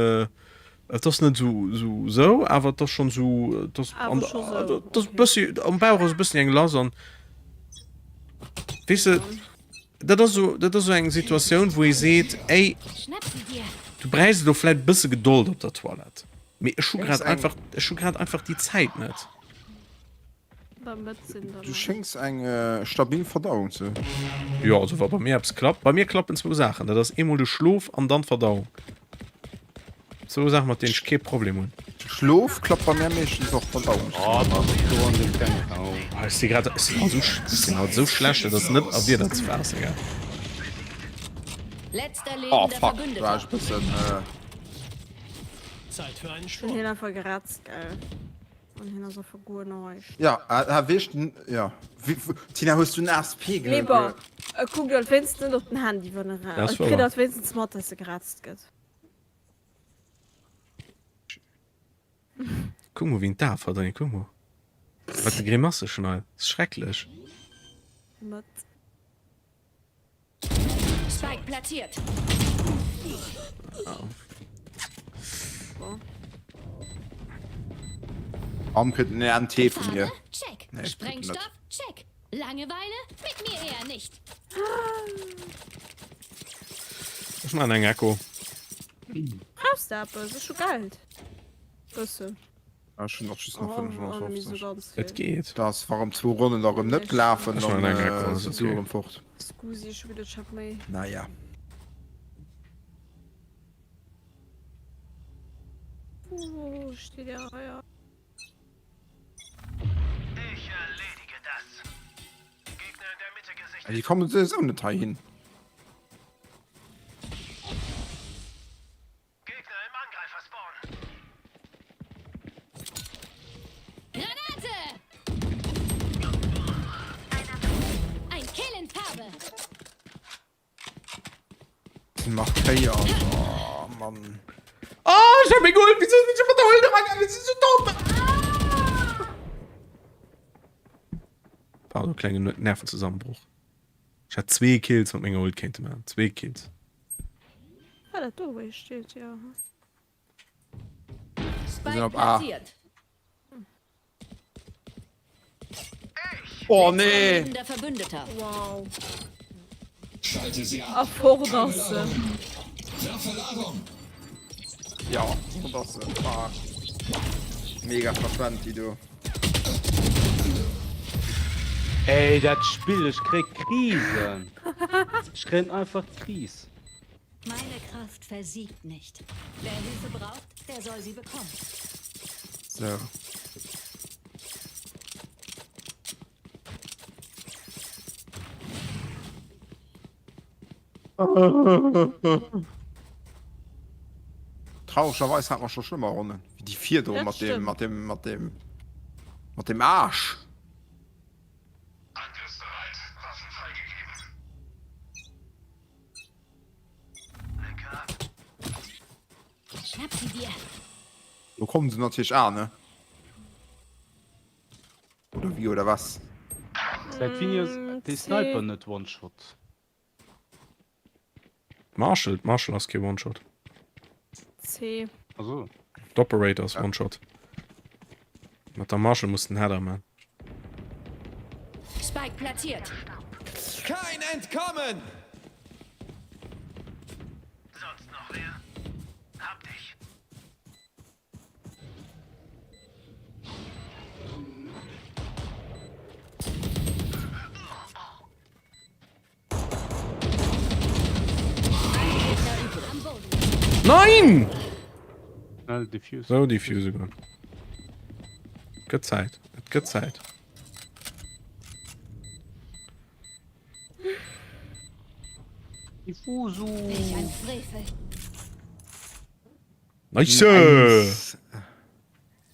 et ass net esou, esou, esou, awer et ass schonn esou, et ass an Awer scho sou, et ass e bëssi, am Bauch ass e bëssen eng lass an, weess de, dat ass esou, dat ass esou eng Situatioun, wou ee seet, ey, du bräichs elo vläit e bësse Gedold op der Toilette, mee ech hu grad einfach, ech hu grad einfach déi Zäit net. Du schéngs eng stabil Verdauung ze hunn. Jo, also wa bei mir eppes klappt, bei mir klappen zwou Saachen, dat ass eemol de Schlof an dann d'Verdauung. Zwou Saachen, mat deenen ech kee Problem hunn. Schlof klappt bei mir meeschtens och, Verdauung. Oh, da bist du an dem klengen Raum. Oh, ech si grad, ech sinn haut esou, ech sinn haut esou schlecht, dat ass net a Wierder ze faassen, gell. Letzter Oh lebender fuck, war Verbündeter. ech e bëssen. Zeit für einen Ech hunn Sprung. hien einfach geretzt, gell. An hien ass einfach guer näischt. Ja, ah, weess ja. Tina, hues du en ASP Mee bon, e kuckt alt wéinstens net op den Handy, wann e Das et war kritt wahr. alt wéinstens mat, dass e geretzt gëtt. Kuck mol, wéi en d'Ae verdréint, kuck mol, wat de Grimasse schneit, ass schrecklech. Mat. Spike platziert. Am kritt en NT vun mir. Check. Nee, kritt en net. Sprengstoff? Check. Langeweile? Mit mir eher nicht. Ech man eng Echo. Brauchs de eppes? Ech hu Geld. Bëssen. Ah, ech hunn och just nach Oh, oh, net méi sou 550. ganz Et vill. geet. Dass wa rëm zwou Ronnen da rëm net lafen, Ech man dann eng Echo, äh, ass sinn d'Sue okay. rëm fort. Scusi, ech hu geduet, ech hätt méi. Naja. Wou steet Är Eier? Déi kommen souwisou net heihin. Granate! Ein Kill in Farbe. Markéiert. Oh, Mann. Oh, ech hab meng Ult! Wieso sinn ech mat der Ult eragaangen? Ech sinn sou domm! Pardon, klengen Nervenzusammenbruch. Ech hätt zwee Kills mat menger Ult kéinte maachen. Zwee Kills. Ah, dat do wéi steet, jo. Wir sinn Spike op A. platziert. Oh Letzter nee! lebender Verbündeter. Wow. Schalte sie A fort ass se. Ja, fort ass se. Ah. Mega verschwent déi do. Ey, dat Spill, ech kréig Krisen. Ech kréien einfach d'Kris. Meine Kraft versiegt nicht. Wer Hilfe braucht, der soll sie bekommen. So. Trauregerweis hat mer scho schlëmmer Ronnen wéi déi virdru Dat mat deem stëmmt. mat deem mat deem mat deem Aarsch. Schnapp sie dir. Lo kommen se natierlech A, ne? Oder wie oder was? Säit wéini ass dee Sniper net One-Shot? D'Marshall, d'Marshall ass kee One-Shot. C. Also. D'Operator ass One-Shot. Mat der Marshall muss den Header man. Spike platziert. Kein Entkommen! Nein! Schnell defuse. So defuse goen. Gëtt Zäit. Et gëtt Zäit. Diffuso. Welch ein Frevel. Nice!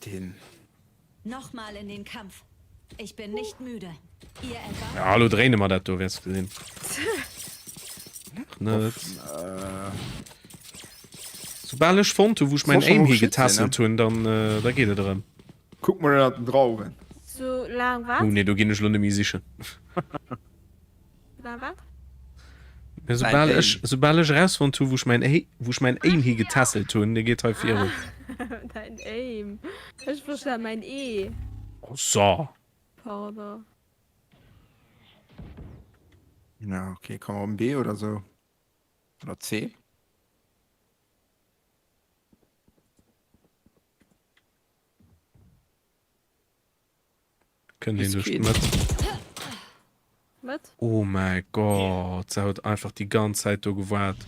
Den. Nochmal in den Kampf. Ich bin nicht müde. Ihr etwa? Ja, lo dréine mer dat do, wäerts gesinn. Lach net. Soubal ech fonnt hu wou ech mäin Aim higetässelt hunn, dann da geet et erëm. Kuck mol ënnert den Drauwen. Sou laang wat? Oh nee, do ginn ech lo net méi sichen. Laang wat? Mä soubal ech, soubal ech erausfonnt hu wou ech mäin, wou ech mäin Aim higetässelt hunn, da geet hei virun. Däin Aim. Ech versta mäin E. Oh so. Pardon. Ja, okay, komm op B oder sou. Oder C. Kënnt een duerch d'Mëtt. Mëtt? Oh mäi Gott, se huet einfach déi ganz Zäit do gewaart,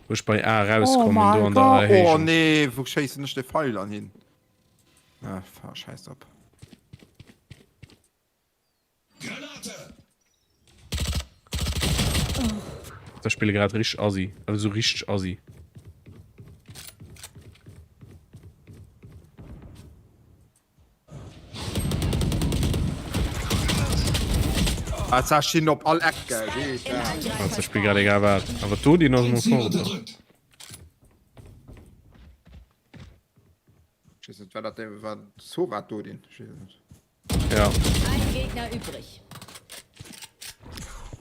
wou ech bei A erauskommen, do an der Oh Erhéijung. nee, wou schéissen ech de Feil dann hin? Ah, scheiß drop. Ech spille grad richteg assi, also sou richteg assi. Ah, ça stinn op all Eck, gell. Also ech spill grad egal wat, awer d'Odin ass emol fort. Ech weess net, war dat dee, war Sova d'Odin? Ech weess et net. Ja. Ein Gegner übrig.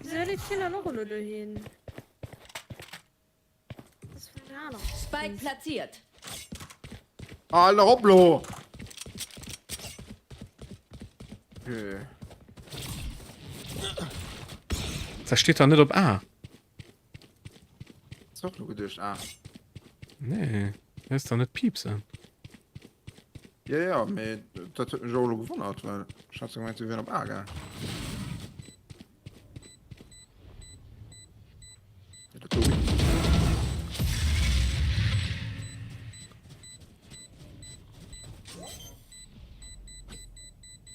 Wieso leeft hien dann och elo dohin? Das ist vun aner. Spike platziert. Al erop lo! Okay. Da steet da net op A. Ist och lo geduecht A. Nee, dat ass da net piepsen. Ja, ja, mee dat huet mech och elo gewonnert, well ech hat gemengt, se wieren op A gaang.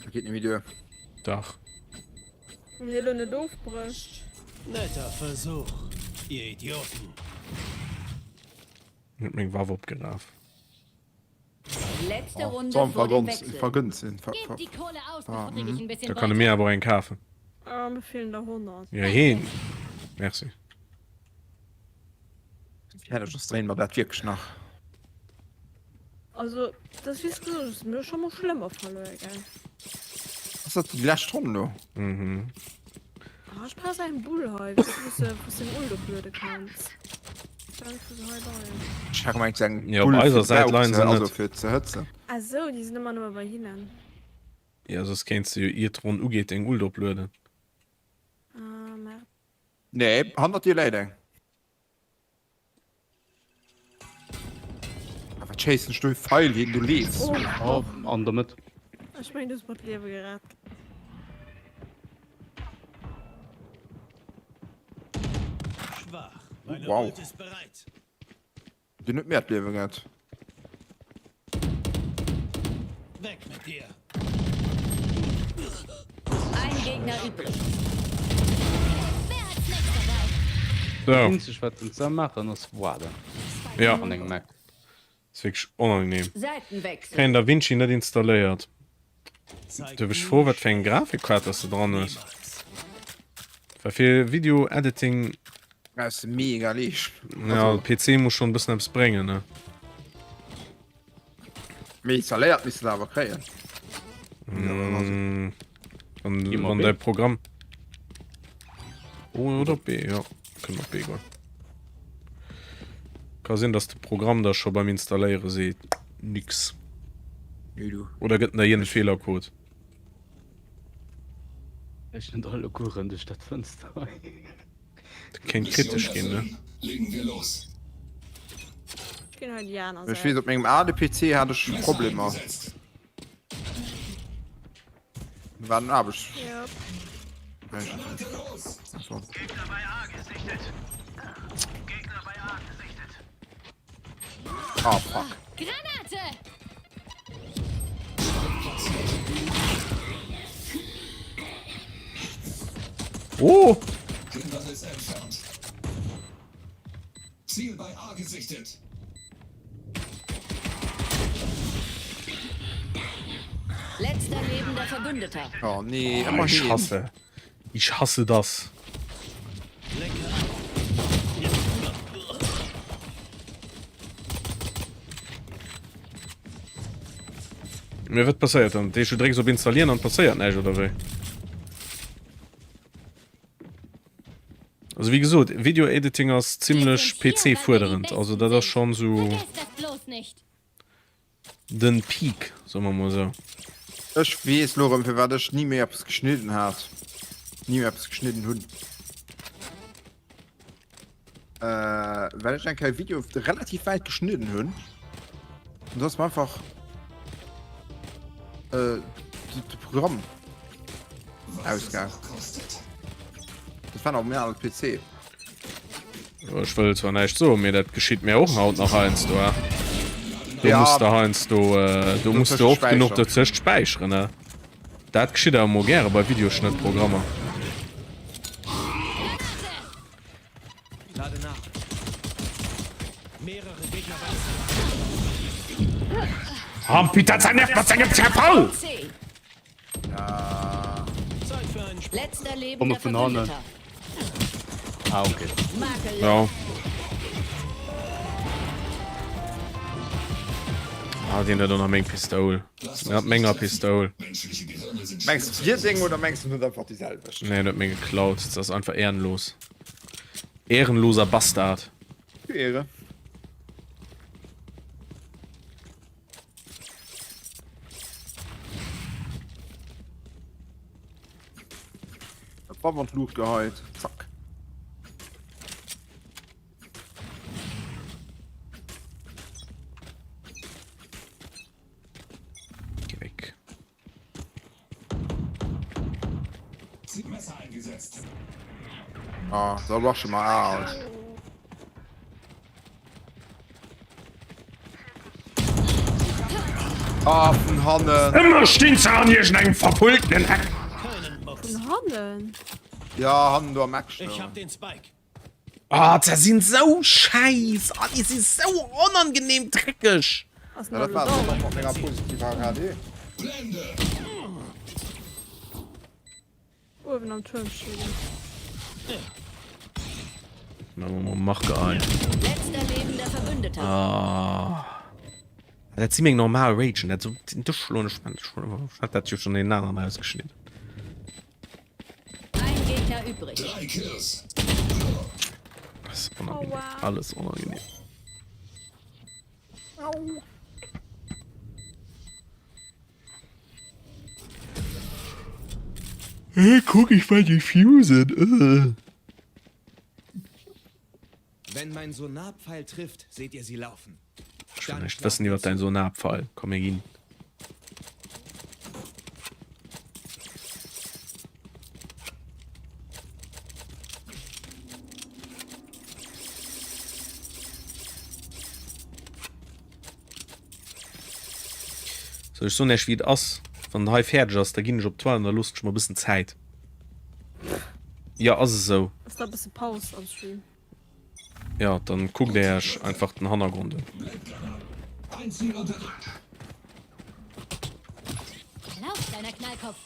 Dat geet net méi duer. Dach. Wann hie lo net ofbrécht. Netter Versuch, ihr Idioten. Huet meng Waff opgeraf. Letzte Oh, Runde soll vor dem vergönnt, Wechsel. vergönnt sinn. Ver, Gebt ver, die Kohle aus, ah, bevor ich mhm. ein bisschen Da kann e Beute mir awer och eng kafen. Ah, mir feelen der 100. Ja, heen. Merci. Fäerdeg ass, dréinen mer dat wierklech nach. Also, dat ass wéi s gesot hues, mir hu scho mol schlëmmer verluer, gell? Ass dat déi lescht Ronn elo? Mhm. Ah, ech brauch eng Bull hei, weess du, wou s de wou s de eng Ult opluede kanns. Ech wou se hei leien. Ech hat gemengt, se eng Ja, op Bull eiser fir de Säit Bauch leien ze, se also net. fir ze hëtzen. Ah sou, déi sinn ëmmer nëmme bei hinnen. Ja, soss kéints de jo ier d'Ronn ugeet deng Ult oplueden. Ah, merde. Nee, hannert dir läit eng. Ah, wat schéissen ech do e Feil hin, du leefs. Oh, Oh, an der Mëtt. ech mengen, du hues mer d'Liewe gerett. Schwach. Meine Wow. Ult ist bereit. Deen huet mir d'Liewe gerett. Weg mit dir. Ein Gegner übrig. Wer hat's nächster dabei? Dat eenzegt wat den ze maachen ass waarden. Ja. An engem Eck. Ass wierklech onangenehm. Seitenwechsel. Kréien DaVinci net installéiert. Duerf ech froen wat fir eng Grafikkaart dass de dran hues? Well fir Video Editing. Brauchs de mega Leeschtung. Ja, PC muss schon e bëssen eppes bréngen ne. Mee installéiert misst de awer kréien. Mm, wann, wann däi Programm. Oh, oder op B, ja. Kënnen op B goen. Ka sinn, dass de Programm da scho beim Installéiere seet, nix. Nee, du. Oder gëtt en der iergend e Feelercode? Ech net allegueren duerch dat Fënster hei. Dat kéint kritesch ginn, ne? Legen wir los. Ech ginn hei déi aner Ech weess, Säit. op mengem ale PC hat ech Problemer. War den Aarbechts. Yep. Ah, fuck. Granate! Oh! Hindernis entfernt. Ziel bei A gesichtet. Letzter lebender Verbündeter. Oh nee, Oh, ich hasse. Ich hasse das. Mee wat passéiert dann? Dat heescht du drécks op installieren an et passéiert näischt oder wéi? Also wéi gesot, Video Editing ass zimlech PC fuerderend, also dat ass schonn sou den Peak, soe mer mol sou. Ech weess lo rem firwat ech ni méi eppes geschnidden hat, ni méi eppes geschnidden hunn. Äh, well ech eng Kéier e Video relativ wäit geschnidden hunn. An du ass mir einfach äh, de Programm ausgaang. Dat war nach op mengem ale PC. Ech wëll zwar näischt soen, mee dat geschitt mir och haut nach heiansdo. Do Ja. muss de heiansdo, äh, do muss de oft genuch Dozwëscht dozwëscht späicheren, ne? Dat geschitt awer mol gäre bei Videoschnëttprogrammer. Oh putain, ça nervt mat sengem Zerfall! Komme vun hannen. Ah, okay. Ja. Ah, deen huet och nach meng Pistoul. En hat menger Pistoul. Mengs du dir seng oder mengs du net einfach déi selwecht? Nee, en huet meng geklaut. Dat ass einfach ehrenlos. Ehrenloser Bastard. Ehre. Waff an d'Luucht geheit. Zack. Geh weg. Messer eingesetzt. Ah, da rushe mal out. Ah, vun hannen. Ëmmer stinn se an iergendengem verpulltenen Eck. Vun hannen? Ja, hannen do am Eck Ich stoung. hab den Spike. Oh, ze sinn sou scheiss. Oh, déi si sou onangenehm dreckeg. Ass Ja, dat war et och mat menger positiver HD. Uewen am Tuerm steet en. Machen wir mal Marke ein. Letzter lebender Verbündeter. Ah. Dat si meng normal Ragen. Dat so den Dësch schloen. Ech ech hat dat jo schon den aneren ausgeschnidden. Ein Gegner übrig. Drei Kills. Das ist unangenehm. Oh, wow. Alles unangenehm. Au. Hey, guck, ich war diffusen. Äh. Wenn mein Sonarpfeil trifft, seht ihr sie laufen. Ech wëll näischt wëssen iwwer däin Sonarpfeil. Komm mir ginn. So, ech soen iech wéi et ass. Wann hei fäerdeg ass, da ginn ech op d'Toilette an da loossen ech mer e bëssen Zäit. Jo, ass esou. Ass da e bësse Paus am Stream? Jo, dann kuckt Är Iech einfach den Hannergrond un. Lauf, kleiner Knallkopf.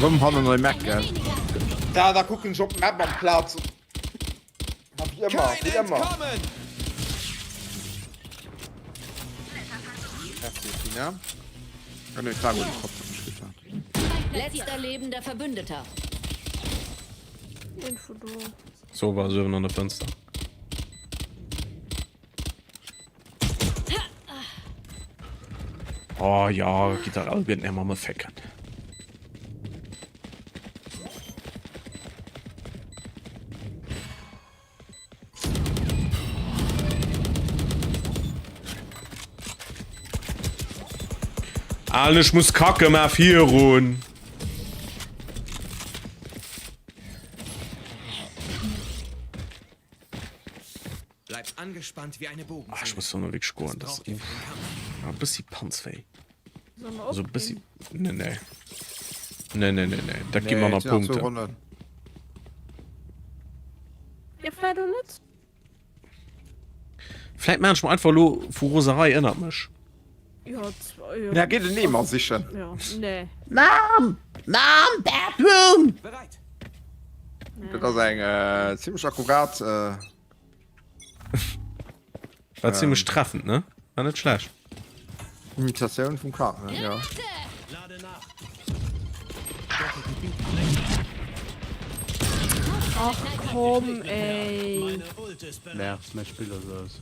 Rëm hannen nei Map, gell? Da, da kucken ech op d'Map amplaz. Ah, wéi ëmmer, wéi ëmmer. Merci, Tina. Ah, nee, Flago, den Kopf hat mich getan. Letzter lebender Verbündeter. Info do. So war se an der Fenster. Oh ja, gitt der all gëtt net mat fecken. Al ech muss kacke ma virun. Bleibt angespannt wie eine Ah, ech muss dann wierklech goen, das uff, ah, bëssi Panzwéi. Also bëssi nee nee. Nee nee nee nee, dat gi manner Punkten. Ja, vläit och net. Vläit maan ech mer einfach elo vu Roserei ënnert mech. Jo, jo. Ja, geet en Eemer sichen. Jo, nee. Mom! Mom, bathroom! Bereit! Dat ass eng zimmlech akkurat. War zimmlech treffend, ne? War net schlecht. Imitatioun vum Cartman, ja. Ach komm ey. Nervt, mäi Spill ass aus.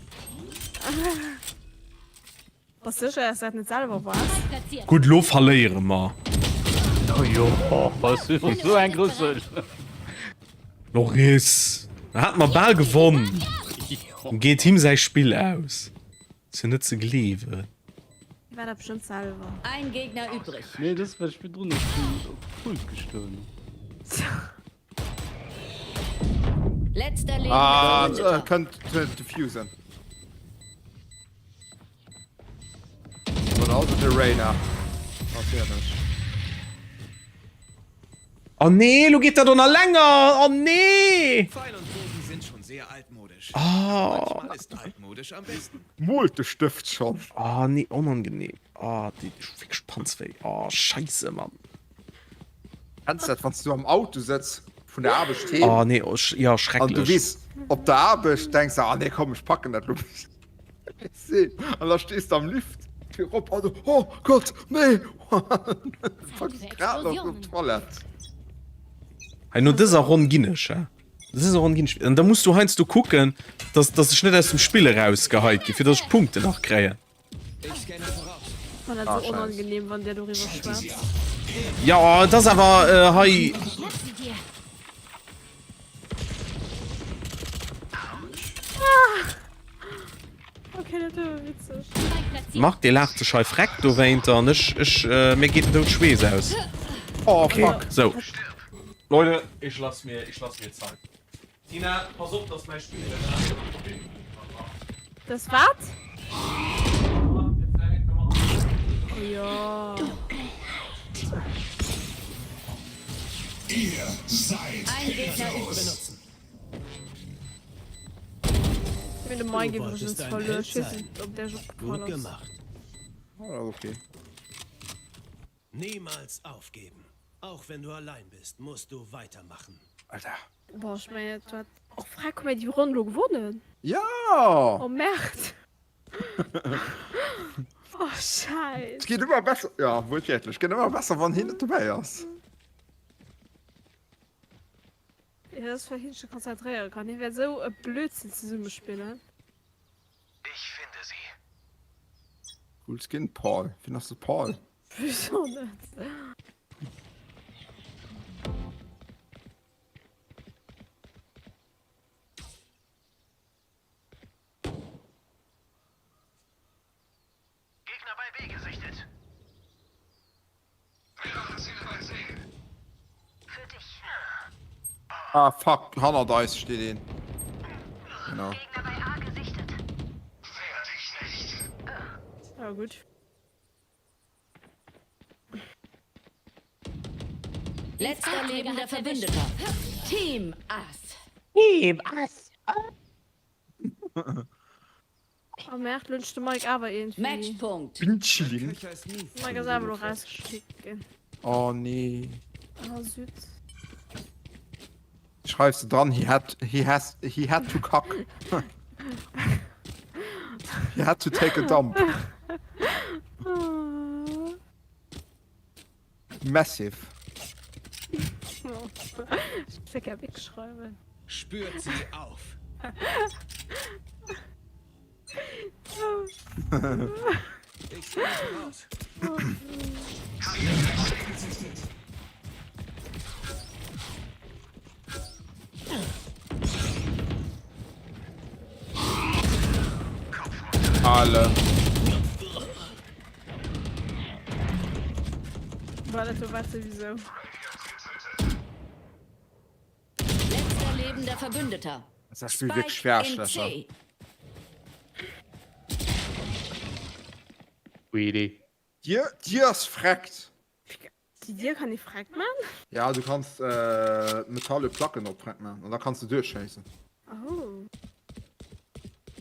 Bass sécher dass dat net selwer wars? Gutt, elo verléiere mer. Oh jo, ass sou eng Grëssel. Loris, da hate mer bal gewonn. Geet him säi Spill aus. Ass jo net ze gleewen. Hie war dat bestëmmt selwer. Ein Gegner übrig. Nee, dat war ech virdrun op dem Pult gestoungen. Letzter lebender Ah, Verbündeter. kënnt defusen. Oder also de Reyna. Natierlech. Oh nee, lo geet dat och nach länger. Oh nee! Pfeil und Bogen sind schon sehr altmodisch. Oh. Manchmal ist altmodisch am besten. Moolt de Stëft schon. Oh nee, onangenehm. Oh, déi wierklech Panzwéi. Oh, scheisse, Mann. Kenns dat, wann s du am Auto sëtz vun der Aarbecht heem? Oh nee, oh, ja, An du schrecklech. weess, op der Aarbecht denks de, ah nee, komm, ech packen dat lo bis. An da stees de am Lift fir erop an du, oh Gott, nee! Packs grad nach op d'Toilette. Hei, no dëser Ronn ginn ech, hä? Dëser Ronn ginn ech. An da muss du heiansdo kucken, dass, dass ech net aus dem Spill erausgeheit ginn, fir dass ech d'Punkten nach kréien. War dat sou onangenehm, wann der doriwwer schwätzt? Jo, et ass awer hei. Okay, dat war witzeg. Marc, dee laacht sech hei freck dowéinter an ech, ech, mir geet den doud Schweess aus. Oh fuck. Sou. Leute, ich lass mir, ich lass mir Zeit. Tina, pass op dass mäi Spill net Das wat? Oh jo. Ihr seid hilflos. Mir de Mike iwwregens verluer. Ech weess net ob der opgefall ass. Oh, okay. Niemals aufgeben. Auch wenn du allein bist, musst du weitermachen. Alter. Boah, ech mengen et war och freck, hu mir déi Ronn lo gewonnen? Ja! Oh Merd! Oh Scheiss! Et geet ëmmer besser, ja wuertwiertlech, et geet ëmmer besser wann hien net dobäi ass. Ja, dat ass well hien sech konzentréiere kann. Hie wäert esou e Blödsinn zesummespillen. Ich finde sie. Cool Skin Paul. Wien ass de Paul? Weess och net. Gegner bei B gesichtet. Für dich. Ah fuck, hannert eis steet een. Genau. Gegner bei A gesichtet. Ja gutt. Letzter lebender Verbündeter. Team Ass. Team Ass. Oh merde, lo hunn ech de Mike awer iergendwéi. Matchpunkt. Winchilin. Mike ass awer lo rausgekickt ginn. Oh nee. Ah, süd. Schreifs de dran, he had, he has, he had to kack. He had to take a dump. Massive. Ich will gerne wegschreiben. Spürt sie auf. Ich scanne voraus. Ale. War dat do war souwisou. Letzter lebender Verbündeter. Das Spiel wirkt schwer, Spike in Schlecher. C. Weedy. Dir, Dir ass freckt. Déi Dier kann ee freck man? Ja, du kanns äh, metalle Placken op freck man an da kanns du duerchschéissen. Oh.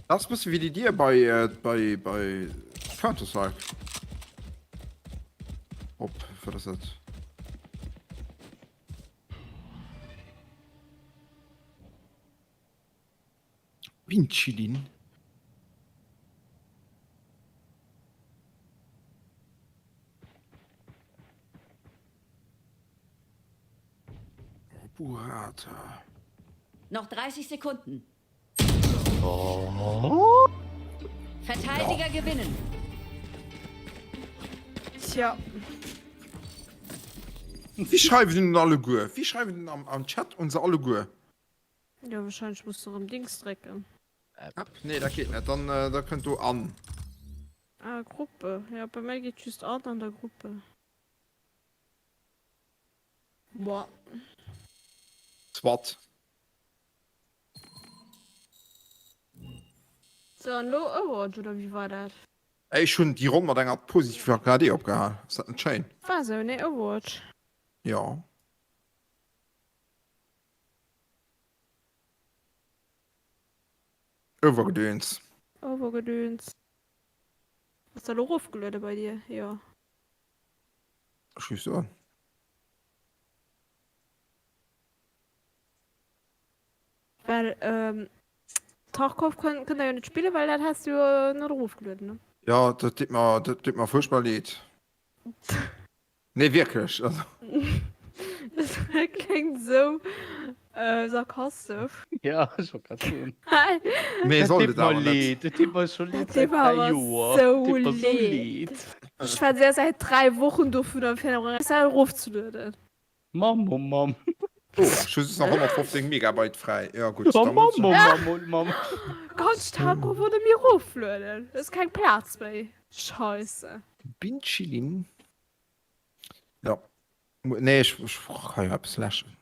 Dat ass bësse wéi déi Dier bei, äh, bei, bei Counter-Strike. Op, wat ass dat? Winchilin. Burrata. Noch 30 Sekunden. Oh. Verteidiger gewinnen. Tja. Wie schreiwen den alleguer? Wie schreiwen den am, am Chat unser alleguer? Jo, wahrscheinlech muss de rëm Dings drécken. App? Nee, dat geet net. Dann da kënnt do an. Ah, Gruppe. Jo, bei mär geet just an an der Gruppe. Boah. Soit. So, an lo Overwatch, oder wéi war dat? Ey, ech hunn déi Ronn mat enger positiver KD opgehal. Ass dat net schéin? War sou, nee, Overwatch. Jo. Overgedöns. Overgedöns. Ass dat elo erofgeluede bei dir? Jo. Ech géif soen. Well Tarkov kënnt der jo net spillen, well dat has du jo net erofgelueden, ne? Jo, dat deet mer, dat deet mer fuerchtbar leed. Nee, wierklech, also. Dat kléngt esou sarkastesch. Ja, ech wollt grad soen. Mee Dat sollt deet et mer awer net. leed, dat deet mer scho leed Dat deet säit mer 3 awer Joer. sou Dat deet mer sou leed. leed. Ech war säit säit 3 Wochen dovun entfernt, dat erofzelueden. Mamm, oh Mamm. Oh, ech hu just nach 115 Megabyte fräi. Jo gutt, Oh da Mamm, muss oh ech. Mamm, oh Mamm. Ganz Tarkov wurde mir eroflueden. Da ist keng Plaz méi. Scheisse. Binchilin. Ja. Nee, ech, ech kann jo eppes läschen.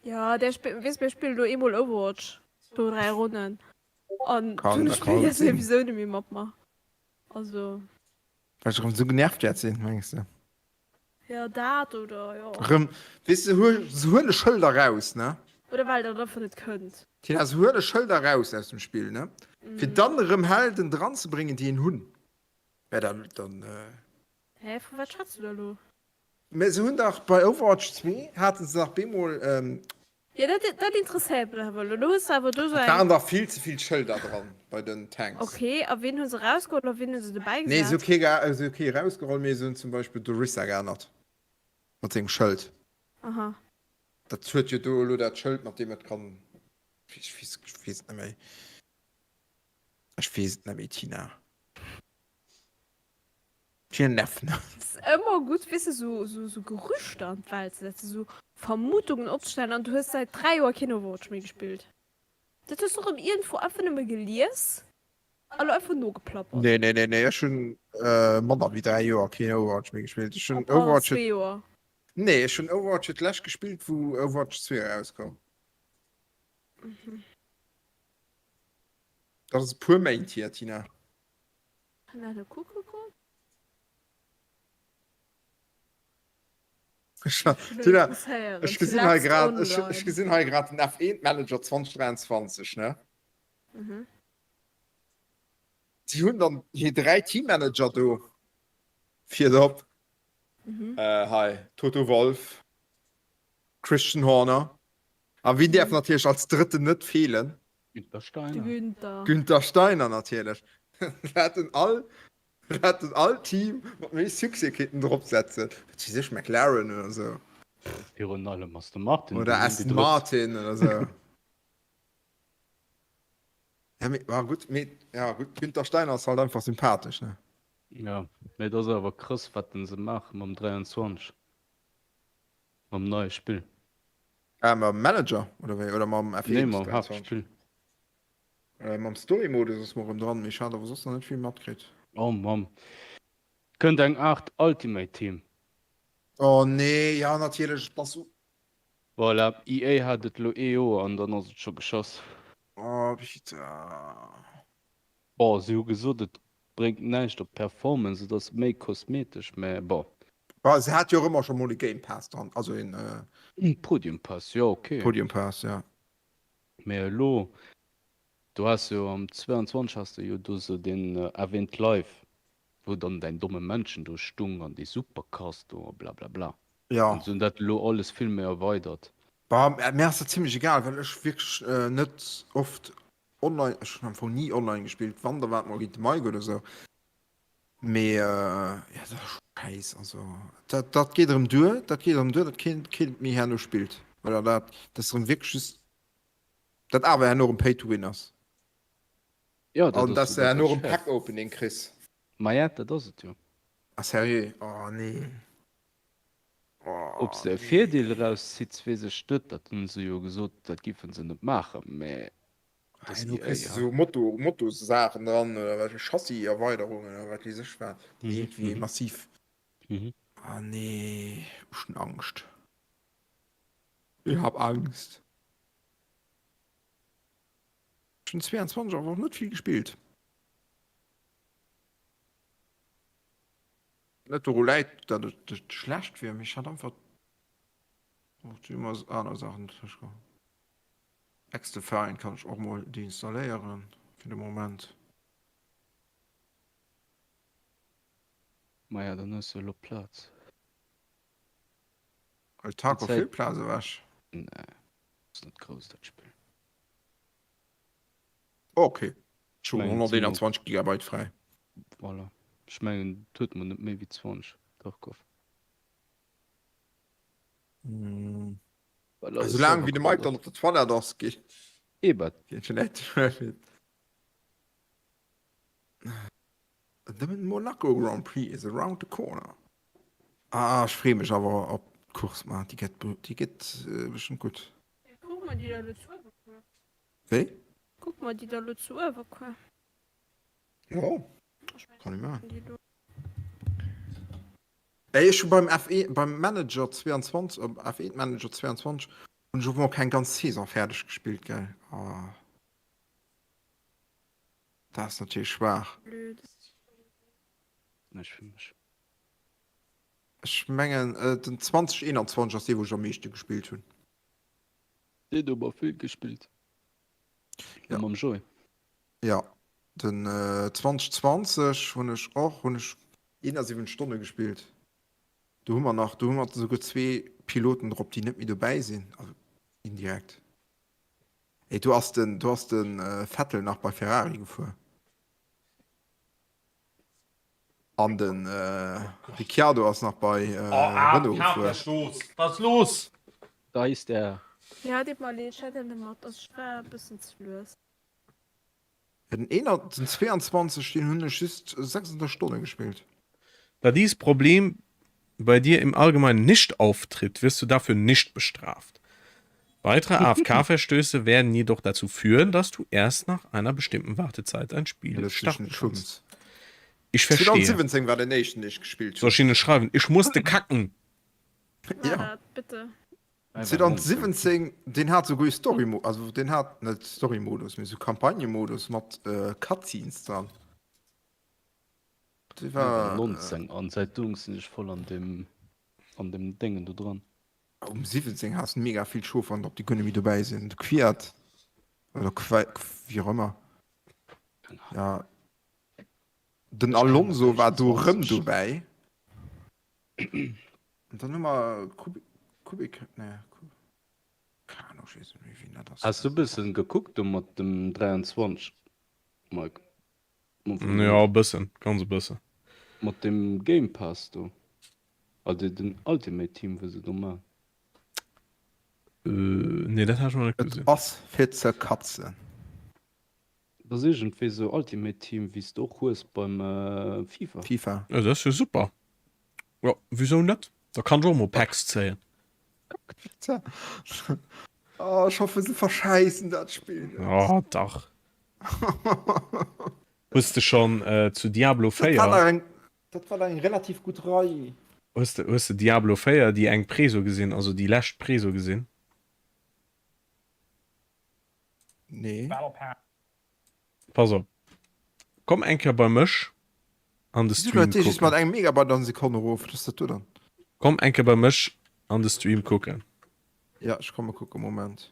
Ja, der spill, weess mir spillen do eemol Overwatch, do 3 Ronnen. An Kann, dunn dat kann spillt sinn. souwisou net méi mat mer. Also. Well ech erëm esou genervt wäert sinn, mengs de? Ja, dat oder jo. Erëm, weess de, se se huele Schëlder raus, ne? Oder well der einfach net kënnt. Tina, se huele Schëlder raus aus dem Spill, ne? Fir dann erëm Helden dranzebréngen, déi een hunn. Mä dann, dann. Hä, vu wat schwätz du da lo? Mä se hunn dach bei Overwatch 2 hate se dach bemol. Jo, dat, dat interesséiert mech awer elo. Lo hues de awer do sou Et eng. waren dach vill ze vill Schëlder dran bei den Tanks. Ok, a ween hu se erausgeholl a ween hu se dobäi Nee, se hu gesat? kee, se hu kee erausgeholl, mee se hunn zum Beispill d'Orisa geännert mat sengem Schëld. Aha. Dat huet jo do elo dat Schëld, mat deem et kann. Ech weess, ech weess et net méi. Ech weess et net méi, Tina. Tina nervt net. Et ass ëmmer gutt, weess de, sou, sou, sou Gerüchter an d'Welt ze setzen, sou Vermutungen opzestellen an du hues säit 3 Joer keen Overwatch méi gespillt. Dat hues du erëm iergendwou einfach nëmme gelies a lo einfach nogeplappert. Nee, nee, nee, nee, ech hunn manner wéi 3 Joer keen Overwatch méi gespillt. Ech hunn Oh, pardon, Overwatch, zwee Joer. nee, ech hunn Overwatch fir d'lescht gespillt, wou Overwatch 2 erauskoum. Dat ass e puer Méint hier, Tina. Kann dat e kucke goen? Tina, ech gesinn hei grad, ech gesinn hei grad den F1 Manager 2023, ne? Mhm. Si hunn dann hir 3 Teammanager do virop. Mhm. Hei, Toto Wolff, Christian Horner a wien däerf natierlech als Drëtten net feelen? Günther Steiner. De Günther. Günther Steiner natierlech. Wat en all, wat en all Team mat méi Succès kéinten dropsetzen. Wat weess ech, McLaren oder sou. Virun allem Aston Martin. Oder Aston Martin oder sou. Ja, mee, war gutt, mee, ja gutt, Günther Steiner ass halt einfach sympathesch, ne? Ja, mee et ass awer krass, wat se maache mam 23, mam neie Spill. Ah, mam Manager oder wéi? Oder mam F1 Nee, mam 23? Haaptspill. Äh, mam Story-Modus ass mer erëm dran, mee ech hat awer soss nach net vill matkritt. Oh Mann. Kënnt eng Art Ultimate Team. Oh nee, ja natierlech, et ass. Voilà, EA hat et lo ee Joer an dann ass et scho geschoss. Oh bitte. Bon, si hu gesot et bréngt näischt op d'Performance, et ass méi kosmetesch, mä bon. Bon, se hat jo och ëmmer scho mol e Game Pass dran, also een. Podium Pass, jo ok. Podium Pass, ja. Mä elo, du has jo am 22 has de jo do sou deen Event Live, wou dann däin domme Männchen do stung an déi Supercars do a blablabla. Ja. An se hunn dat elo alles vill méi erweidert. Bah, mir ass dat zimlech egal, well ech wierklech net oft online, ech hunn am Fong ni online gespillt, wann da war et mol géint de Mike oder sou, mee jo dat ass scho schäiss, also dat dat geet erëm duer, dat geet erëm duer, datt keen keen méi herno spillt, well dat dat ass erëm wierklech just dat awer herno erëm Pay to win ass. Jo, dat An ass dass jo de dat herno wat erëm ech Pack Opening kriss. Maja, dat ass et jo. Ah sérieux? Oh nee. Ob Oh se e nee. Virdeel eraus zitt, weess ech net. Dat hunn se jo gesot, dat géife se net maachen, mä et ass Herno EA, kriss de ha. sou Moto, Motossaachen dran oder wat, Chassis-Erweiderungen oder wat weess ech wat, déi iergendwéi massiv. Ah nee, ech hunn Angscht. Ich hab Angst. Ech hunn 22 awer och net vill gespillt. Net doru läit, datt et schlecht wier, mee ech hat einfach och du ëmmer aner Saachen dotëscht komm. XDefiant kann ech och mol deinstalléieren fir de Moment. Maja, dann hues du elo Plaz. Well Tarkov vill Plaz ewech. Nee, ass net grouss dat Spill. Ok, ech hunn 121 Gigabyte fräi. Voilà, ech mengen et huet mer net méi wéi 20 Tarkov. Soulaang wéi de Mike dann op der Toilette ass, geet et. The Monaco Grand Prix is around the corner. Ah, ech freeë mech awer op d'Course, ma déi gëtt, déi gëtt bestëmmt gutt. Kuck mer déi da lo zu Uewerkuer. Wéi? Kuck mer déi da lo zu Uewerkuer. Jo, kann ee maachen. Ey, ech hu beim F1, beim Manager 22, F1 Manager 22 hunn ech och mol keng ganz Saison fäerdeg gespillt, gell. Ah. Dat ass natierlech schwaach. Näischt fir mech. Ech mengen den 2021 ass dee wou ech am meeschte gespillt hunn. Deen hu mer vill gespillt. Ja. Mam Joé. Ja, den 2020 hunn ech och hunn ech 71 Stonne gespillt. Do hu mer nach, do hu mer esouguer zwee Piloten drop déi net méi dobäi sinn, also indirekt. Ey, do ass den, do ass den Vettel nach bei Ferrari gefuer. An den Ricciardo ass nach bei Renault gefuer. Was los? Da ist er. Ja, deet mer leed, ech hat net mat, also ech war e bëssen ze lues. Den 22, deen hunn ech just 36 Stonne gespillt. Da dieses Problem bei dir im Allgemeinen nicht auftritt, wirst du dafür nicht bestraft. Weitere AFK-Verstöße werden jedoch dazu führen, dass du erst nach einer bestimmten Wartezeit ein Spiel starten kannst. Ich verstehe. 2017 war den éischten, dee ech gespillt hunn. Soll ich ihnen schreiben? Ich musste kacken! Ja. Bitte. 2017, deen hat souguer e Story-Mo-, also deen hat net Story-Modus, mee sou Campagne-Modus mat Cutscenes dran. Dee war. 19 an säit do sinn ech voll an deem. An dem Déngen do dran. Um 17 has mega vill Schof an op déi guer net méi dobäi sinn. De Kvyat oder Kva wéi och ëmmer. Ja den Alonso war do rëm dobäi. An dann hu mer Kubi Kubik nee Keng Ahnung, ech weess net méi wien dat ass. Has du bëssen gekuckt do mat dem 23 Mike? Jo e bëssen, ganz e bëssen. Mat dem Game Pass do, also den Ultimate Team wou se do man. Nee dat hat ech nach net Et gesinn. ass fir ze katzen. Dat ass iergendwéi sou Ultimate Team wéi s de och hues beim FIFA. FIFA. Jo dat ass jo super. Jo wisou net? Da kann ech och mol Packs zéien. Oh, ech hoffe se verschäissen dat Spill net. Oh dach. Hues de schonn zu Diablo Dat war 4. nach eng, dat war nach eng relativ gutt Rei. Hues de, hues de Diablo 4 déi eng Preso gesinn, also déi lescht Preso gesinn? Nee. Pass op, komm eng Kéier bei mech an de Wieso Stream läit dee just mat kucken. engem Megabyte an Sekonn erof? Wat ass dat do dann? Komm eng Kéier bei mech an de Stream kucken. Ja, ech komme kucken, Moment.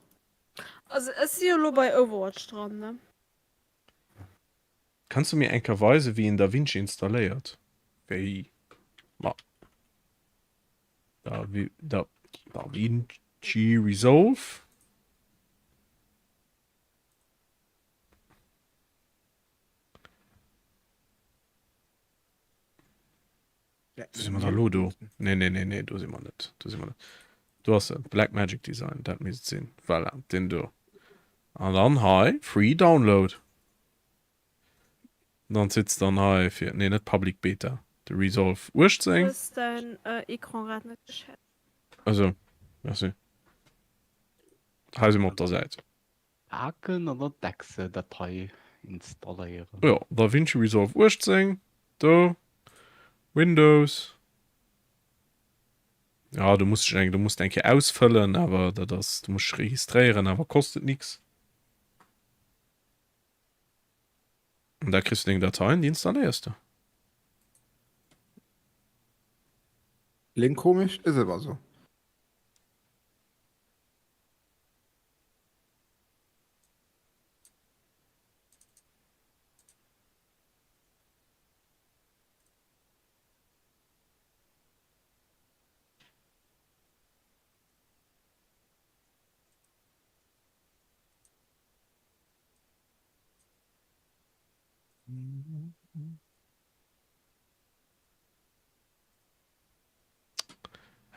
Also ech si jo lo bei Overwatch dran, ne? Kanns du mir eng Kéier weisen wéi een DaVinci installéiert? Wéi? Ma DaVinci Resolve? Wou si mer da lo do? Nee, nee, nee, nee, do si mer net. Do si mer net. Do ass e, Blackmagic Design, dat misst et sinn. Voilà, deen do. An dann hei, Free Download. Dann sitz dann hei fir, nee, net Public Beta, de Resolve 18. Hues däin Ecran grad net geshared? Also, merci. Hei si mer op der Säit. Paken an der Dechse Datei installéieren. Jo, DaVinci Resolve 18, do, Windows. Jo, do muss ech eng, do muss de eng Kéier ausfëllen, awer dat ass, du muss dech registréieren, awer kostet nix. An da kriss du deng Dateien, déi installéiers de. Kléngt komesch, is awer sou.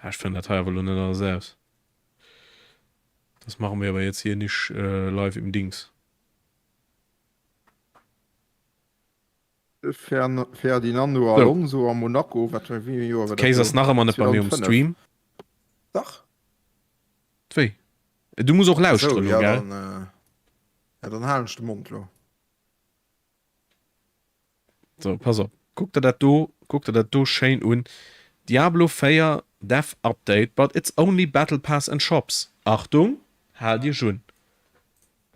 Ja, ich finde dat hei awer lo net alles aus. Das machen wir aber jetzt hier nicht äh, live im Dings. Ferdinando Alonso a Monaco, wat wéi ee Joer war dat Kéis ass do? nach ëmmer net bei mir um 2005. Stream. Dach. Wéi? Du muss och Sou, lauschteren lo, ja gell? dann, äh, ja dann halen ech de Mond lo. So, pass op. Kuck der dat do, kuck der dat do schéin un. Diablo 4 Dev Update, but it's only Battle Pass and Shops. Achtung, haalt iech un.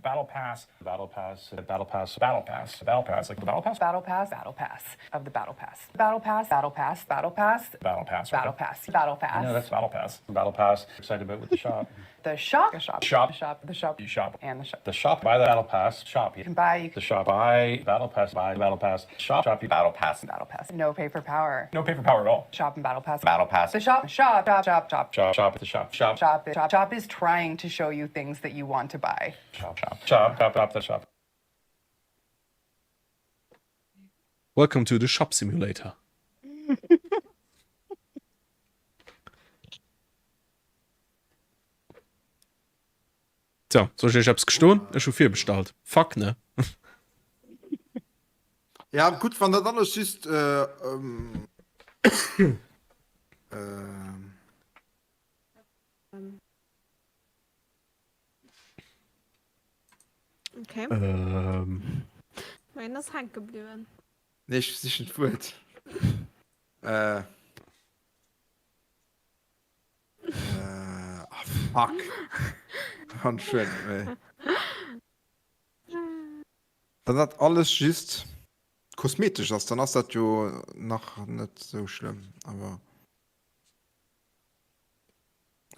Battle Pass, Battle Pass, Battle Pass, Battle Pass, Battle Pass, like the Battle Pass, Battle Pass, Battle Pass of the Battle Pass, Battle Pass, Battle Pass, Battle Pass, Battle Pass, Battle Pass, Battle Pass. No, that's Battle Pass, Battle Pass. Excited about with the shop. The shop, the shop, Shop. the shop, the shop, You shop. and the shop. The shop buy the Battle Pass shop. You can buy, you The shop buy Battle Pass buy Battle Pass shop shop Battle Pass, Battle Pass. No pay for power. No pay for power at all. Shop and Battle Pass. Battle Pass. The shop, shop, shop, shop, shop, Shop shop the shop shop shop, shop, shop is trying to show you things that you want to buy. shop shop shop shop shop the shop. Welcome to the Shop Simulator. So, soll ech iech eppes gestoen? Ech hu virbestallt. Fuck, ne? Ja, gutt, wann dat alles just äh, ähm, ähm. Okay. Ähm. Mein ass hänke bliwwen. Nee, ech sichen d'Wuert. Äh. Äh, ah, fuck. Anscheinend, méi. Wann dat alles just kosmetesch ass, dann ass dat jo nach net sou schlëmm, awer.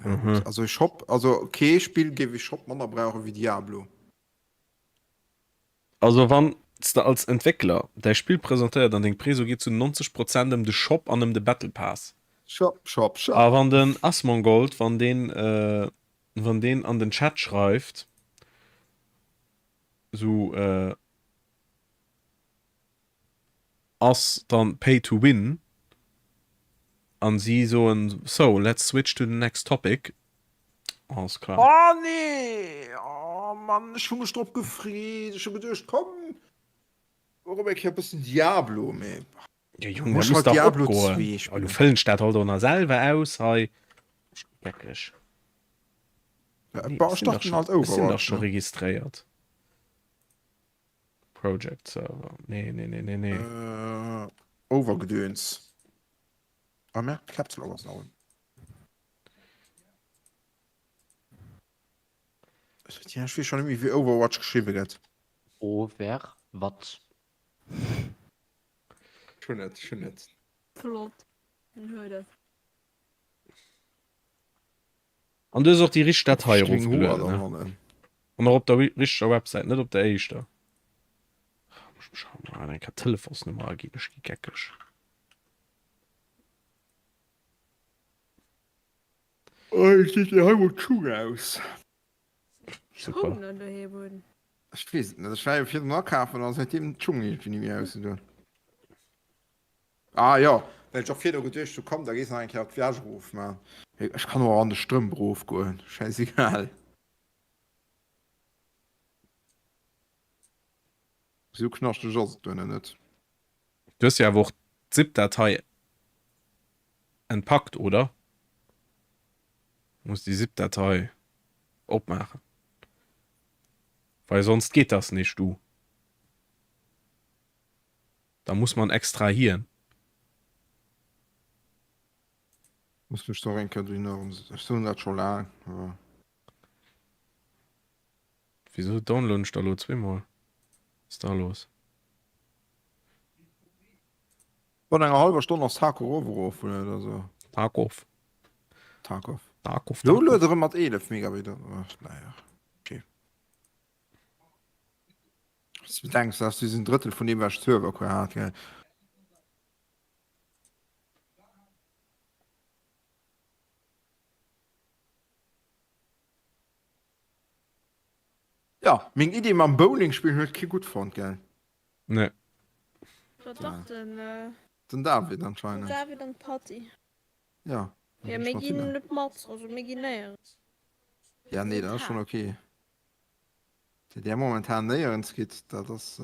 Mhm. Also Shop, also kee Spill géif e Shop manner brauche wéi Diablo. Also wann s de als Entwéckler däi Spill presentéiert an deng Preso geet zu 90 Prozent ëm de Shop an ëm de Battle Pass. Shop, Shop, Shop. A wann den Asmongold, wann deen, wann deen an den Chat schreift, sou ass dann Pay to Win an si soen so let's switch to the next topic, alles klar. Oh nee! Oh Mann, ech hu mech drop gefreet. Ech hu geduecht, komm, erëm eng Kéier e bëssen Diablo, mee Jo Jong, dat muss dach opgoen. Oh, lo fëllen ech dat halt och nach selwer aus hei. Ech gi geckeg. Nee, ech sinn dach scho, ech sinn dach scho registréiert. Project Server. Nee, nee, nee, nee, nee. Äh, Overgedöns. Ah, merde, Caps Lock ass nach un. Ja, ech weess schon net méi, wéi Overwatch geschriwwe gëtt. Overwatch. Ech hunn et, ech hunn et. Flott, en huet et. An du hues och déi richteg Datei erofgelueden, ne? An och op der richteger Websäit, net op der éischter. Muss mech haut nach eng Kéier d'Telefonsnummer aginn, ech gi geckeg. Oh, ech geet dir hei mol d'Schung aus. Super. Schung dann doheem hunn. Ech weess et net, ech war jo virdrun akafen a säitdeem d'Schung iergendwéi ni méi ausgedoen. Ah jo, well ech och virdru geduecht hu komm da gees nach eng Kéier op d'Viage erof, mä ech kann och an de Strëmp erof goen, schäisegal. Esou knaschteg ass et duerno net. Du hues jo awer och d'Zip-Datei entpackt, oder? Muss déi Zip-Datei opmaachen, well sonst geht das nicht, du. Da muss man extrahieren. Muss mech do och eng Kéier drun erëm, ech soen dat scho laang, awer. Wisou downloaden ech da lo zweemol? Was ist da los? An enger halber Stonn ass Tarkov erof oder sou. Tarkov. Tarkov. Tarkov. Lo lued erëm mat 11 Megabit op. Ach, naja. Okay. Was du bedenkst, dass du en Drëttel vun dem wat ech Server hat, gell? Ja, meng Idee mam Bowling spillen huet kee gutt fonnt, gell? Nee. War dach den, äh, Den David anscheinend. Den David an d'Patty. Ja. Ja, mir ginn net mat, also mir ginn néierens. Ja, nee, dat ass schon okay. Datt där momentan néierens gitt, dat ass.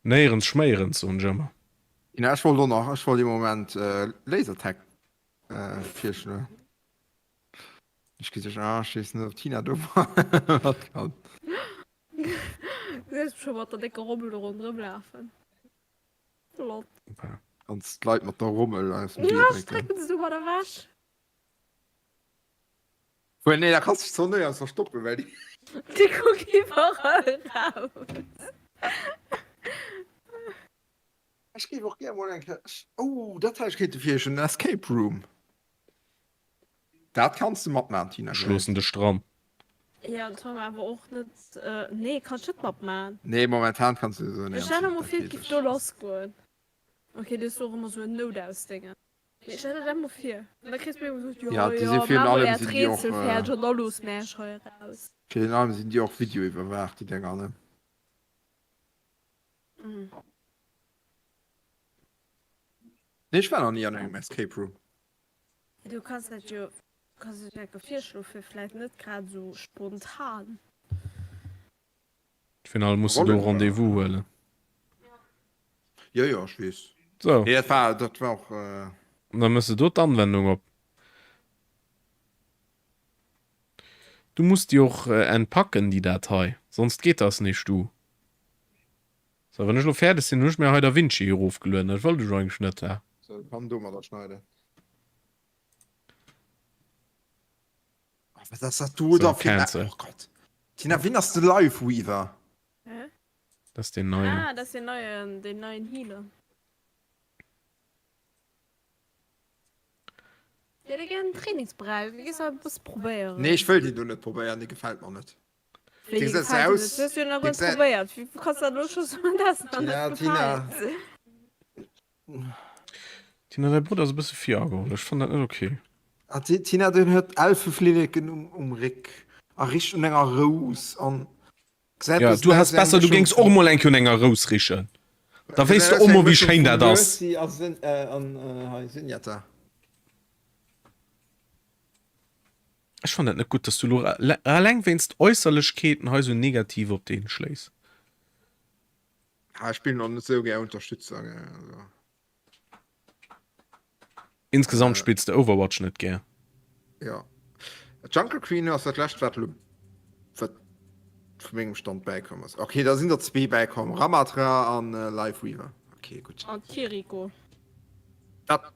Néierens schméierens, soen ech ëmmer. Ina, ech wollt och nach, ech wollt ee Moment Lasertag virschloen. Ech gesech, ah, ech weess net, ob d'Tina do mat kann. Gesäis mech scho mat der décker Rommel do ronderëm lafen. Flott. Ganz d'Leit mat der Rommel aus dem Wee Ja, ech drécken. drécken se domat ewech. Well nee, da kanns de dech zwar néierens verstoppen, well déi. Déi kucken iwwerall raus. Ech géif och gär mol eng Kéier, oh, dat hat ech kéinte virschloen, en Escape Room. Dat kanns de matmachen, Tina, Ech loossen dech dran. Ja, dat war awer och net, nee, kann ech net matmachen. Nee, momentan kanns de esou Ech stell mer mol vir, et giff do lass goen. Ok, du hues do och ëmmer sou en Noutausdéngen. Mee stell der dat mol vir, an da kriss du ebe gesot, jo, Ja, déi jo, si virun maach mol allem äert sinn déi och, Rätsel fäerdeg an da looss mär iech hei eraus. Virun allem sinn déi och videoiwwerwaacht, déi Dénger, ne? Nee, ech war nach ni an engem Escape Room. Du kanns dat jo, kanns du dat jo virschloen, fir vläit net grad esou spontan. Virun allem muss de do Rendez-vous huelen. Jo, jo, ech weess. Sou. Nee, dat war, dat war och. An da méchs de do d'Anwendung op. Du muss déi och entpacken, déi Datei, sonst geht das nicht, du. Sou, wann ech elo fäerdeg sinn, hunn ech mir hei Da Vinci erofgelueden. Dat wollt ech eigentlech net, ha. Sou, kann domadder schneiden. Wat ass dat do So, da fir cancel. Oh Gott. Tina, wien ass de Live Weaver? Hä? Dat ass deen neien. Ah, dat ass deen neien, deen neien Healer. Dir hätt gär en Trainingsberäich, da gees du e bësse probéieren. Nee, ech wëll deen do net probéieren, dee gefält mer net. Wéi, Dee dee gesäit gefält dir aus, net? Du hues jo nach dee guer net gesäit. probéiert. Wéi kanns du dat elo scho soen, dass der Tina, net Tina. gefält? Tina, däi Brudder ass e bësse vill ageholl. Ech fannen dat net ok. Ah, Tina, deen huet Elfeflilleken um, um Réck a richt un enger Rous an gesäit Ja, bëssen du aus häss wéi eng besser, du Mëschung géings och vun. mol eng Kéier un enger Rous richen. Da Gesäit wéisst de aus och wéi eng mol, wéi Mëschung schéin vum dat ass. Lucy a Sen, äh, an, äh, hei, Zenyatta. Ech fannen dat net gutt, dass du elo eleng wéinst Äusserlechkeeten hei sou negativ op deen schléiss. Ah, ech spillen och net sou gär Unterstützer, gell, also. Insgesamt Äh. spills de Overwatch net gär. Jo. Junker Queen ass dat lescht wat elo wat vu mengem Stand bäikomm ass. Okay, da sinn der zwee bäikomm, Ramatra an Lifeweaver. Okay, gutt. An Kiriko. Dat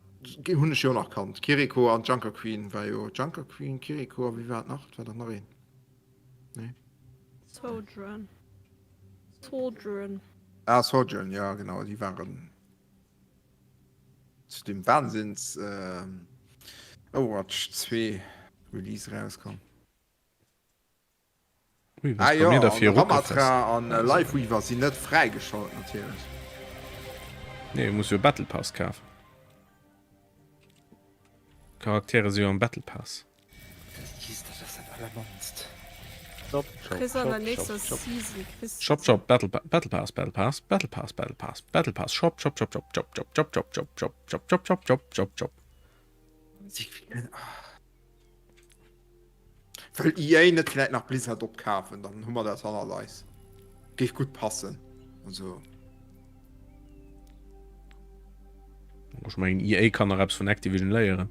hunn ech jo nach kannt. Kiriko an Junker Queen war jo Junker Queen, Kiriko a wie war et nach? Et war dach nach een. Nee? Sojourn. Sojourn. Ah, Sojourn, ja genau, déi waren zu dem Wahnsinns äh, Overwatch 2 Release rauskomm. Ui, was Ah bei jo, mir an derfir Ramatra Ruckelfest. an äh, Lifeweaver sinn net fräigeschalt natierlech. Nee, du muss jo Battle Pass kafen. Charaktere si jo am Battle Pass. Dat ass dat allermannst. Shop, shop, Kriss an der shop, nächster shop, shop. Season kriss Shop, shop, Battle, Battle Pass, Battle Pass, Battle Pass, Battle Pass, Battle Pass, Shop, shop, shop, shop, shop, shop, shop, shop, shop, shop, shop, shop, shop, shop, shop, shop. Wëll EA net vläit nach Blizzard opkafen, dann hu mer dat hannert eis. Géif gutt passen. Also. Ech mengen EA kann nach eppes vun Activision léieren.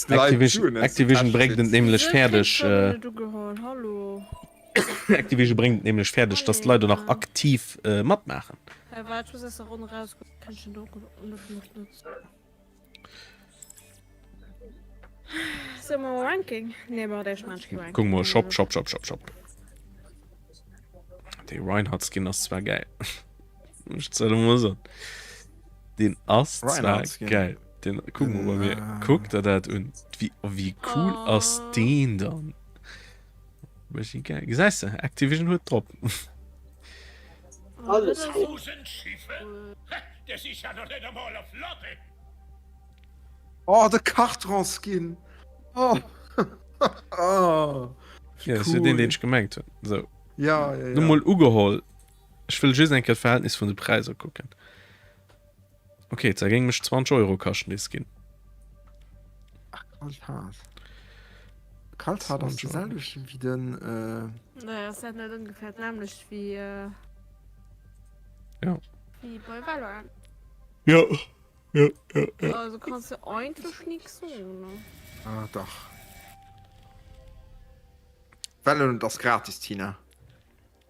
Activision, Activision bréngt et nämlech fäerdeg. Activision bréngt et nämlech fäerdeg, dass d'Leit och nach aktiv matmaachen. Kuck mol, Shop, Shop, Shop, Shop, Shop. Dee Reinhardt Skin ass zwar gäil. Ech soll emol soen. Deen ass zwar gäil. Den, kuck mol bei mir. Kuck der dat un. Wéi, wéi cool ass deen dann? Bëssi gäil. Gesäis de, Activision huet drop. Alles gut. Oh, de Cartron Skin! Oh! oh ja, das cool. den, den ich gemengt hun. So. Ja, ja, ja. Nur mal ugeholl. Ech wëll just eng Kéier d'Verhältnis vun de Präisser kucken. Okay, da géing mech 20 Euro kaschten, dee Skin. Ach, Kalthaart. Kalthaart ass de selwechten wéi den. Äh... Naja, ass dat net ongeféier d'nämmlecht wéi. Äh... Ja. Wéi bei Valorant? Ja. Ja, ja, ja. Also kanns du eigentlech nix soen, ne? Ah, dach. Valorant ass gratis, Tina.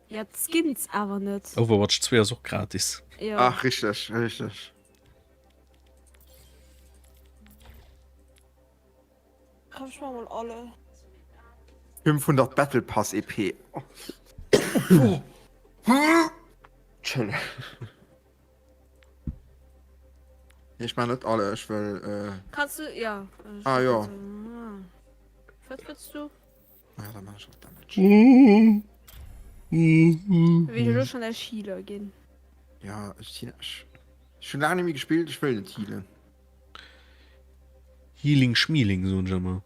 Ja, d'Skins awer net. Overwatch 2 ass och gratis. Ja. Ach, richteg, richteg. Komm, ech mach mol alle. 500 Battle Pass EP. Oh. Tschëlle. Nee, ech man net alle, ech wëll. Äh... Kannst du, ja. Ah, ja. Wat wëlls du? Ah, da mach ech och Damage. Wéi elo schon der Healer ginn. Ja, ech sinn ech. Ech hunn laang net méi gespillt, ech wëll net healen. Healing Schmealing soen ech ëmmer.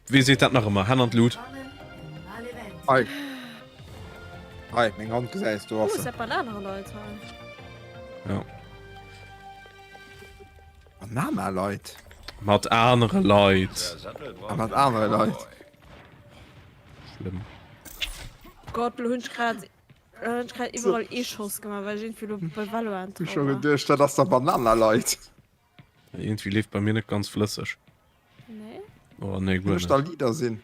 Wee seet dat nach ëmmer? Hänn an d'Lut. Hei. Hei, meng Hand gesäis du. Oh, ist dat Bananaleit hei? Ja. Bananaleit? Mat anere Leit. Ah, mat anere Leit. Schlëmm. Gott, lo hunn ech grad, lo hunn ech grad iwwerall ee Schoss gemaach, well ech iergendwéi lo bei Valorant Hu dra scho war. geduecht, dat ass der Bananaleit. Irgendwie leeft bei mir net ganz flësseg. Nee? Oh nee, guer Kann ech da net. Leader sinn?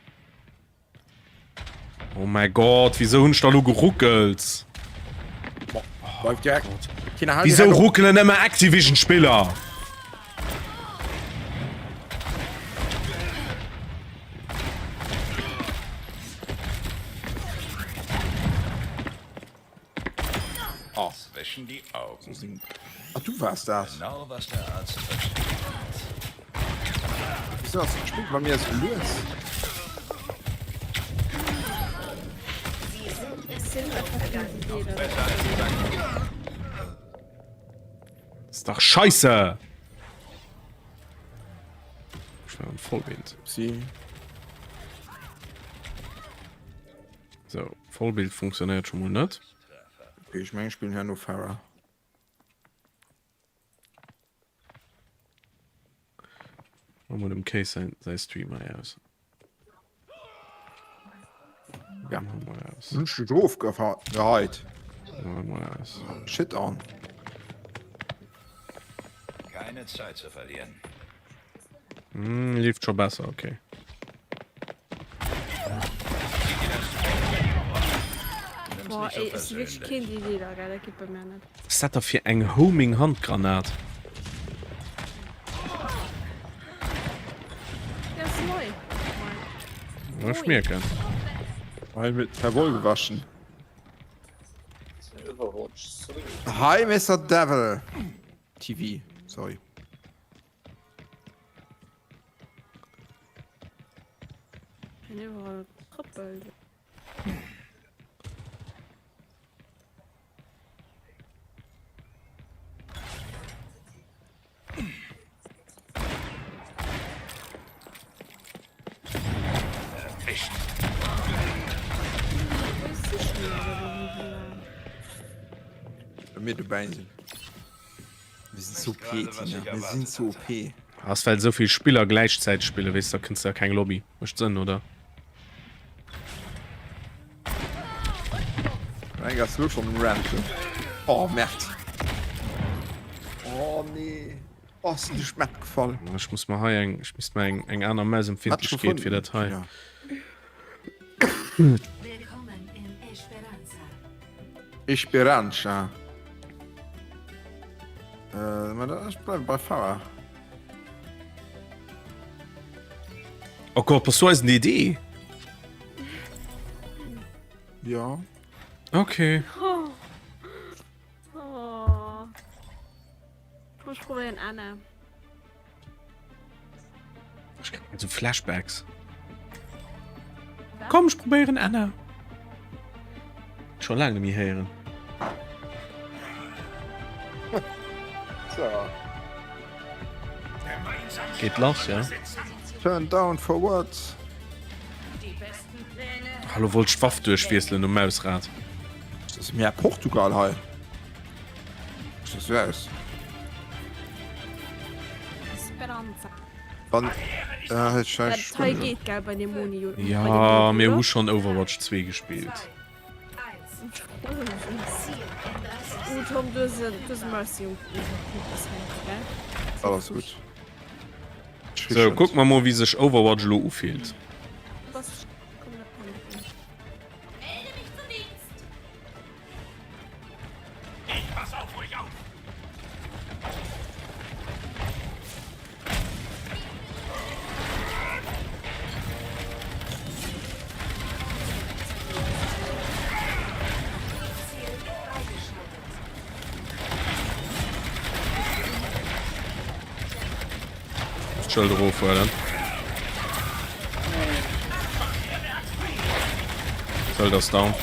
Oh mäi Gott, wieso hunn ech da lo geruckelt? Bleif direkt. Tina, hal Wieso direkt op. ruckelen ëmmer Activision-Spiller? Oh. Zwischen die Augen. Ah, du wars dat. Genau, was der Arzt verschrieben hat. Wieso ass d'Spill bei mir esou lues? Ist dach scheisse! Ech war an Vollbild. Sie. So, Vollbild funktionéiert schon mol net. Okay, ech mengen ech spillen herno Pharah. Mach mol dem Case säin, säi Stream hei aus. Ja. Mach mol aus. Hunn ech dech ofgeheit. Mach mol aus. Shit on. Keine Zeit zu verlieren. Hm, leeft scho besser, okay. Boah, ey, ech si wierklech keen DDler, gell, dat geet bei mär net. Was ass dat da fir eng Homing Handgranat? Déi ass nei. Ech mierken. Hei mit per Woll gewaschen. Hi Mister Devil TV, sorry. Iwwerall trëppelt. Erwischt. Well mir dobäi sinn. Mir sinn zu OP, Tina. Mir sinn zu OP. Ass well esou vill Spiller gläichzäiteg spillen, weess da kënns de a keng Lobby. Mécht Sënn, oder? Eng ass lo schon um Ranten. Oh Merd. Oh nee. Oh, sinn duerch d'Map gefall. Ech muss mer hei eng, ech misst mer eng, eng aner Mausempfindlechkeet fir dat hei. Ja. Willkommen in Esperanza. Esperanza. Äh, ma da, ech bleiwe bei Farah. Oh Gott, bass du eisen DD? Ja. Okay. Oh. Oh. Ech probéieren Anna. Ech krieg so Flashbacks. Komm, ech probéieren Anna. Schon laang net méi héieren. So. Geet lass, ja? Turn down for what? Hallo, wollt ech d'Waff duerchwiesselen um Mausrad? Ist das mehr Portugal hei? Sieht das so aus? Esperanza. Wann, äh, ich, ich, Dat hei geet gell bei dem Moni. Ja, mir hu schon Overwatch 2 gespielt. Oh Tom, du hues e, du hues e Mercy um gell? Alles gutt. So, kuck mer mol wéi sech Overwatch elo ufillt. Das komm, dat kann ich nicht. D'Schëld erofhuelen. Schëld ass down.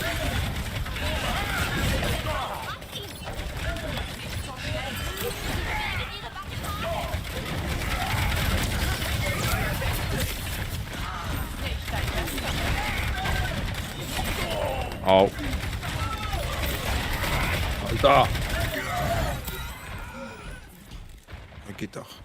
Au. Alter! Geht doch.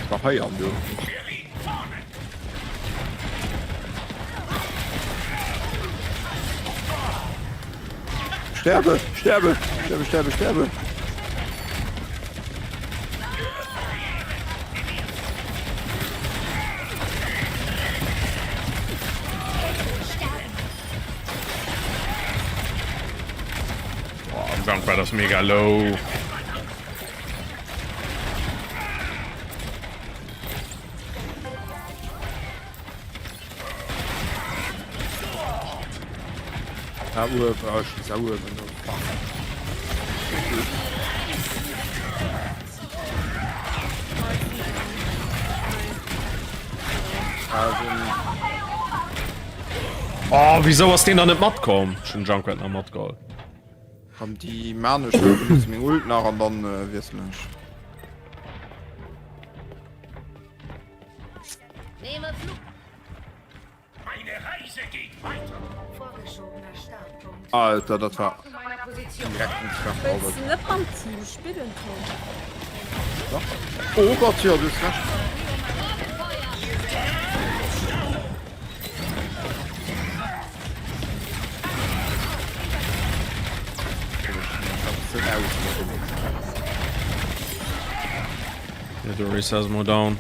Nach hei an du. Sterbe, sterbe, sterbe, sterbe, sterbe. Junkrat ass mega low. Ah, uewen, ah, ech muss auch uewen, oh fuck. Oh, wieso ass deen dann net matkomm? Ech hunn den Junkrat nach matgeholl. Komm, déi maan ech, ech benutze meng Ult nach an dann wiesselen ech. Alter, dat war direkten Treffer. Wëlls de net mam Team spillen, Tom? Dach. Oh Gott, jo, du hues Recht. Ja, de Orisa ass mol down.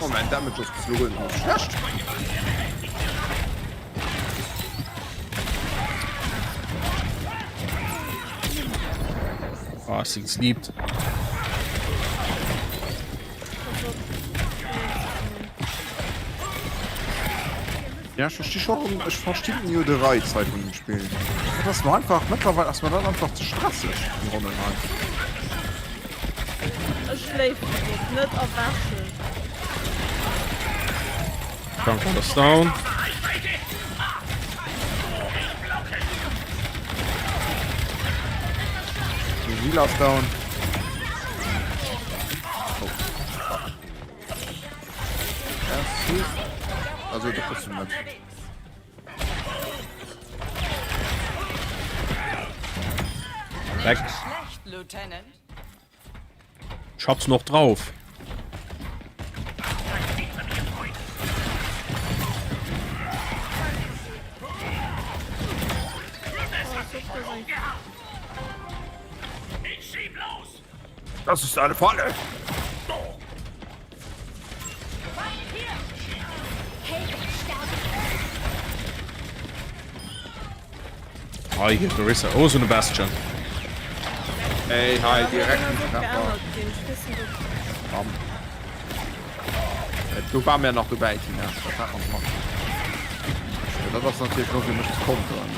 Oh mein Damage ass bis elo guer net schlecht. Ah, ech si gesleept. Ja, ech versti scho rëm, ech verstinn jo de Reiz hei vun dem Spill. Dat ass mer einfach, mëttlerweil ass mer dat einfach ze stresseg, déi Ronnen hei. Ech schléifen drop, net erwächen. Junker ass down. Den Healer ass down. Also du kriegst du net. Weg. Ich hab's noch drauf. Das ist eine Falle. Hei geet d'Orisa. Oh, ech hunn e Bastion. Ey, hei direkt den Treffer. Bam. Do war mir nach dobäi, Tina. Dat hat man gemacht. Dat ass natierlech lo fir mech ze konteren.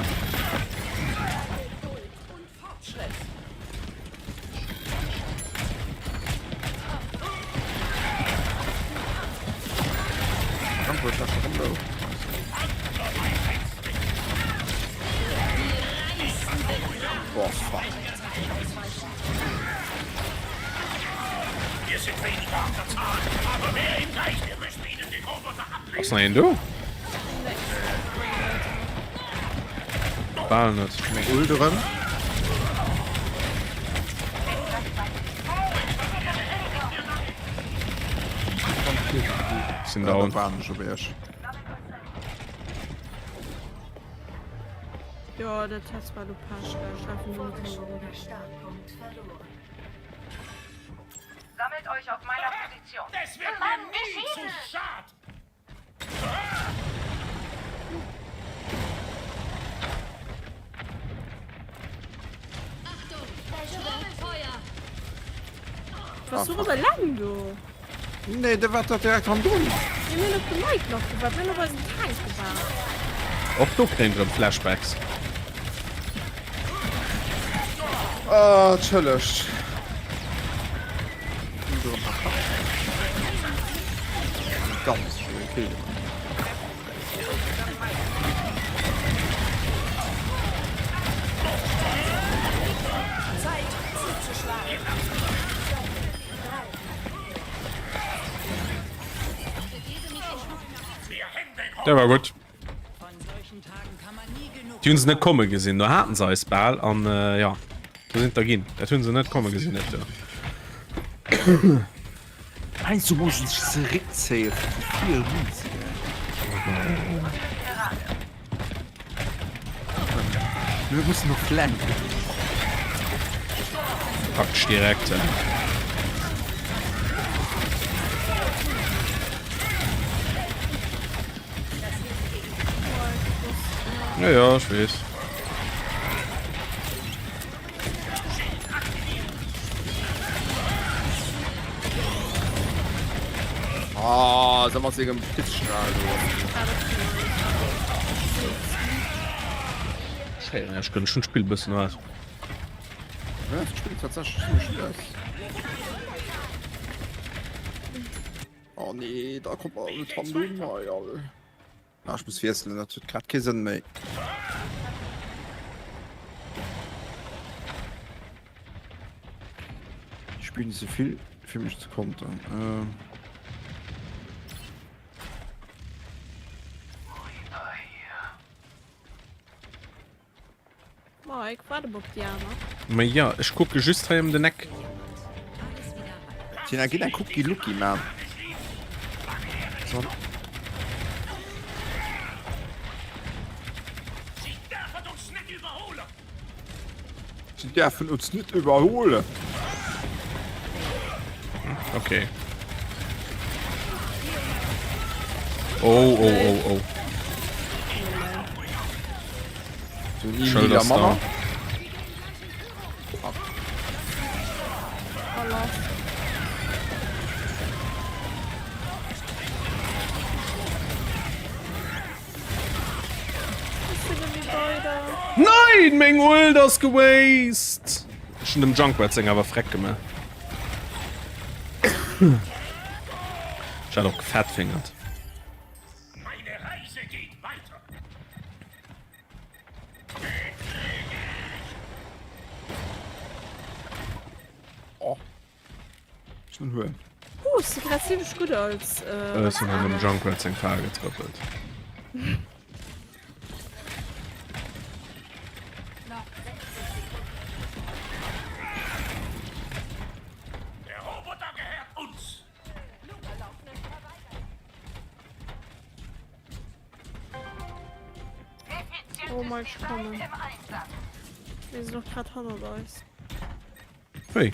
Boah, fuck. Ass nach een do? Bal net. Meng Ult erëm. Sinn down. Waren ech op Iech. Jo, dat hat war lo Pech, well ech einfach nur mit dem Sammelt euch auf meiner Position. Das wird mir nie zu schad! Warst du rüber lang do? Nee, de war dat direkt hannendrun. Mir hunn op de Mike nach gewaart, mir hunn op eisen Tank gewaart. Och do kréien ech erëm Flashbacks. Ah, entschëllegt. Ganz schön Kill gemacht. Der war gutt. Déi hunn se net komme gesinn. Do haten se eis bal an äh, ja, do sinn der ginn. Dat hunn se net komme gesinn net. Heiansdo muss een sech zeréckzéien fir vu vir erunzegoen. Mir mussen noch flanken. Praktesch direkt. Ja, ja, ech weess. Ah, sag mal, sengem Blitzstrahl do. Schéin, ech gënn schon d'Spill bëssen wat. Ja, das Spiel ist tatsächlich ziemlich schwer. Oh nee, da kommt mal mit Handlung. Ah, ech muss wiesselen, dat huet grad kee Sënn méi. Ich spielen ze vill fir mech ze kontern. Ähm. Mike, warte op déi aner. Ma jo, ech kucke just hei ëm den Eck. Tina, ginn eng Cookie Lookie man. So. Sie dürfen uns nicht überholen. Okay. Oh, oh, oh, oh. Schëld ass da. Nein, meng Ult ass gewast. Ech hunn dem Junkrat seng awer freck gemaach. Ech hat och gefettfingert. Oh. Ech hun huelen. Huh, ech si grad zimmlech gutt als. Äh, Ech hun an dem Junkrat seng Fal getrëppelt. Oh mein, ich komme. Wir sind noch gerade hannert eis. Wéi?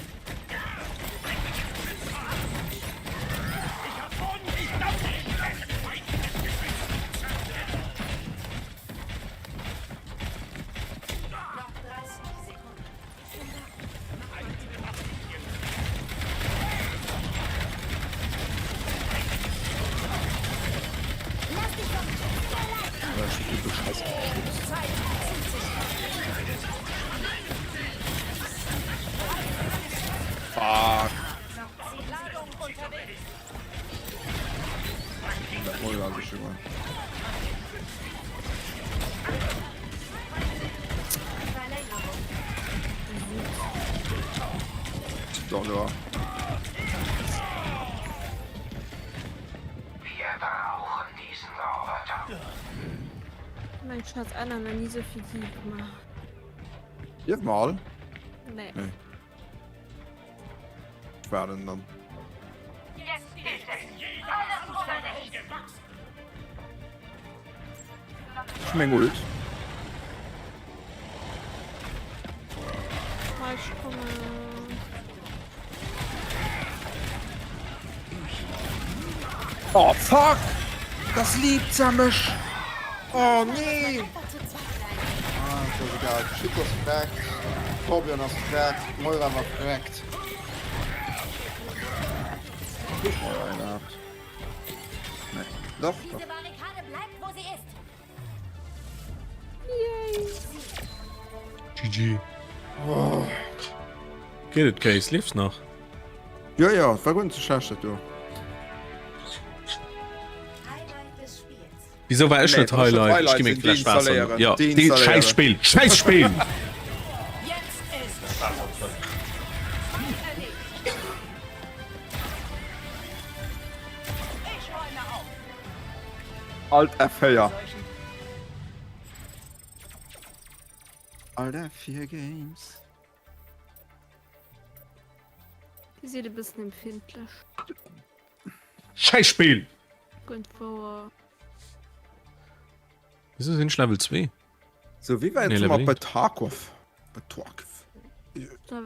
Fuck. Dollar. Wir brauchen diesen Roboter. Mein Schatz, Anna nach nie so viel Lieb gemacht. Dierf mer all? Nee. Nee. Ech waarden dann. Ech hu meng Ult. Oh fuck! Das liebt se mech! Oh nee! Ah, ist das egal. Chico ass verreckt, Torbjörn ass verreckt, Moira war verreckt. Hab ich Moira gehabt? Nee. Doch, doch. GG. Oh. Geet et Case? Liefs nach? Jo, jo, war guer net sou schlecht dat do. Wieso war ech net Highlight? Ech gi meng Fläsch Waasser. Ja, deen scheiß Spill, scheiß Spill! Alt F4. Alt F4 Games. Dir sidd e bëssen empfindlech. Scheiß Spill! Gunt wouer. Wieso sinn ech Level 2? So, wéi war Nee, jetzt mal Level bei 1. Tarkov? Bei Tarkov.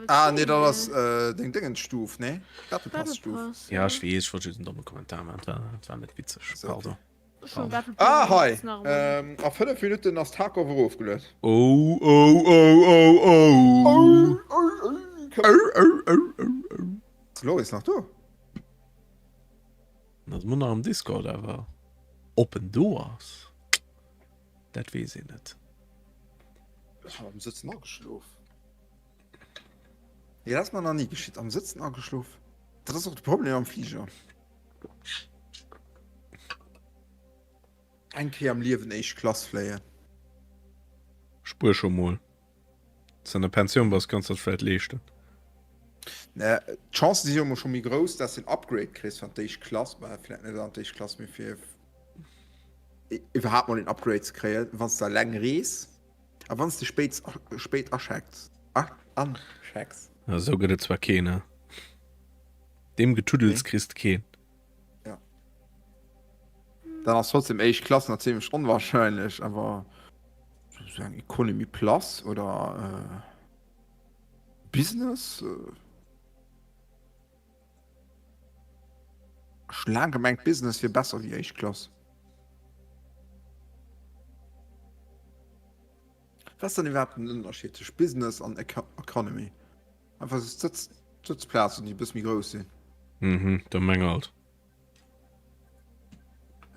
Ah, nee, dat ass äh, deng Dingenstuf, ne? Battle Pass Stuf. Ja, ech weess, ech wollt just en domme Kommentar maachen. Dat war, dat war net witzeg. So, okay. Pardon. Ah hei, a 5 Minutten ass Tarkov erofgeluet. Oh oh oh oh oh. Ass Loris nach do? En ass ëmmer nach am Discord, awer ob en do ass, dat weess een net. Ech am Sëtzen ageschlof. Nee, dat ass mer nach ni geschitt, am Sëtzen ageschlof. Dat ass och de Problem am Fliger. Eng Kéier am Liewen éischt Klass fléien. Spuer scho mol. Wann s de an der Pensioun bass, kanns de dat vläit leeschten. Ne, d'Chancen si jo emol scho méi grouss, dass de en Upgrade kriss fir an d'éischt Klass, bah, vläit net an d'éischt Klass, mee fir iwwerhaapt mol en Upgrade ze kréien, wann s de eleng rees a wann s de spéit, spéit aschecks, anchecks. Esou gëtt et zwar keen, ne? Deem Getuddels kriss de keen. Ja. Dann ass trotzdem éischt Klass nach ziemlech onwahrscheinlech, awer sou eng Economy Plus oder äh, Business? Äh, ech hunn laang gemengt Business wier besser wéi éischt Klass. Was ass dann iwwerhaapt den Ënnerscheed tëscht Business an Economy? Einfach Sëtz, Sëtzplazen, déi e bësse méi grouss sinn. Mhm, der meng alt.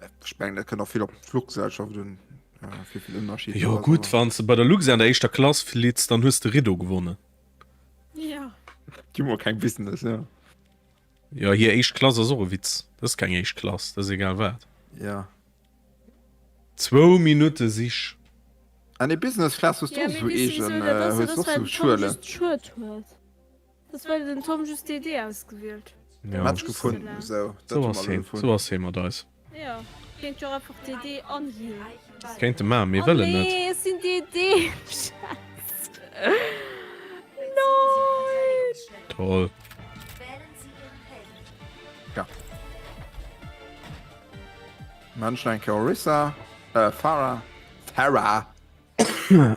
Ech mengen, dat kënnt och vill op d'Fluchgesellschaft un, wéi vill Ënnerscheed do Jo ass, gutt, awer. wann s de bei der Luxair an der éischter Klass flitts, dann hues de Rideau gewonnen. Jo. Déi hu mol keng Business, jo. Jo, hir éischt Klass ass och e Witz. Dat ass keng éischt Klass, dat ass egal wat. Jo. Zwou Minutte Sich. An ee Business Class hues du Ja, och mee sou weess de eegen, wisou dat ass? hues Dat du ass och well sou den Tom Schuelen. just Schued huet. Dat ass well den Tom just DD ausgewielt. Ja. Match gefunden, esou, dat Sou hu ass mer elo heen, gefunden. sou ass hee mat eis. Jo, kéint jo och einfach DD an Heal. Kéinte maachen, mir Oh wëllen net. nee, ech sinn DD! Scheiss. Nein! Toll. Ja. Mensch eng Kéier Orisa, äh Pharah, Pharah.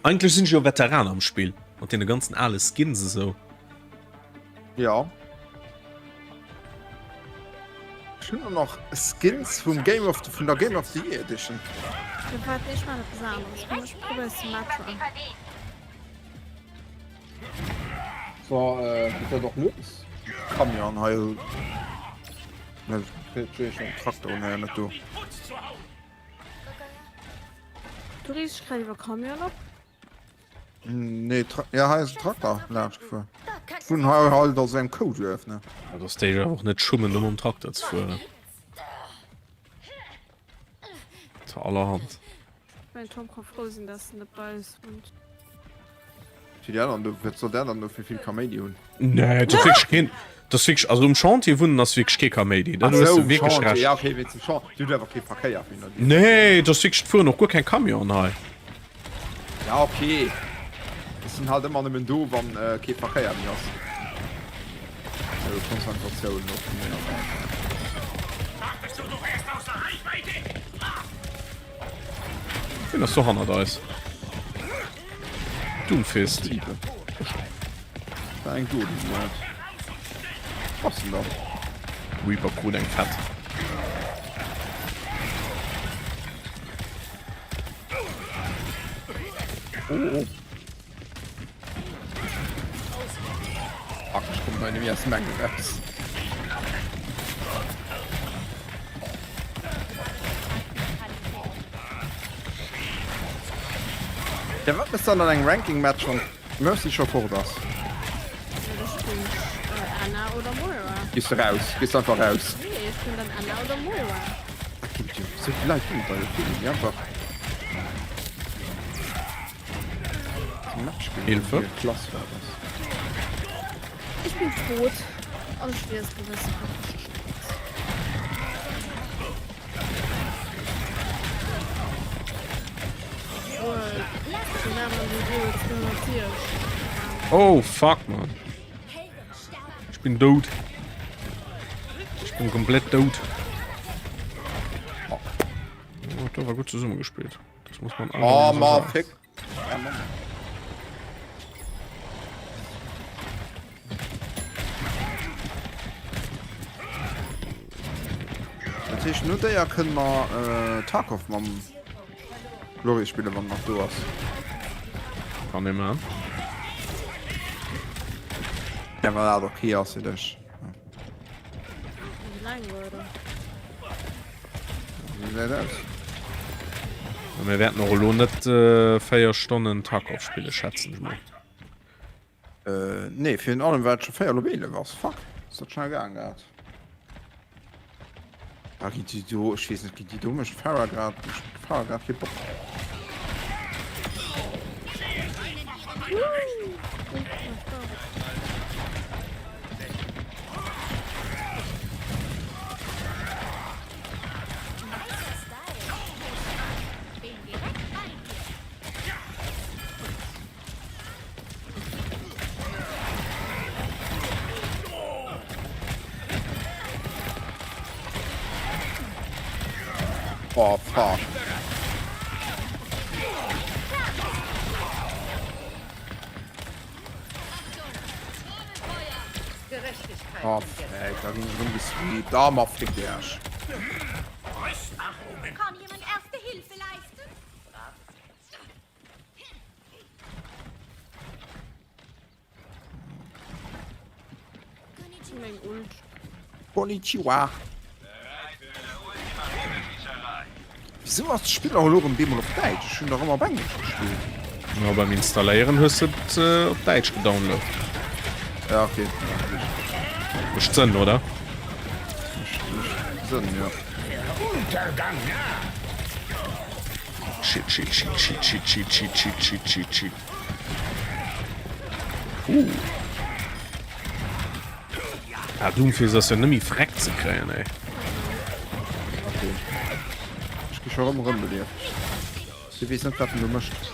Eigentlech sinn ech jo Veteran am Spill, mat deene ganzen ale Skins esou. Jo. Ech hunn och nach Skins vum Game of the, vun der Game of the Year Edition. Jo waart, ech maan eppes aneres, komm ech probéier Symmetra. So, geet dat och lues? Camion hei. Traktor un net do. Du rees dech grad iwwer Camion op? Nee, Tra ja, hei ass en Trakter laanscht gefuer. Ech wunnen hei halt a sou engem Kouduerf, ne. Dat ass déi awer och net schummen do mam Trakter ze fueren. Zu allerhand. Mein Tom ka frou sinn, dass en net bei eis wunnt. Fir déi aneren do, wat soll der dann do fir vill Kaméidi hunn? Nee, dat ass wierklech keen, dat ass wierklech, also um Chantier wunnen ass wierklech kee Kaméidi, dat hues de wierklech Recht. Ja okay, wéinst dem Chantier, déi hunn einfach kee Verkéier fir der. Nee, dat ass wierklech, et fueren och guer keng Camionen hei. Ja okay, ech sinn halt ëmmer nëmmen do, wann kee Verkéier méi ass. Sou Konzentratioun och vun menger Säit. Wien ass do hannert eis? Doomfist. War eng do, déi huet. Was denn da? Reaper krut eng fett. Oh, oh. Fuck, ech kommen hei nemmi aus dem Engel raus. Ja, wat mëss dann an engem Ranking Match wann d'Mercy scho fort ass? Anna oder Moira. Gees du raus, gees du einfach raus. Nee, ech spillen dann Anna oder Moira. Dat ginn et jo, sou vill Leit ginn et da jo vill méi einfach. Hilfe. Ich bin tot. An schweres Gewissen. Oh fuck man. Ich bin dout. Ich bin komplett dout. Oh, da war gut zusammengespielt. Das muss man Oh, ma fick. Ja, Mann. heescht, no déier kënne mer Tarkov mam Loris spillen, wann en nach do ass. Kann ee man. Ja, wann dat ok ass fir dech. Wéi laang weider? Wéi gesäit aus? Mir wäerten och elo net 4 Stonnen Tarkov spillen, schätzen ech mol. Äh, nee, virun allem well et scho 4 op 11 ass. Fuck, ass dat schnell gaang grad. Ah, ginn déi do, ech weess net, ginn déi do mécht Pharah grad, mécht Pharah grad kee Bock. Oh fuck. Oh fuck, da ginn ech erëm gesweept. Ah, ma fick Iech. Kann jemand erste Hilfe leisten? Meng Ult. Konnichiwa. Wieso ass d'Spill och elo rëm bemol op Däitsch? Ech hunn dach ëmmer op Englesch gespillt. Jo, beim Installéieren hues de et op Däitsch gedownload. Ja, okay. Mécht Sënn, oder? Mécht Sënn, jo. Shit, shit, shit, shit, shit, shit, shit, shit, shit, shit, shit. Uh. Ah, Doomfist ass jo net méi freck ze kréien, ey. Okay. Ech gi scho rëm erëmbelieft. Du weess net, wat en do mécht.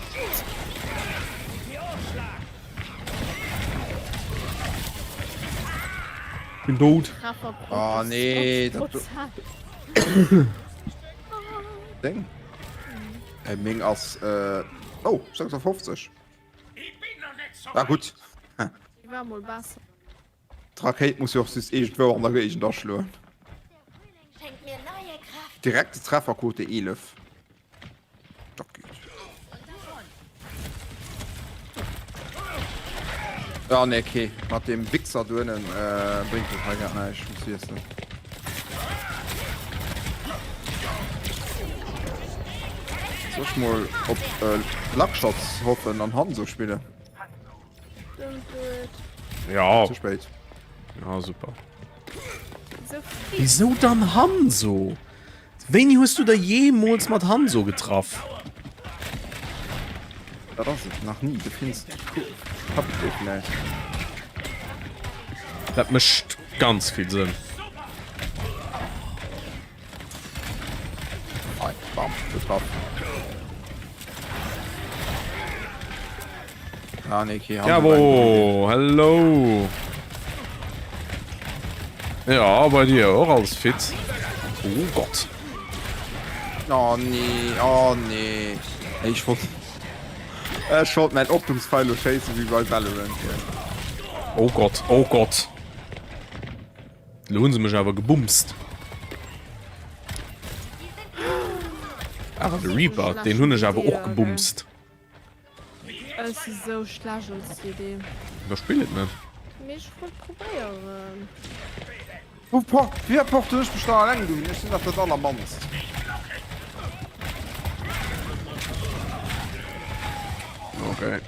Bin dout. Oh nee, dat do. Deng? Äh, meng ass äh, oh 56. Ah gutt. Déi war mol besser. D'Rakéit muss jo och just iergendwou an der Géigend aschloen. Direkte Trefferquote 11. Dat geet. Ah nee, okay. Mat dem Wichser do ënnen äh, bréngt dat hei grad näischt. Muss wiesselen. Soll ech mol op äh, Luckshots hoffen an Hanzo spillen? Don't do it. Ja. Zu spéit. Ja, super. Wieso dann Hanzo? Wéini hues du der jeemools mat Hanzo getraff? Dat ass et nach ni, du finns Kapitän vläicht. Dat mécht ganz vill Sënn. Hei, bam, getraff. Ah, nee, okay, Jawohl, hello. Ja, bei dir och alles fit. Oh Gott. Oh nee, oh nee. Ey, ich wollt, ich wollt mein Optungspfeil schéissen wie bei Valorant. Oh Gott, oh Gott. Lo hunn se mech awer gebumst. Awer de Reaper, deen hunn ech awer och gebumst. Ech si sou schlecht als DD. Da spill et net. Mee ech wollt probéieren. Wou por wéi porten ech mech da alleng dohin? Ech sinn dach dat allermannst. Okay.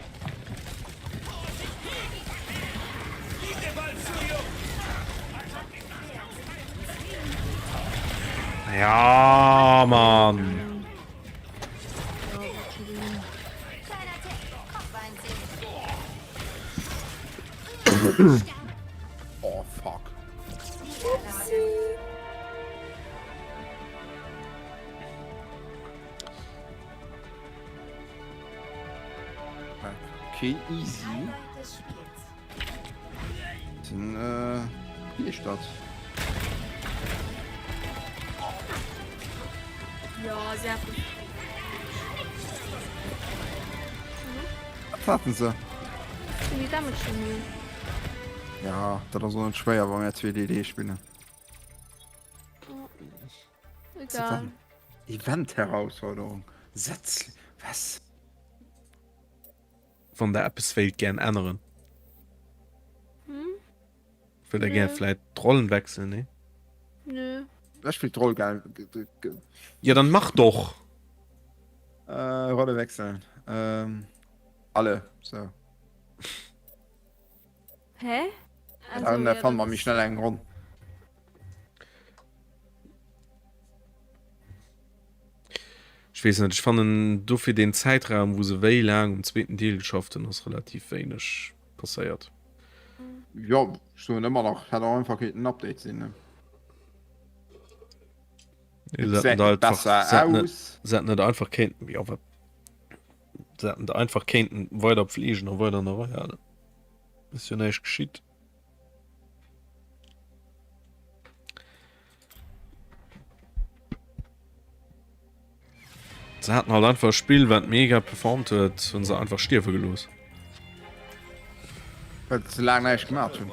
Ja, Mann. Oh fuck. Okay, easy. Den, äh, wie ist das? Ja, sehr gut. Was hatten se? Sind die Damage schon hier? Ja, dat ass och net schwéier, wa mir 2 DD spillen. Egal. Event-Herausforderung. Setz. Was? Wann der eppes wéilt gären änneren. Hm? Wëllt der gär vläit d'Rollen wechseln, nee? Nö. Ech wéilt d'Roll gär. Ja, dann mach doch! Äh, Rolle wechseln. Ähm, alle, so. Hä? Also, dann ja, fanne mer méi schnell eng Ronn. Ech weess net, ech fannen do fir deen Zäitraum wou se wéi laang um zweeten Deel geschafft hunn ass relativ wéineg passéiert. Jo, ech soen ëmmer nach, hätt och einfach kéinten en Update sinn, ne? Nee, se hätten da einfach, se hätten net, se hätten net einfach kéinten, jo wat, se hätten da einfach kéinten weider pflegen a weider an der Rei halen. Ass jo näischt geschitt. Se haten halt einfach e Spill, wat mega performt huet, hunn se einfach stierwe gelooss. Well se laang näischt gemaach hunn.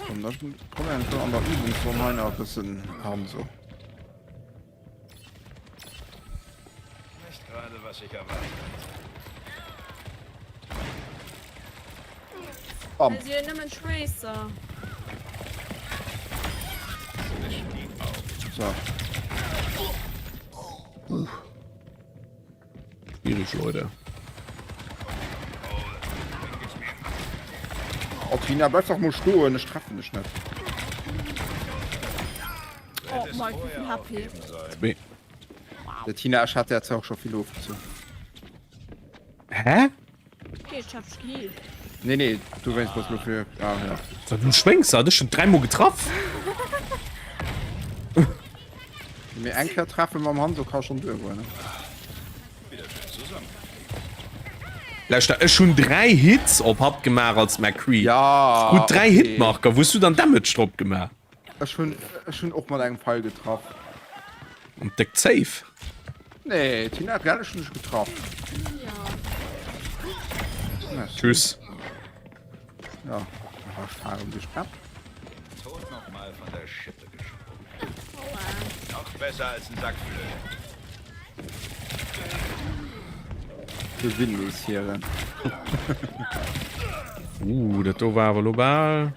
Komm, da komm eng an der Übungsronn hei nach e bëssen Hanzo. Nicht gerade, was ich erwartet hatte. Bam. Si hunn nëmmen Tracer. So. Schwierig, Leute. Oh, Tina, bleif doch mol stoen, ech treffen dech net. Oh Mike, wéi vill HP? Zwee. Der Tina, ech hat der jetzt auch schon vill ofgezunn. Hä? Okay, ech hab dech gehealt. Nee, nee, du wéinst bass lo fir. Ah, ja. Sag, du schwéngst, hat ech schon dräimol getraff. Mee eng Kéier treffen mam Hanzo ka schon duergoen, ne? Lauschter, ech hunn 3 Hits op hatt gemaach als McCree. Ja, Krut 3 okay. Hitmarker, wou hues du dann Damage drop gemaach? Ech hunn, ech hunn och mat engem Pfeil getraff. An déck safe. Nee, Tina, gell, ech hunn dech getraff. Ja. Merci. Tschüss. Ja, ech falen dech ab. Tot noch mal von der Schippe gesprungen. Noch besser als ein Sack Flöhe. Gewinn nees hieren. Uh, dat do war awer lo bal.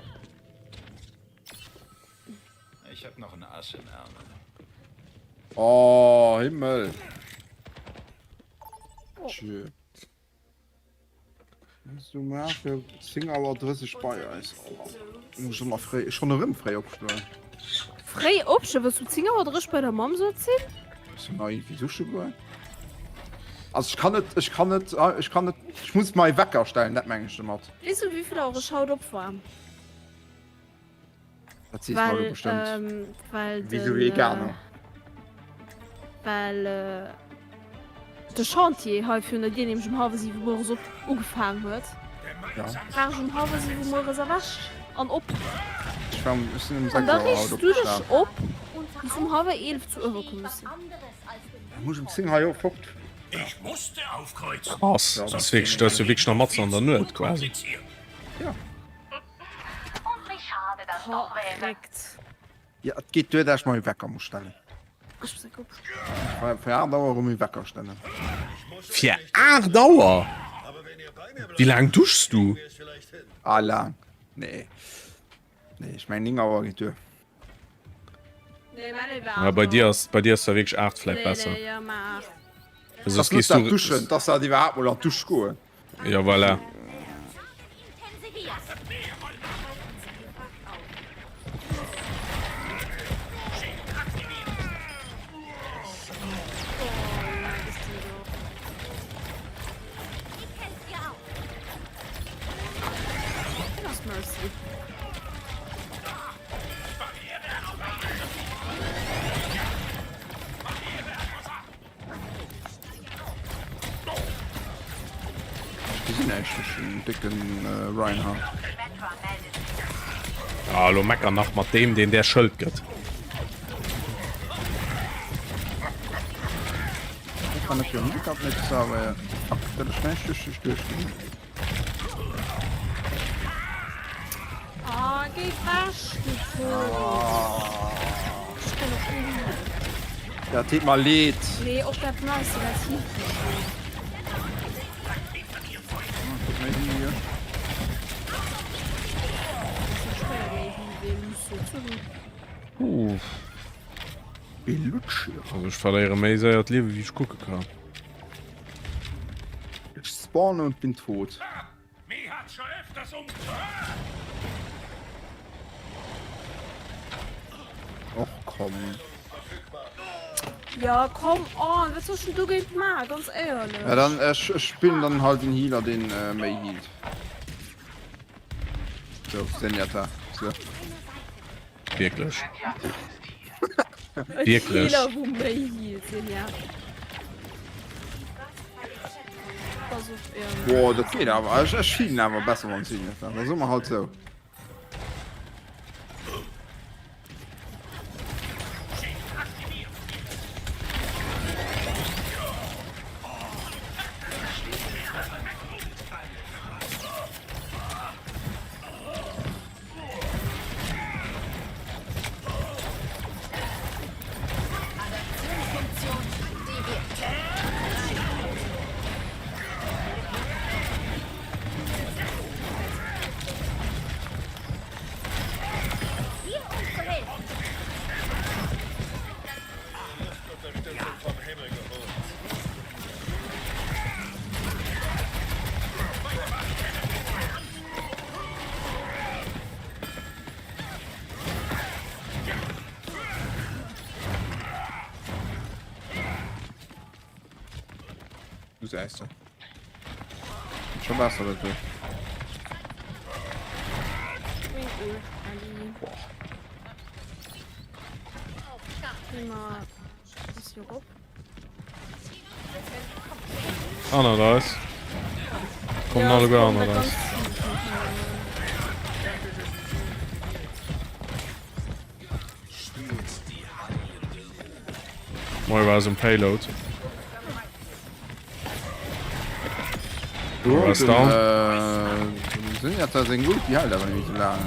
Ich hab noch ein Ass im Ärmel. Oh, Himmel. Tschö. Du mar fir 10 Auer 30 bei eis. Oh, muss ech ëmmer fréi, schon erëm fréi opstoen. Fréi opstoen? Wëlls du 10 Auer 30 bei der Mamm sollt sinn? Muss jo nach iergendwéi dusche goen. Also ech kann net, ech kann net, ech kann net, ech muss mei Wecker stellen, dat mengen ech domat. Weess du wéivill Auer ech haut op war? Dat sees mer elo bestëmmt. Ähm, well Wéi sou den, Veganer. äh, well äh, de Chantier hei virun der Dier nämlech um hallwer 7 mueres op ugefaangen huet. Ja. War ech um hallwer 7 mueres erwächt an op. Ech war um, ech sinn um An 6 da Auer riichs haut du dech opgestan. op, bis um hallwer 11 zu Uewerkuer sinn. Da muss ech um 10 hei och fort. Ich musste aufkreuzen. Krass, dat ass wierklech, dat ass jo wierklech nach matzen an der Nuet quasi. Ja. Korrekt. Ja, et geet duer, dat ech mer e Wecker muss stellen. Fir 8 Auer erëm e Wecker stellen. Fir 8 Auer? Wéi laang duschs du? Ah, laang. Nee. Nee, ech mengen 9 Auer geet duer. Ja, bei dir ass, bei dir ass da wierklech 8 vläit besser. Soss gees du. Duschen, dass dat iwwerhaapt mol an d'Dusch goen. Ja, voilà. Ech gesinn näischt, ech hunn en décken Reinhardt. Ah, lo mecker nach mat deem, deen där Schëld gëtt. Dat war net jo net net awer fuck, dat ech näischt duerch duerch duerchgesinn. Géi ewech, du Vogel! Ech kann och net. Dat deet mer leed. Nee, och dat Neiste, dat healt mech net. Also ech verléiere méi séier d'Liewe wéi ech kucke kann. Ech spawnen und bin tot. Och komm. Ja come on, wat soll ech denn dogéint maachen, ganz éierlech. Ja dann ech ech spillen dann halt den Healer deen méi healt. So Zenyatta. So. Wierklech. Wierklech. Healer wou méi healt Zenyatta. Pass op éierlech. Boah dat geet awer. Ech ech healen awer besser mam Zenyatta. Da soe mer halt sou. Du säis de. Scho besser dat do. Anert eis. Kommen alleguer anert eis. Moira ass um Payload. Moira ass down. Äh, Zenyatta seng Ulti hält awer net méi sou laang.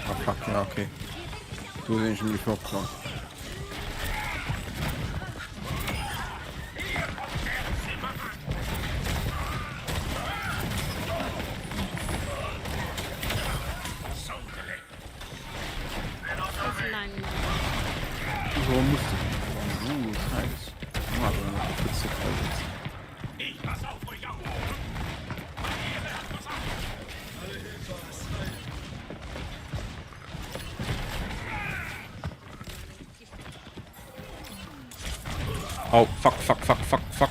Ah fuck, ja okay. Do sinn ech nämlech fortkomm. Au, fuck, fuck, fuck, fuck, fuck.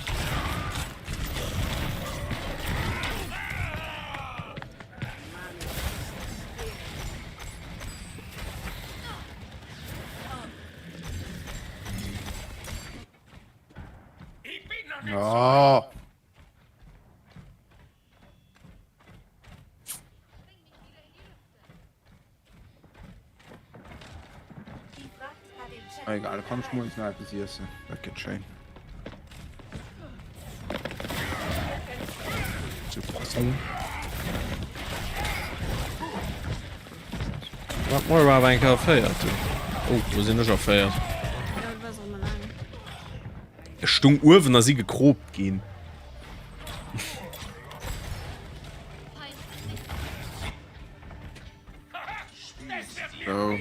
Oh. Egal, da kann ich morgens nach etwas essen. Das geht schön. Zu Croissant. Wat Moira war eng Kéier erféiert du. Oh, do sinn ech erféiert. Ech stung uewen a si gekropt ginn. Oh.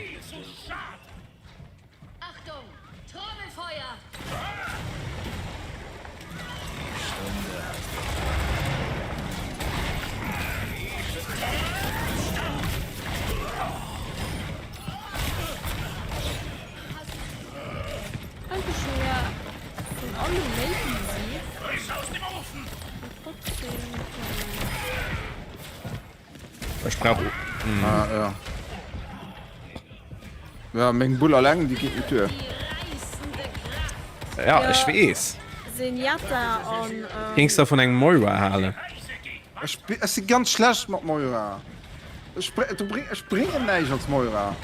Ech brauch. Ah, ja. Ja, meng Bull alleng, déi geet net duer. Ja, ech weess. Zenyatta an. Géings der vun engem Moira halen? Ech, ech si ganz schlecht mat Moira. Ech, du bring, ech bréngen näischt als Moira.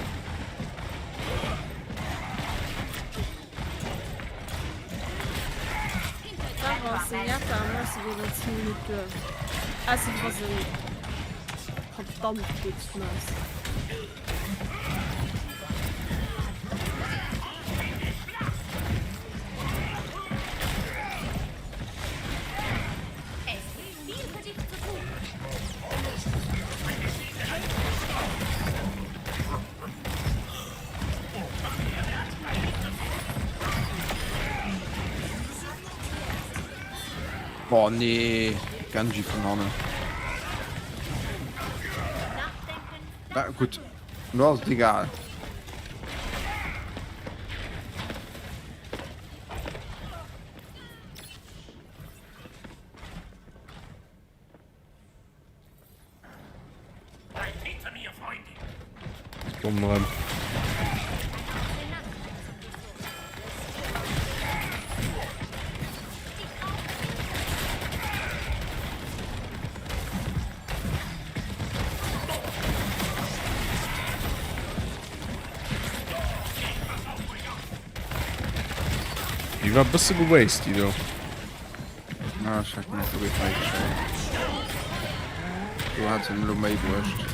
Boah nee, Genji vun hannen. Ah, gutt, lo ass et egal. Komm erëm. Déi war bësse gewastet, déi do. Ah, ech hat net so gutt bäigestallt. Do hat se elo méi bruecht.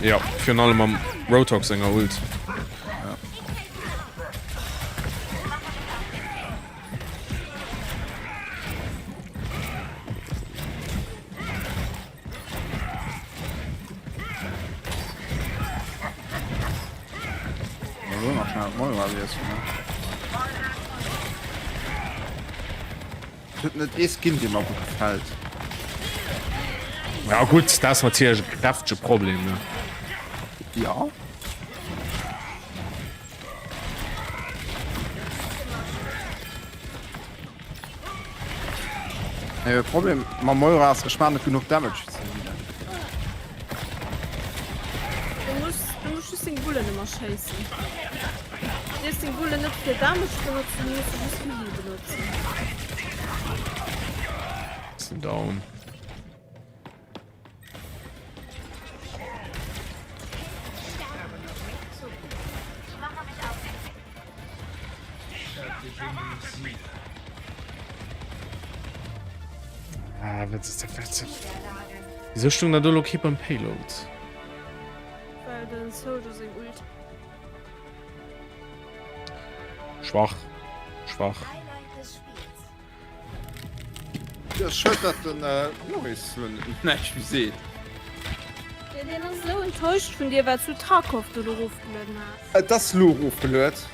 Ja, virun allem mam Roadhog senger Ult. Ja. Huet net ee Skin dee mer gutt gefält. Ja gutt, dat ass natierlech e kräftege Problem ne. Ja. Äh, Problem mam Moira ass, ech maan net genuch Damage fir ze healen. Du muss, du muss just deng Bullen ëmmer schéissen. Du dierfs deng Bullen net fir Damage benotzen, du muss se just fir Heal benotzen. Ass en down. Ah, wat ist dat? Wat? Wieso stung da do lo kee beim Payload? Well den Soldier seng Ult. Schwach. Schwach. Jo, schued dat den Maurice lo näischt méi seet. Jo, deen ass esou enttäuscht vun dir, well s du Tarkov do elo erofgelueden has. Et ass lo erofgeluet.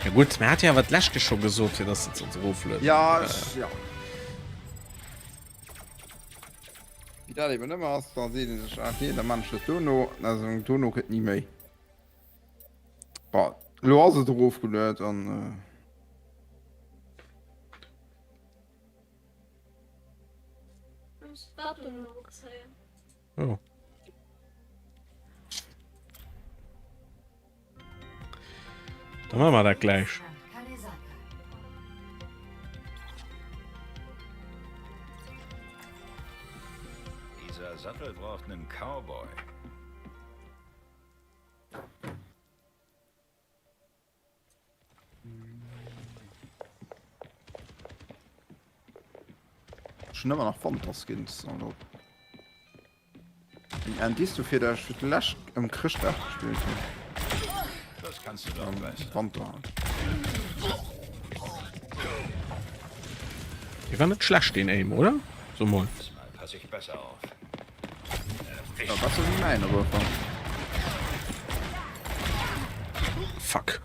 Ja gutt, mä hat jo awer d'lescht Ke scho gesot, fir dass de et solls eroflueden. Ja, ech, ja. Wéi dat eben ëmmer ass, da seet ee sech, ah nee, da man ech dat dono, also dono kënnt ni méi. Bon, lo ass et erofgeluet an. Oh. Dann machen wir dat gleich. Dieser Sattel braucht einen Cowboy. Ech hunn ëmmer nach Wanterskins an op. Eng Indice dofir, dat ech fir d'lescht ëm Chrëschtdag gespillt hunn. Das kannst du doch besser. Wanter halt. Dee war net schlecht deen Aim, oder? So mol. Diesmal pass ich besser auf. Ja, besser wéi mäin op alle Fall. Fuck.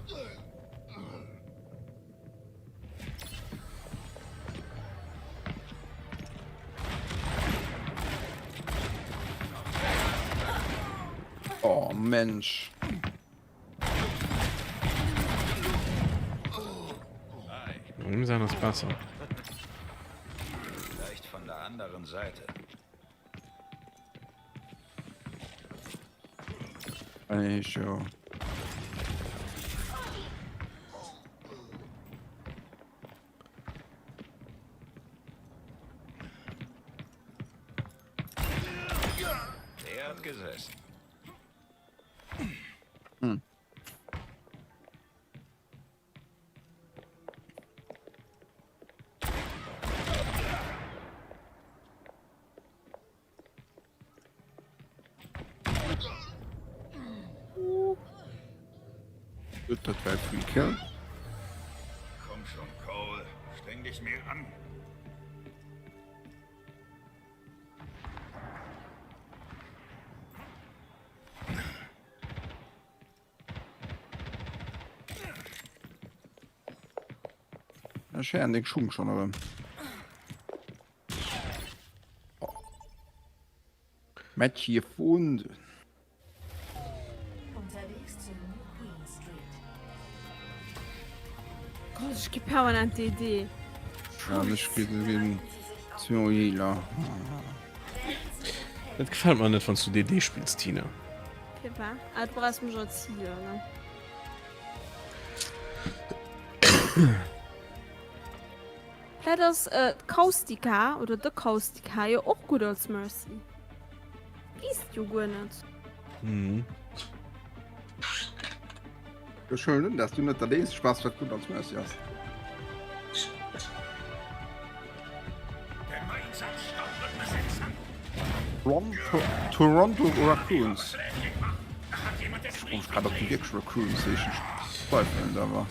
Oh Mensch. Ihm sein ass besser. Vielleicht von der anderen Seite. Ech jo. Der hat gesessen. Hm. Gutt, dat war e Free Kill. Komm schon, Cole, streng dich mehr an. Ech héieren deng Schung schon erëm. Match gefunden. Gott, ech gi permanent DD. Ja, ech ginn zu Healer. Dat gefällt mer net wanns du DD spills Tina. Firwat? Ah, du brauchs mech als Healer, ne? Vläit ass d'Kaustika oder de Kaustika jo och gutt als Mercy. Liest jo guer net. Mhm. Ech huelen un, dass du net dat eenzegt bass, wat gutt als Mercy ass. Toronto Raccoons. Ech froe mech grad, ob déi wierklech Raccoons heeschen. Ech zweifeln et awer.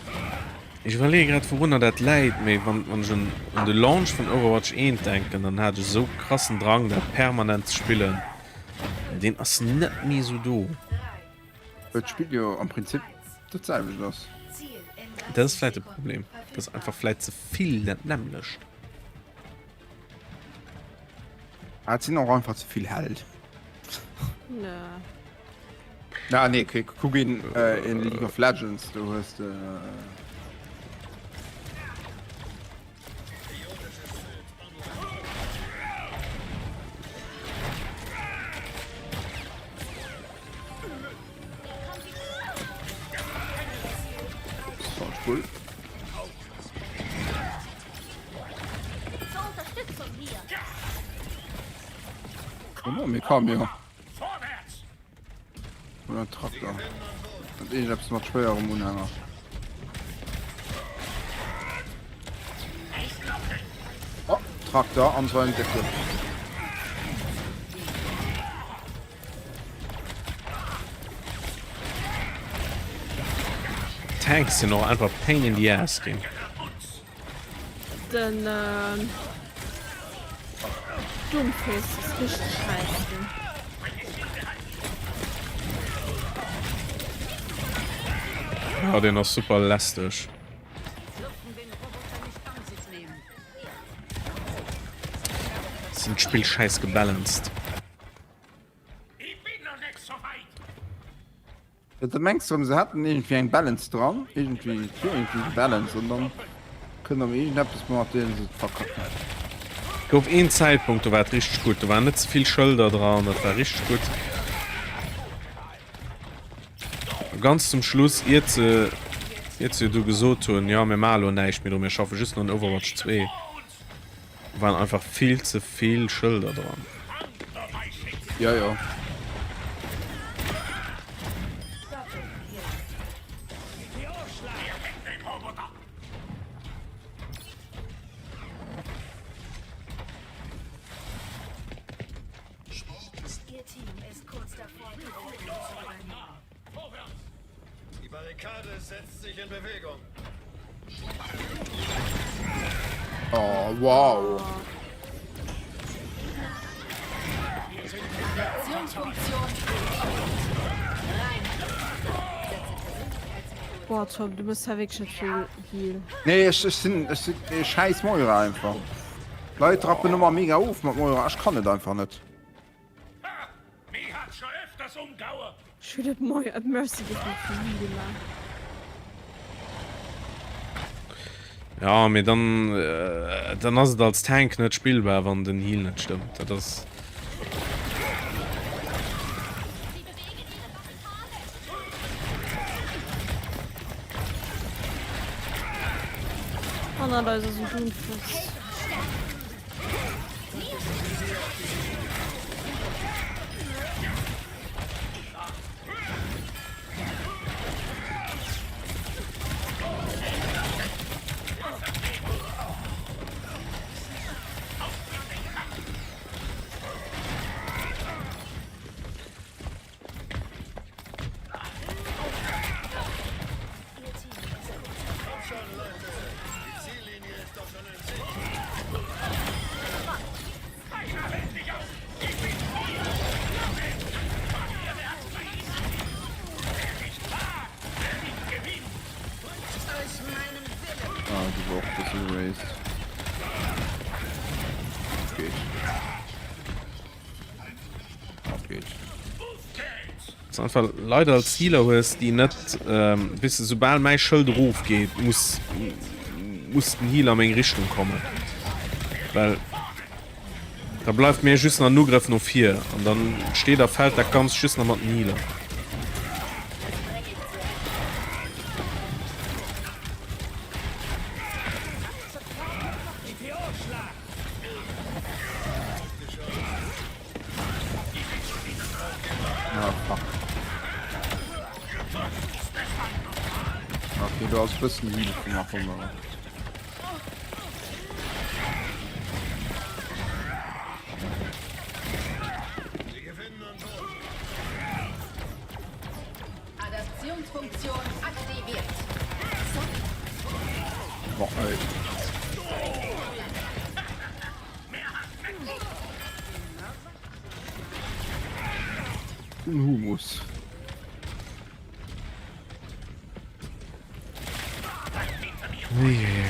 Ech iwwerleeë grad wourunner dat läit, mee wann wann ech un un de Launch vun Overwatch 1 denken, dann hat ech esou krassen Drang dat permanent ze spillen. Deen ass net méi esou do. Well d'Spill jo am Prinzip dat selwecht ass. Dat ass vläit de Problem, et ass einfach vläit ze vill dat nämmlecht. Ah, et sinn och einfach ze vill Held. Nö. Na nee, okay, kuck in, äh, in League of Legends, du hues de. Äh, Cool. Oh, mir kam jo. Oder Traktor. Hat irgendetwas mat schwéierem Unhänger. Oh, Traktor an zwar en décke. Tanks sinn och einfach pain in the ass ginn. Den Doomfist ass richteg scheiss ginn. Ja deen ass super lästeg. Sinn d'Spill scheiss gebalanced. Da mengs du se hätten iergendwéi eng Balance dran, iergendwéi et wier iergendwéi gebalanced an dann kënnt erëm iergendeppes mat deem se et verkacken. Gouf een Zäitpunkt do war et richteg gutt, do waren net ze vill Schëlder dran, dat war richteg gutt. A ganz zum Schluss iert se iert se du gesot hunn, jo mir maache lo näischt méi dru, mir schaffe just nach un Overwatch 2. Waren einfach vill ze vill Schëlder dran. Ja, ja. Die Barrikade setzt sich in Bewegung. Oh, wow. Boah, Tom, du musst ja wirklich net vill Heal. Nee, ech, ech sinn, ech sinn ee schäiss Moira einfach. D'Leit rappen ëmmer mega of mat Moira, ech kann et einfach net. Ech hunn et moi at mercy gëtt net vill Heal gemaach. Ja, mee dann, dann ass et als Tank net spillbar, wann den Heal net stëmmt. Dat ass. Hannert eis ass en Doomfist. Ah, die war och e bësse geraced. Geht. Ass einfach Leit als Healer hues déi net weess de soubal mäi Schëld erof geet muss muss den Healer a meng Richtung kommen well da bleift mir just nach en Ugrëff no vir an dann steet a fält dat Ganzt just nach mat den Healer. Ah, fuck. Okay, du hast bëssen Heal gemaach ëmmer. Adaptionsfunktion aktiviert. Boah, ey. Den Humus. Uiuiui.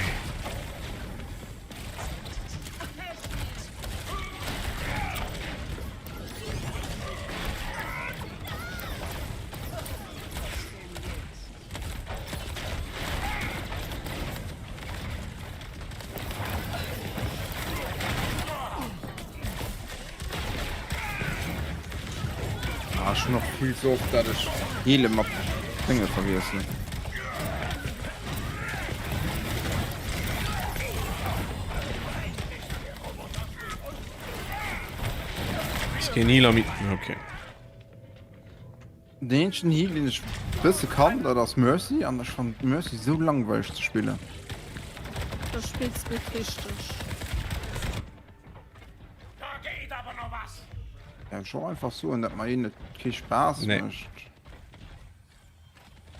Ah, ech hunn och vill ze oft dat ech heele mat Dénge verwiesselen. Ass keen Healer méi. Okay. Den eenzegen Heal deen ech bësse kann dat ass Mercy an ech fannen Mercy sou langweileg ze spillen. Da spills net richteg. Ja ech och einfach soen dat mer een et kee Spaass Nee. mécht.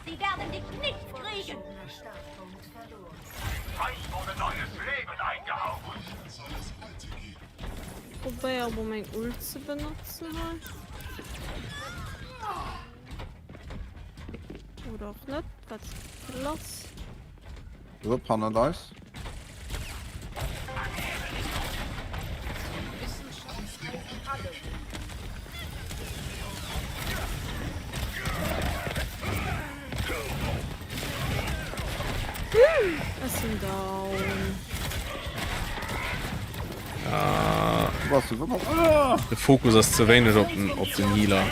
Sie werden dich nicht kriegen! Probéier mol meng Ult ze benotzen hei. Oder och net, wat lass? Wupp, hannert eis. Ech sinn down. Ah. Was du ah. De Fokus ass ze wéineg op den, op den Healer.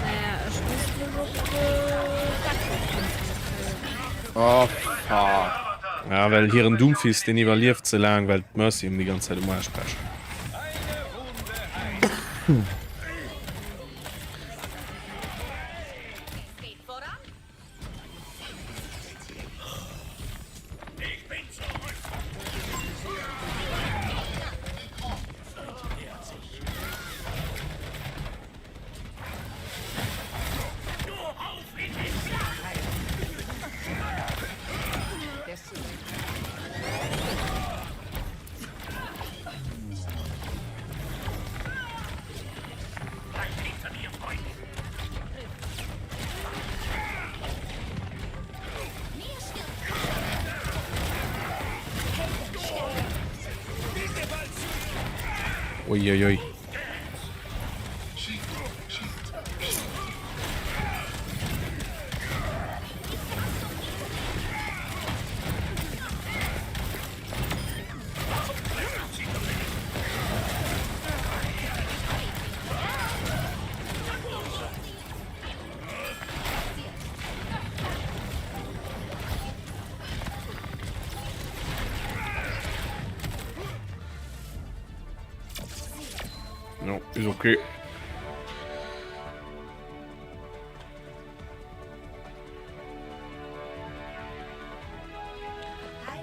Naja, ech muss mech op de Backup konzentréieren. Oh fuck. Ja, well hiren Doomfist, deen iwwerlieft ze laang, well d'Mercy him déi ganz Zäit um Aarsch pecht. Uiuiui. Jo, is okay.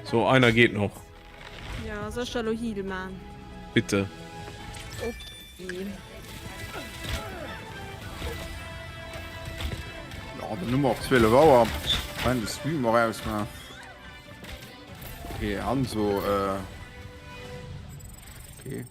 So, einer geht noch. Ja, soll ich da lo Heal man? Bitte. Okay. Ja, dann hu mer och 12 Auer. Rein de Stream och ausmachen. Okay, Hanzo, äh. Okay.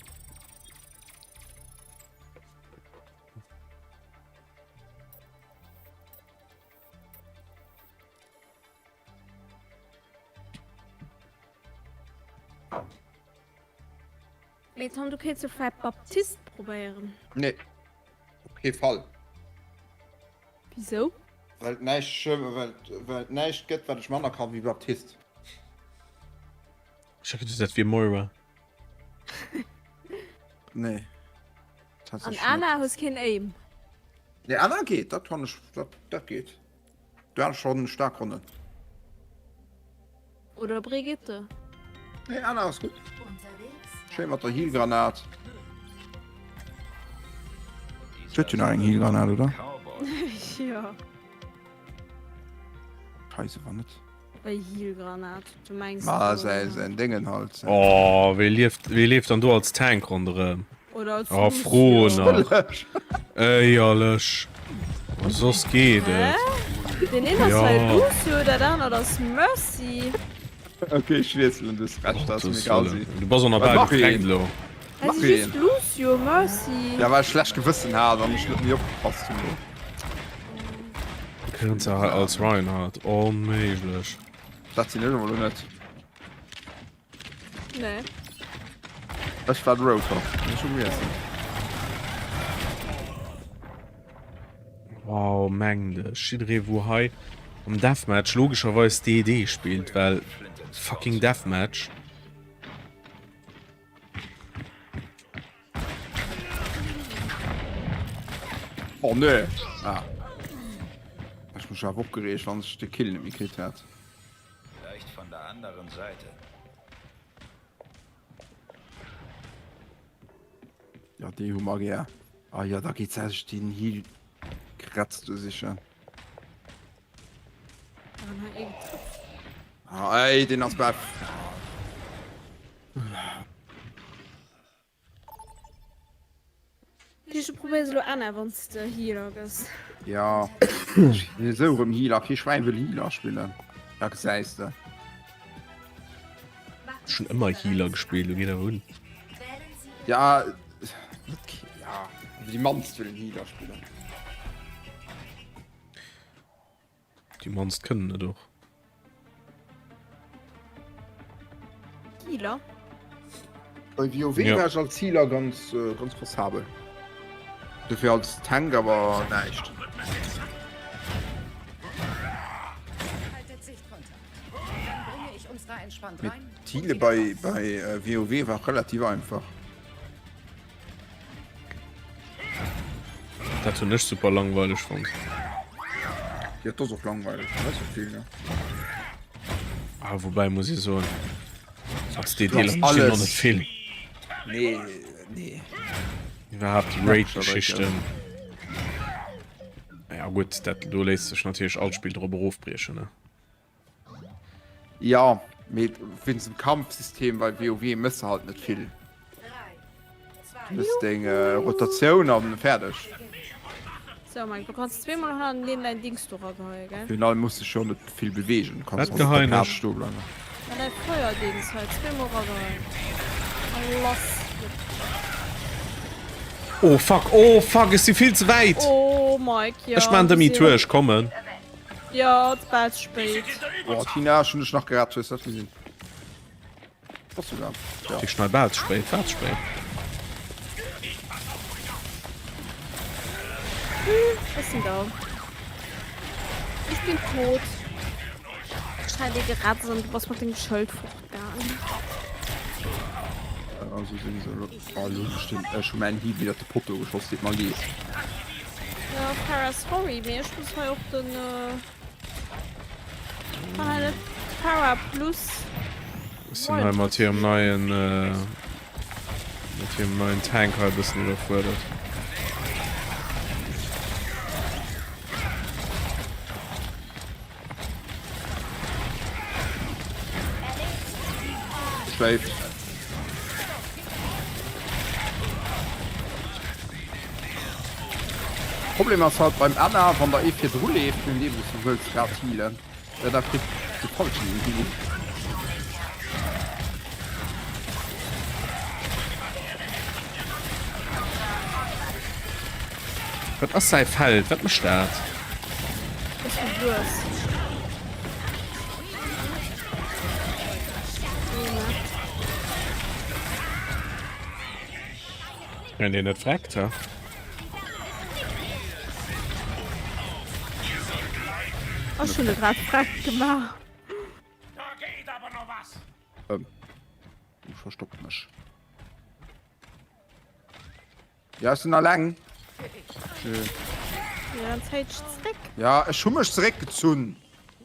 Mee Tom, du kéints jo vläit Baptiste probéieren. Nee, op kee Fall. Wisou? Well et näischt, well et näischt gëtt, wat ech manner kann wéi Baptiste. Ech hat geduecht, dat wier Moira. Nee. An Anna hues keen Aim? Nee, Anna geet, dat kann ech, dat, dat geet. Do hat ech schon staark Ronnen. Oder Brigitte. Nee, Anna ass gutt. Schéin mat der Heal-Granat. Huet jo nach eng Heal-Granat, oder? Jo. Scheisse, wann net. Wéi Heal-Granat? Du mengs. Ma säi säin Déngen halt. Oh, wee lieft, wee leeft dann do als Tank ronderëm? Oder als Oh, fro nach. Éierlech. Soss geet et. Deen een ass hei Lucio, dat anert ass Mercy. Ok, ech wiesselen, du hues Recht, dat ass mir egal. Du bass och nach bal gefreckt elo. Hei si just Lucio, Mercy. Ja, well ech schlecht Gewëssen hat an ech net méi opgepasst hunn elo. Kënnt se hei als Reinhardt? Onméiglech. Dat sinn ech emol elo net. Nee. Ech war de Roadhog. Ech hu gewiesselt. Wow, mengt ech jidderee wou hei am Deathmatch logescherweis DD spillt, well fucking Deathmatch. Oh nee. Ah. Ech mech awer opgereegt, wann ech de Kill net méi kritt hätt. Vielleicht von der anderen Seite. Ja, déi hu mer gär. Ah ja, da geet sech den Heal Kratz du sicher. Ah, ey, den ass bei. Ech probéiers elo Anna wanns de Healer gëss. Ja esou erëm Healer, kee Schwäin wëll Healer spillen, da gesäis de. Ech hunn ëmmer Healer gespillt, lo geet awer un. Ja net kee, ja déi mannst wëllen Healer spillen. Déi mannst kënnen et och. Healer? Bei WoW ja. war ech als Healer ganz, äh, ganz passabel. Dofir als Tank awer näischt. Mit Heale bei, bei äh, WoW war relativ einfach. Dat hunn ech super langweileg fonnt. Ja, dat ass och langweileg, dat ass och vill, ne? Ah, woubäi muss ee soen, als DDler mécht een och net vill. Nee, nee. Iwwerhaapt déi Raid-Geschichten. Ja gutt, dat do léisst sech natierlech all Spill drop erofbriechen, ne? Jo, mee wéinst dem Kampfsystem bei WoW mëss de halt net vill. Du mëss deng Rotatioun an fäerdeg. So Mike, du kanns zweemol hannerteneen däin Dings do rageheien, gell? Virun allem muss dech jo net vill beweegen, du kanns Wat och op der geheien Plaz ech? stoe bleiwen. Ja, däi Feuerdings hei, zweemol rageheien. A lass geet. Oh fuck, oh fuck, ech si vill ze wäit! Oh Mike, jo. Ech maan Demi-tour, ech kommen. Jo, et ass bal ze spéit. Oh Tina, ech hunn dech nach gerett, hues dat gesinn? Bass du da? Ja. Déi schnei bal ze spéit, war ze spéit. Ech sinn da. Ech bin tot. Ech hat dir gerett an du bass mat dengem Schëld fortgaangen. Also sinn se elo. Oh, elo hunn ech den, ech hu mäin Hieb widder de Potto geschoss, deet mer leed. Jo, Farah, sorry, mee ech muss hei och den, kann hei net Farah plus. Ech sinn hei mat hirem neien. Mat hirem neien Tank hei e bëssen iwwerfuerdert. Schléift. Problem ass halt beim Anna, wann der ee virdru leeft, vun deem wou s du wëlls grad healen, da kritt de falschen den Heal. Wat ass säi Feld? Wat mécht dat? Ass vu Wues. Wenn deen net freckt, hä? Ech hunn e grad freck gemaach. Ähm. Du verstoppt mech. Ja, ech sinn alleng. Schön. Ja, dann zéi dech zeréck. Ja, ech hu mech zeréckgezunn.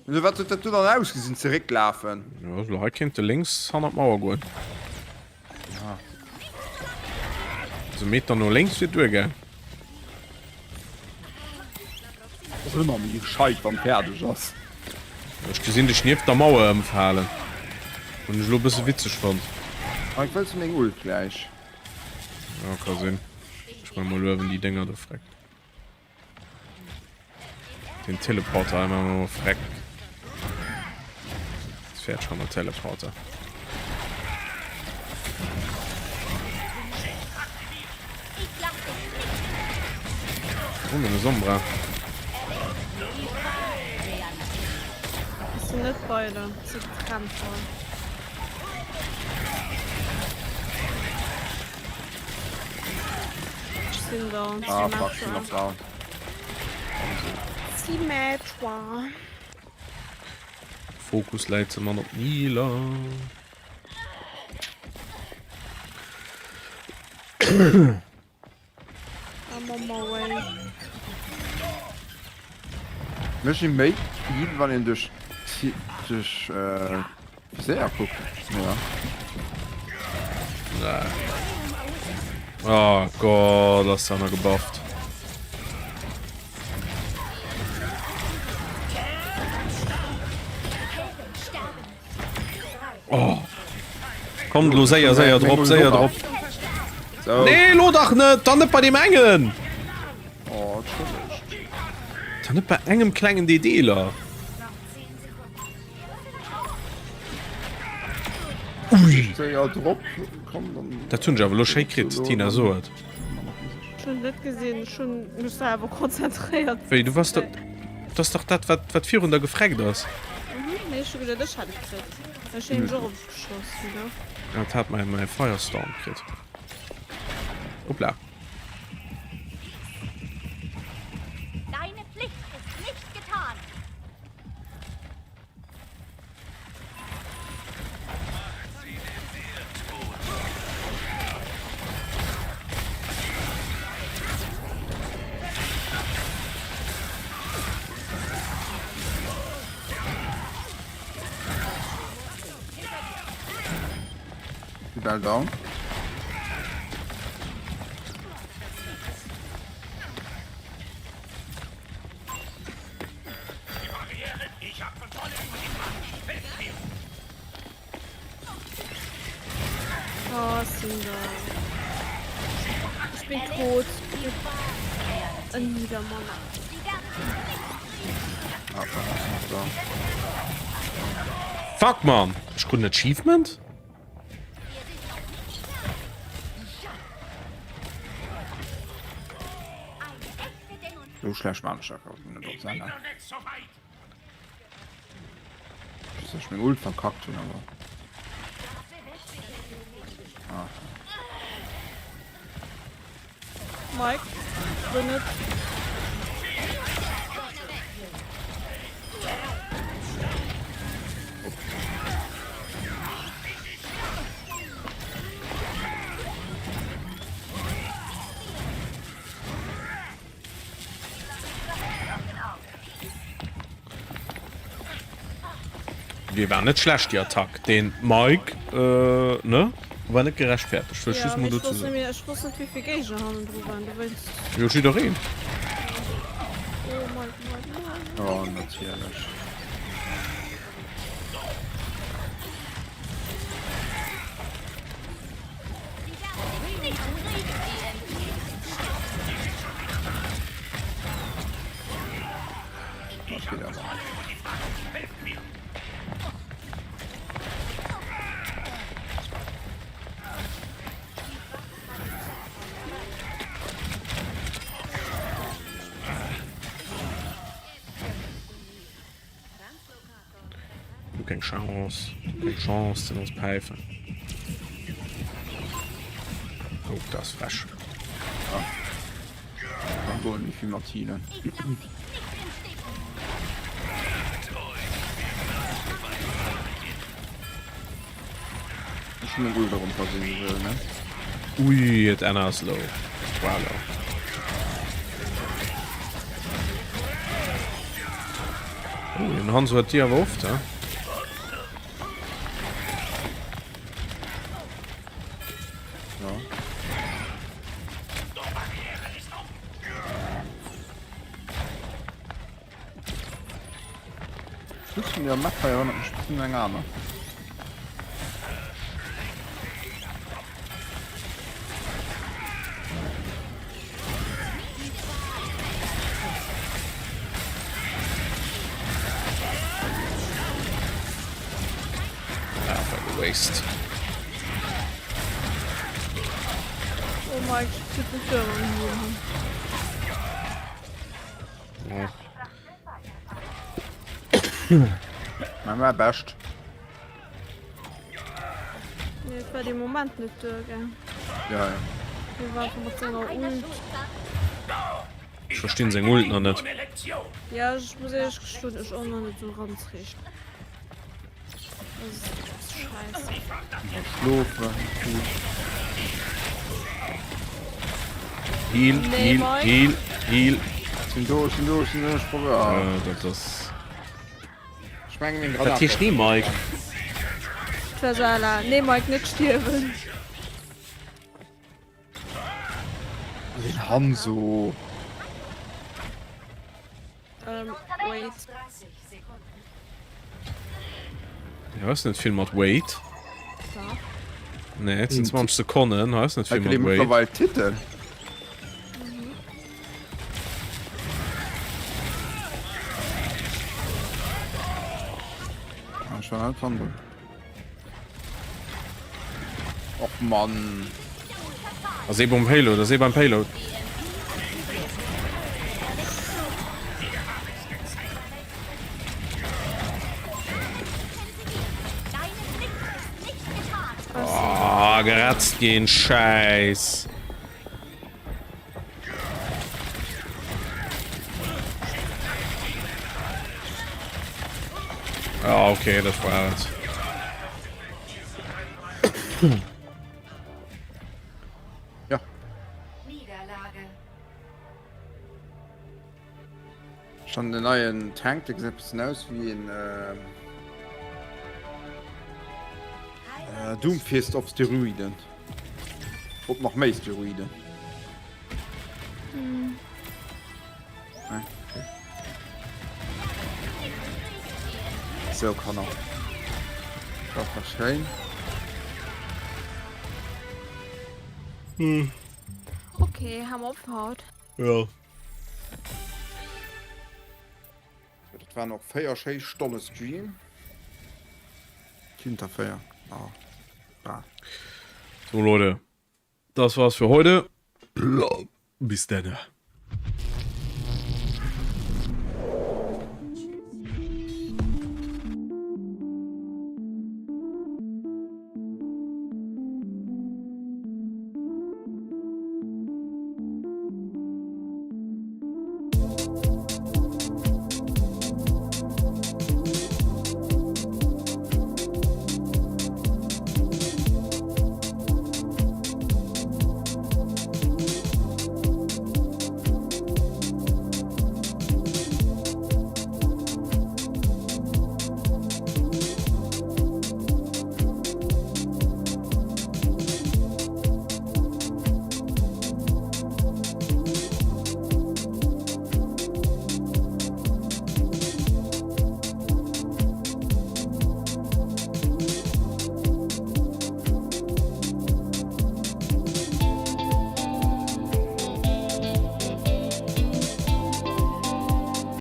Also, wat huet dat do dann ausgesinn, zerécklafen? Ja, also hei kéint de lénks hannert d'Mauer goen. Ja. Also Meter no lénks wier duergaang. Ass ëmmer méi gescheit wann fäerdeg ass. Ech gesinn dech nieft der Mauer ëmfalen. Hunn ech elo e bësse witzeg fonnt. Mike, wëlls du meng Ult gläich? Ja, ka sinn. Ech man mol uewen déi Dénger do freck. Den Teleporter hei man mer mol freck. Jetzt fährt schon der Teleporter. Oh, eine Sombra. Bist du net beide? Sie getrennt voll. Ech sinn down. Ah, fuck, ich bin noch down. Symmetra. Fokus läit ze mann op Nila. I'm on my way. Mech si méi ginn wann een duerch duerch Viséier kuckt. Ja. Nee. Oh Gott, ass da nach gebufft. Oh. Kommt lo séier, séier drop, séier drop. So. Nee, lo dach net, dann net bei dem engen. Oh, entschëllegt. Dann net bei engem klengen DDler. Ui. Séier drop, komm dann. Dat hunn ech awer lo schéi kritt, Tina, so et. Ech hunn net gesinn, ech hunn mech selwer konzentréiert. Wéi, du wars da, dat ass dach dat, wat, wat virun der gefreckt ass. Mhm, mee ech hu geduet, ech hätt et kritt. Ech hunn nämlech och opgeschoss, wéi du. Ja, dat hat mäi, mäi Firestorm kritt. Hoppla. Deine Pflicht ist nicht getan. Bell down. Oh, Cinder. Ich bin tot. Ein Niedermann. Fuck, man! Ech krut en Achievement? So schlecht war ich net op seiner. Dass ich meng Ult verkackt hunn awer. Ah. Mike, bin net. Déi war net schlecht déi Attack. Den Mike, äh, ne? War net gerechtfertegt, wëll ech just mol dozou soen. Ech wosst net wéivill Géigner hannendru waren, dowéinst. Jo, jiddereen. Oh Mike, Mike, Mike. Oh, natierlech. Dat geet awer. Du keng Chance, keng Chance, den ons Päifen. Oh, das ist frech. Ah. Dann wollen wir viel Martine. Ech hunn meng Ult erëm falls een se wëll, ne? Ui, et Anna ass low. War low. Oh, den Hanzo huet déi awer oft, he? Ja. Schluss vun der Map hei erinnert mech bëssen un eng aner. Ah, fuck, waste. Oh Mike, ich krieg den Firma hier. Mein war bescht. Nee, et war dee Moment net duer, gell? Ja, ja. Hie war einfach mat senger Ult. Ech verstinn seng Ult nach net. Ja, ech muss éierlech gestoen, ech och nach net sou ganz richteg. Heal, heal, heal, heal. Sinn do, sinn do, sinn do, ech probéier. Äh, dat ass. Ech mengen meng Dat Granat. heescht nee, Mike. Versala. Nee Mike, net stierwen. Den Hanzo. Ähm, wait. Ja, ass net vill mat wait. Nee, et sinn 20 Sekonnen, hei ass net vill mat wait. Mittlerweile Titel. Ah, schon halt Och Mann. Ass ee beim Payload, ass ee beim Payload. Oh, geratzt gehen, Scheiß. Ah, okay, dat war et. Ja. Schon den neien Tank, der gesäit bëssen aus wéi en Doomfist op Steroiden. Op nach méi Steroiden. Ah, okay. So, Kanner. Dat war schéin. Hm. Okay, haben wir op fir haut. Ja. Dat waren och 4 schéi Stonne Stream. Kinter 4. Ah. Bal. So Leute, das war's für heute. Bis denne.